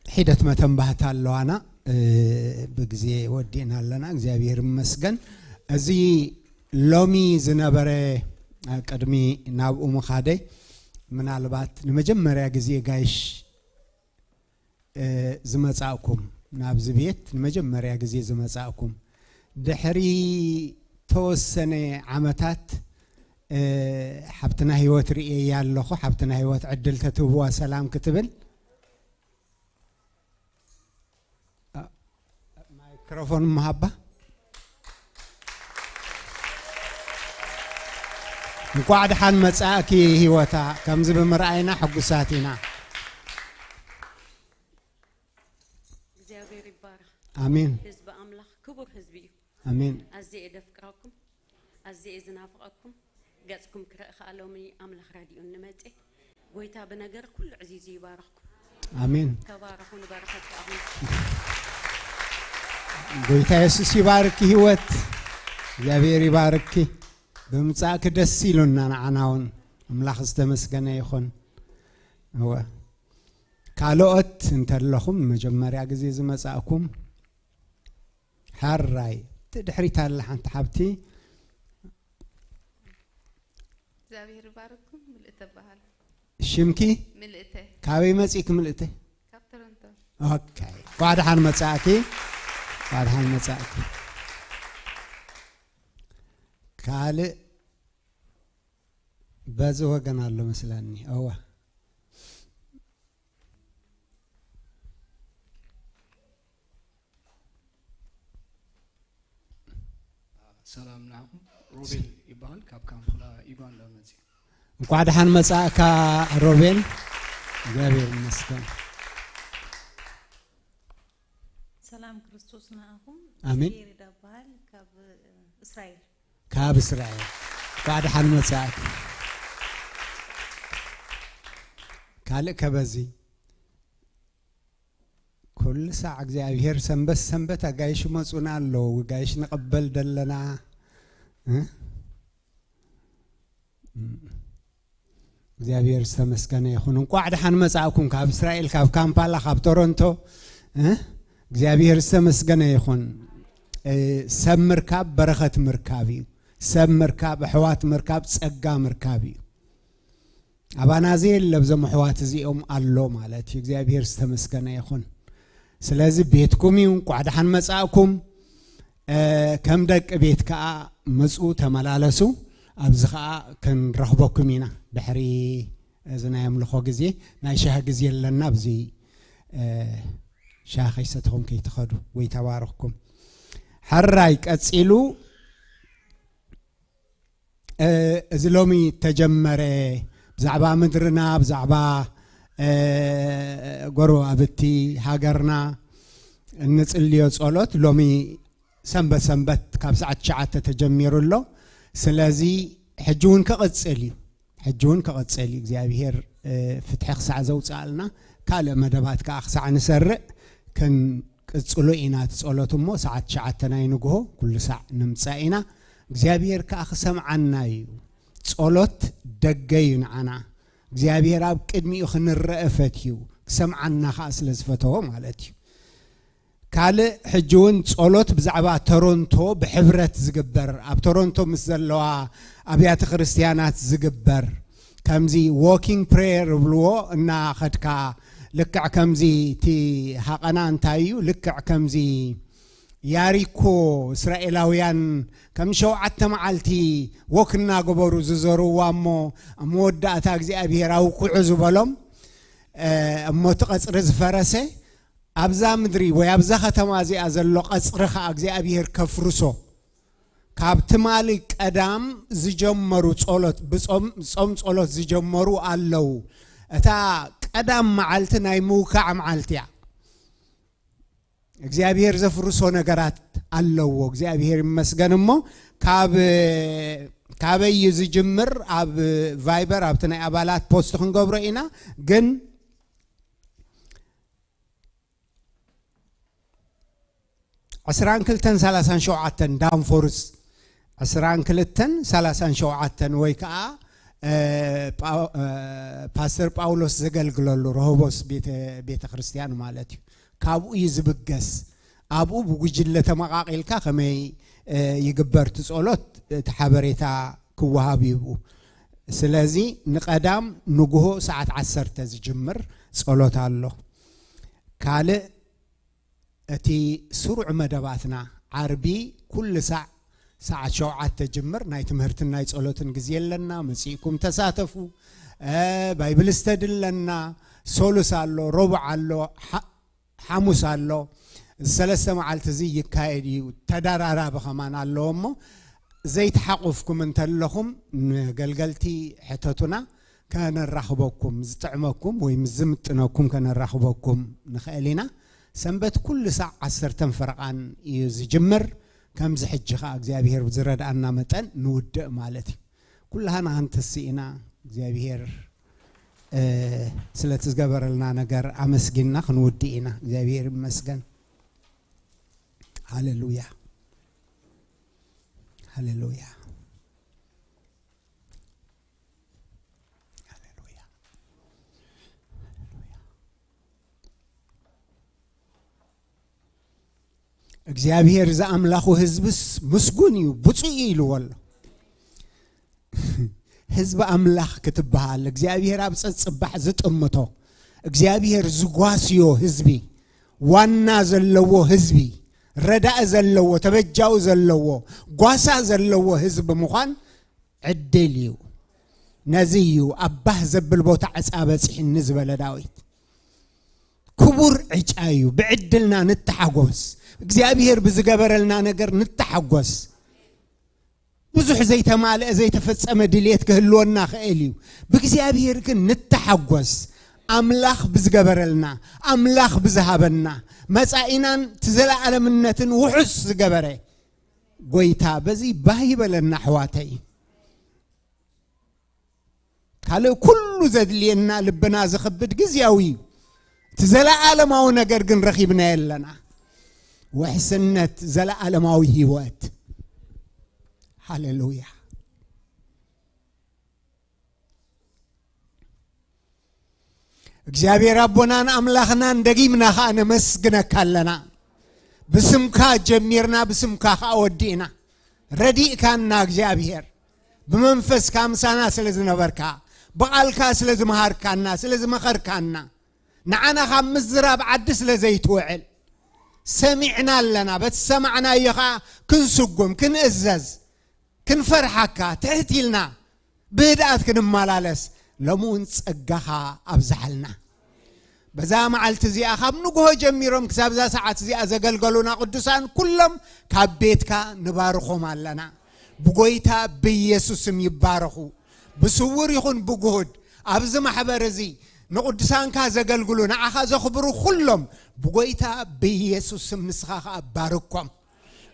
ሒደት መተንባህታ ኣለዋና። እ፣ ብግዜ ወዲእና ኣለና። እግዚኣብሔር ይመስገን። እዚ ሎሚ ዝነበረ፣ እ፣ ቅድሚ ናብኡ ምኻደይ፣ ምናልባት ንመጀመርያ ግዜ ጋይሽ፣ እ፣ ዝመጻእኩም፣ ናብዚ ቤት ንመጀመርያ ግዜ ዝመጻእኩም፣ ድሕሪ ተወሰነ ዓመታት፣ እ፣ ሓብትና ህይወት ርእየያ ኣለኹ። ሓብትና ህይወት ዕድል ተትህብዋ ሰላም ክትብል። እ፣ ማይክሮፎን ምሃባ። እንኳዕ ደሓን መጻእኪ ህይወታ። ከምዚ ብምርኣይና ሕጉሳት ኢና። እግዚኣብሔር ይባረኽ። ኣሜን። ህዝቢ ኣምላኽ ክቡር ህዝቢ እዩ። ኣሜን። ኣዝየ እየ ደፍቅረኩም፣ ኣዝየ እየ ዝናፍቐኩም። ገጽኩም ክርኢ ከኣ ሎሚ ኣምላኽ ረዲኡኒ መጼ። ጎይታ ብነገር ኩሉ ዕዚዙ ይባርኽኩም። ኣሜን። ተባረኹ፣ ንበረኸት ከኣ ሁኑ። ጎይታ የሱስ ይባርኪ ህይወት። እግዚኣብሔር ይባርኪ። ብምጻእኪ ደስ ኢሉና ንዓና እውን። ኣምላኽ ዝተመስገነ ይኹን። እወ። ካልኦት እንተለኹም ንመጀመርያ ግዜ ዝመጻእኩም፣ ሕራይ። እቲ ድሕሪት ኣላ ሓንቲ ሓብቲ። እግዚኣብሔር ይባርኩም። ምልእተ እበሃል። ሽምኪ? ምልእተ። ካበይ መጺእኪ ምልእተ? ካብ ቶሮንቶ። ኦኬ። እንኳዕ ደሓን መጻእኪ። እንኳዕ ደሓን መጻእኪ። ካልእ በዚ ወገን ኣሎ መስለኒ። እወ። ሰላም ንዓኹም። ሮቤል ይበሃል፣ ካብ ካምፓላ ዩጋንዳ መጽእ። እንኳዕ ደሓን መጻእካ ሮቤል። እግዚኣብሔር ይመስገን። ሰላም ክርስቶስ ንዓኹም። ኣሜን። ጽጌረዳ በሃል ካብ እስራኤል። ካብ እስራኤል። እንኳዕ ደሓን መጻእኪ። ካልእ ከበዚ ኩሉ ሳዕ እግዚኣብሔር ሰንበት ሰንበት ኣጋይሽ መጹና ኣለዉ። ጋይሽ ንቐበል ደለና እ? እግዚኣብሔር ዝተመስገነ ይኹን። እንኳዕ ደሓን መጻእኩም ካብ እስራኤል፣ ካብ ካምፓላ፣ ካብ ቶሮንቶ እ? እግዚኣብሔር ዝተመስገነ ይኹን። እ፣ ሰብ ምርካብ በረኸት ምርካብ እዩ። ሰብ ምርካብ፣ ኣሕዋት ምርካብ ጸጋ ምርካብ እዩ። ኣባና ዘየለ ኣብዞም ኣሕዋት እዚኦም ኣሎ ማለት እዩ። እግዚኣብሔር ዝተመስገነ ይኹን። ስለዚ ቤትኩም እዩ፣ እንቋዕ ደሓን መጻእኩም። እ፣ ከም ደቂ ቤት ከኣ ምጹ፣ ተመላለሱ። ኣብዚ ከኣ ክንረኽበኩም ኢና። ድሕሪ እዚ ናይ ኣምልኾ ግዜ ናይ ሻሂ ግዜ ኣለና። ኣብዚ እ፣ ሻሂ ከይሰተኹም ከይትኸዱ ወይ ተባረኽኩም። ሕራይ ቀጺሉ እ፣ እዚ ሎሚ ተጀመረ ብዛዕባ ምድርና፣ ብዛዕባ እ፣ ጎረባብቲ ሃገርና እንጽልዮ ጸሎት ሎሚ ሰንበት ሰንበት ካብ ሰዓት ትሽዓተ ተጀሚሩ ኣሎ። ስለዚ ሕጂ እውን ክቕጽል እዩ። ሕጂ እውን ክቕጽል እዩ። እግዚኣብሔር እ፣ ፍትሒ ክሳዕ ዘውፅኣልና ካልእ መደባት ከዓ ክሳዕ ንሰርእ ክንቅጽሎ ኢና። እቲ ጸሎት እሞ ሰዓት ትሽዓተ ናይ ንግሆ ኩሉ ሳዕ ንምጻእ ኢና። እግዚኣብሔር ከዓ ክሰምዓና እዩ። ጸሎት ደገ እዩ ንዓና። እግዚኣብሔር ኣብ ቅድሚኡ ክንረአ ፈትዩ ክሰምዓና ከዓ ስለ ዝፈተዎ ማለት እዩ። ካልእ ሕጂ እውን ጸሎት ብዛዕባ ቶሮንቶ ብሕብረት ዝግበር፣ ኣብ ቶሮንቶ ምስ ዘለዋ ኣብያተ ክርስትያናት ዝግበር፣ ከምዚ ዎኪንግ ፕሬየር ይብልዎ፣ እናኸድካ ልክዕ ከምዚ እቲ ሃቐና እንታይ እዩ፣ ልክዕ ከምዚ ያሪኮ እስራኤላውያን ከም ሸውዓተ መዓልቲ ወክ እናገበሩ ዝዘርዋ እሞ ኣብ መወዳእታ እግዚኣብሔር ኣውቅዑ ዝበሎም እ፣ እሞ እቲ ቀጽሪ ዝፈረሰ ኣብዛ ምድሪ ወይ ኣብዛ ከተማ እዚኣ ዘሎ ቀጽሪ ኸዓ እግዚኣብሔር ከፍርሶ ካብ ትማሊ ቀዳም ዝጀመሩ ጸሎት ብጾም ጾም ጸሎት ዝጀመሩ ኣለዉ። እታ ቀዳም መዓልቲ ናይ ምውካዕ መዓልቲ እያ። እግዚኣብሔር ዘፍርሶ ነገራት ኣለዎ። እግዚኣብሔር ይመስገን። እሞ ካብ ካበይ እዩ ዝጅምር? ኣብ ቫይበር ኣብቲ ናይ ኣባላት ፖስት ክንገብሮ ኢና። ግን ዕስራን ክልተን ሰላሳን ሸውዓተን ዳንፎርስ ዕስራን ክልተን ሰላሳን ሸውዓተን ወይ ከዓ እ፣ ጳው- እ፣ ፓስተር ጳውሎስ ዘገልግለሉ ረሆቦስ ቤተ ቤተ ክርስቲያን ማለት እዩ። ካብኡ እዩ ዝብገስ። ኣብኡ ብጉጅለ ተመቓቒልካ ከመይ እ፣ ይግበር እቲ ጸሎት እቲ ሓበሬታ ክወሃብ እዩ ብኡ። ስለዚ ንቐዳም ንግሆ ሰዓት ዓሰርተ ዝጅምር ጸሎት ኣሎ። ካልእ እቲ ስሩዕ መደባትና ዓርቢ ኩሉ ሳዕ ሰዓት ሸውዓተ ጅምር ናይ ትምህርትን ናይ ጸሎትን ግዜ ኣለና። መጺእኩም ተሳተፉ። እ፣ ባይብል ስተዲ ኣለና። ሶሉስ ኣሎ፣ ረቡዕ ኣሎ፣ ሓ- ሓሙስ ኣሎ። እዚ ሰለስተ መዓልቲ እዚ ይካየድ እዩ። ተደራራቢ ከማን ኣለዎ እሞ ዘይተሓቑፍኩም እንተለኹም ንገልገልቲ ሕተቱና፣ ከነራኽበኩም፣ ዝጥዕመኩም ወይ ምስ ዝምጥነኩም ከነራኽበኩም ንኽእል ኢና። ሰንበት ኩሉ ሳዕ ዓሰርተን ፈረቓን እዩ ዝጅምር። ከምዚ ሕጂ ኸዓ እግዚኣብሔር ብዝረድኣና መጠን ንውድእ ማለት እዩ። ኩላህና ክንትስእ ኢና። እግዚኣብሔር እ፣ ስለቲ ዝገበረልና ነገር ኣመስጊንና ክንውድእ ኢና። እግዚኣብሔር ይመስገን። ሃሌሉያ፣ ሃሌሉያ፣ ሃሌሉያ፣ ሃሌሉያ። እግዚኣብሔር ዝኣምላኹ ህዝብስ ምስጉን እዩ፣ ብፁዕ እዩ ኢልዎ ኣሎ። ህዝቢ ኣምላኽ ክትበሃል እግዚኣብሔር ኣብ ጸጽባሕ ዝጥምቶ እግዚኣብሔር ዝጓስዮ ህዝቢ ዋና ዘለዎ ህዝቢ ረዳኢ ዘለዎ ተበጃዊ ዘለዎ ጓሳ ዘለዎ ህዝቢ ምዃን ዕድል እዩ። ነዚ እዩ ኣብ ባህ ዘብል ቦታ ዕፃ በፂሕኒ ዝበለ ዳዊት። ክቡር ዕጫ እዩ። ብዕድልና ንተሓጎስ። እግዚኣብሔር ብዝገበረልና ነገር ንተሓጎስ። ብዙሕ ዘይተማልአ ዘይተፈጸመ ድልየት ክህልወና ክእል እዩ። ብእግዚኣብሔር ግን ንተሓጎስ። ኣምላኽ ብዝገበረልና፣ ኣምላኽ ብዝሃበና፣ መጻኢናን እቲ ዘለኣለምነትን ውሑስ ዝገበረ ጎይታ በዚ ባህ ይበለና ኣሕዋተይ። ካልእ ኩሉ ዘድልየና ልብና ዝኽብድ ግዝያዊ እዩ። እቲ ዘለኣለማዊ ነገር ግን ረኺብናዮ ኣለና። ውሕስነት ዘለኣለማዊ ህይወት። ሃሌሉያ። እግዚኣብሔር ኣቦናን ኣምላኽናን ደጊምና ኸኣ ነመስግነካ ኣለና። ብስምካ ጀሚርና፣ ብስምካ ኸኣ ወዲእና። ረዲእካና እግዚኣብሔር፣ ብመንፈስካ ምሳና ስለ ዝነበርካ፣ ብቓልካ ስለ ዝመሃርካና፣ ስለ ዝመኸርካና፣ ንዓና ካብ ምዝራብ ዓዲ ስለ ዘይትውዕል፣ ሰሚዕና ኣለና። በቲ ሰማዕናዮ ኸኣ ክንስጉም፣ ክንእዘዝ፣ ክንፈርሓካ፣ ትሕት ኢልና ብህድኣት ክንመላለስ፣ ሎሚ እውን ጸጋኻ ኣብዝሓልና። በዛ መዓልቲ እዚኣ፣ ካብ ንግሆ ጀሚሮም ክሳብ እዛ ሰዓት እዚኣ ዘገልገሉና ቅዱሳን ኩሎም ካብ ቤትካ ንባርኾም ኣለና። ብጎይታ ብኢየሱስ ስም ይባረኹ። ብስውር ይኹን ብግሁድ፣ ኣብዚ ማሕበር እዚ ንቅዱሳንካ ዘገልግሉ፣ ንዓኻ ዘኽብሩ ኩሎም ብጎይታ ብኢየሱስ ስም ንስኻ ኸኣ ባርኮም።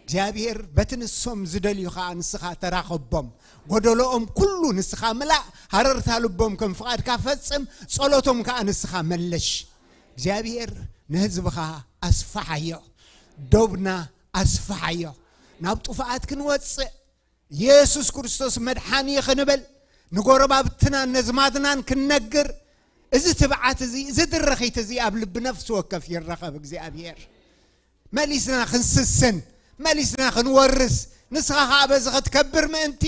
እግዚኣብሔር በቲ ንሶም ዝደልዩ ኸኣ ንስኻ ተራኸቦም። ጎደሎኦም ኩሉ ንስኻ ምላእ፣ ሃረርታ ልቦም ከም ፍቓድካ ፈጽም፣ ጸሎቶም ከኣ ንስኻ መልሽ። እግዚኣብሔር ንህዝብኻ ኣስፍሓዮ፣ ዶብና ኣስፍሓዮ። ናብ ጥፍኣት ክንወጽእ፣ የሱስ ክርስቶስ መድሓኒ ክንብል፣ ንጎረባብትናን ነዝማድናን ክንነግር፣ እዚ ትብዓት እዚ፣ እዚ ድርኺት እዚ ኣብ ልቢ ነፍሲ ወከፍ ይረኸብ እግዚኣብሔር። መሊስና ክንስስን፣ መሊስና ክንወርስ፣ ንስኻ ኸኣ በዚ ኸትከብር ምእንቲ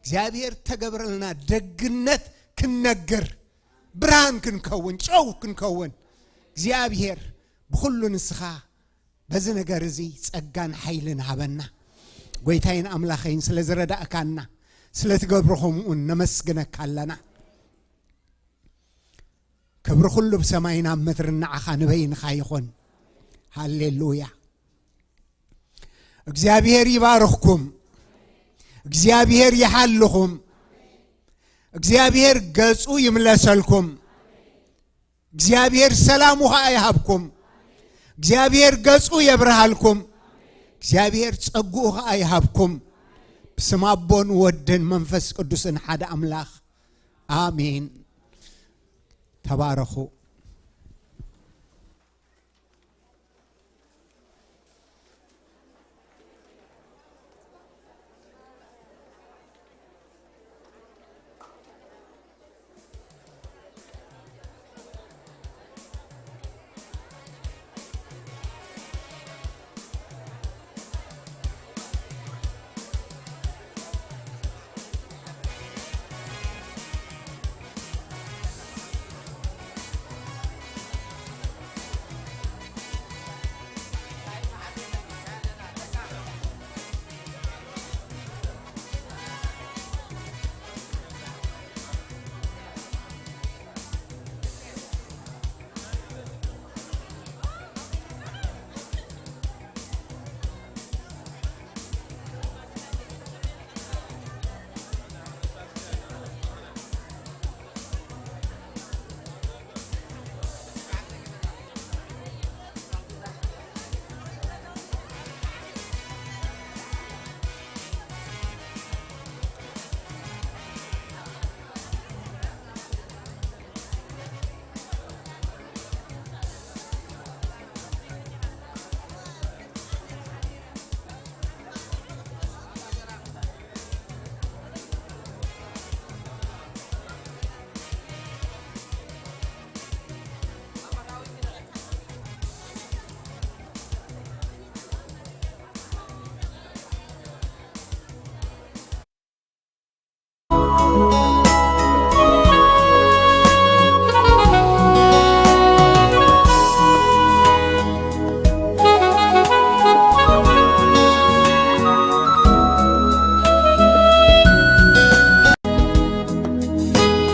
እግዚኣብሔር ተገብረልና ደግነት ክንነግር፣ ብርሃን ክንከውን፣ ጨው ክንከውን እግዚኣብሔር ብኹሉ ንስኻ በዚ ነገር እዚ ጸጋን ሓይልን ሃበና። ጎይታይን ኣምላኸይን ስለ ዝረዳእካና፣ ስለ ትገብሮ ኸምኡን ነመስግነካ ኣለና። ክብሪ ኩሉ ብሰማይን ኣብ ምድርን ንዓኻ ንበይንኻ ይኹን። ሃሌሉያ። እግዚኣብሔር ይባርኽኩም። እግዚኣብሔር ይሓልኹም። እግዚኣብሔር ገጹ ይምለሰልኩም። እግዚኣብሔር ሰላሙ ኸኣ ይሃብኩም። እግዚኣብሔር ገጹ የብርሃልኩም። እግዚኣብሔር ጸግኡ ኸኣ ይሃብኩም። ብስም ኣቦን ወድን መንፈስ ቅዱስን ሓደ ኣምላኽ ኣሜን። ተባረኹ።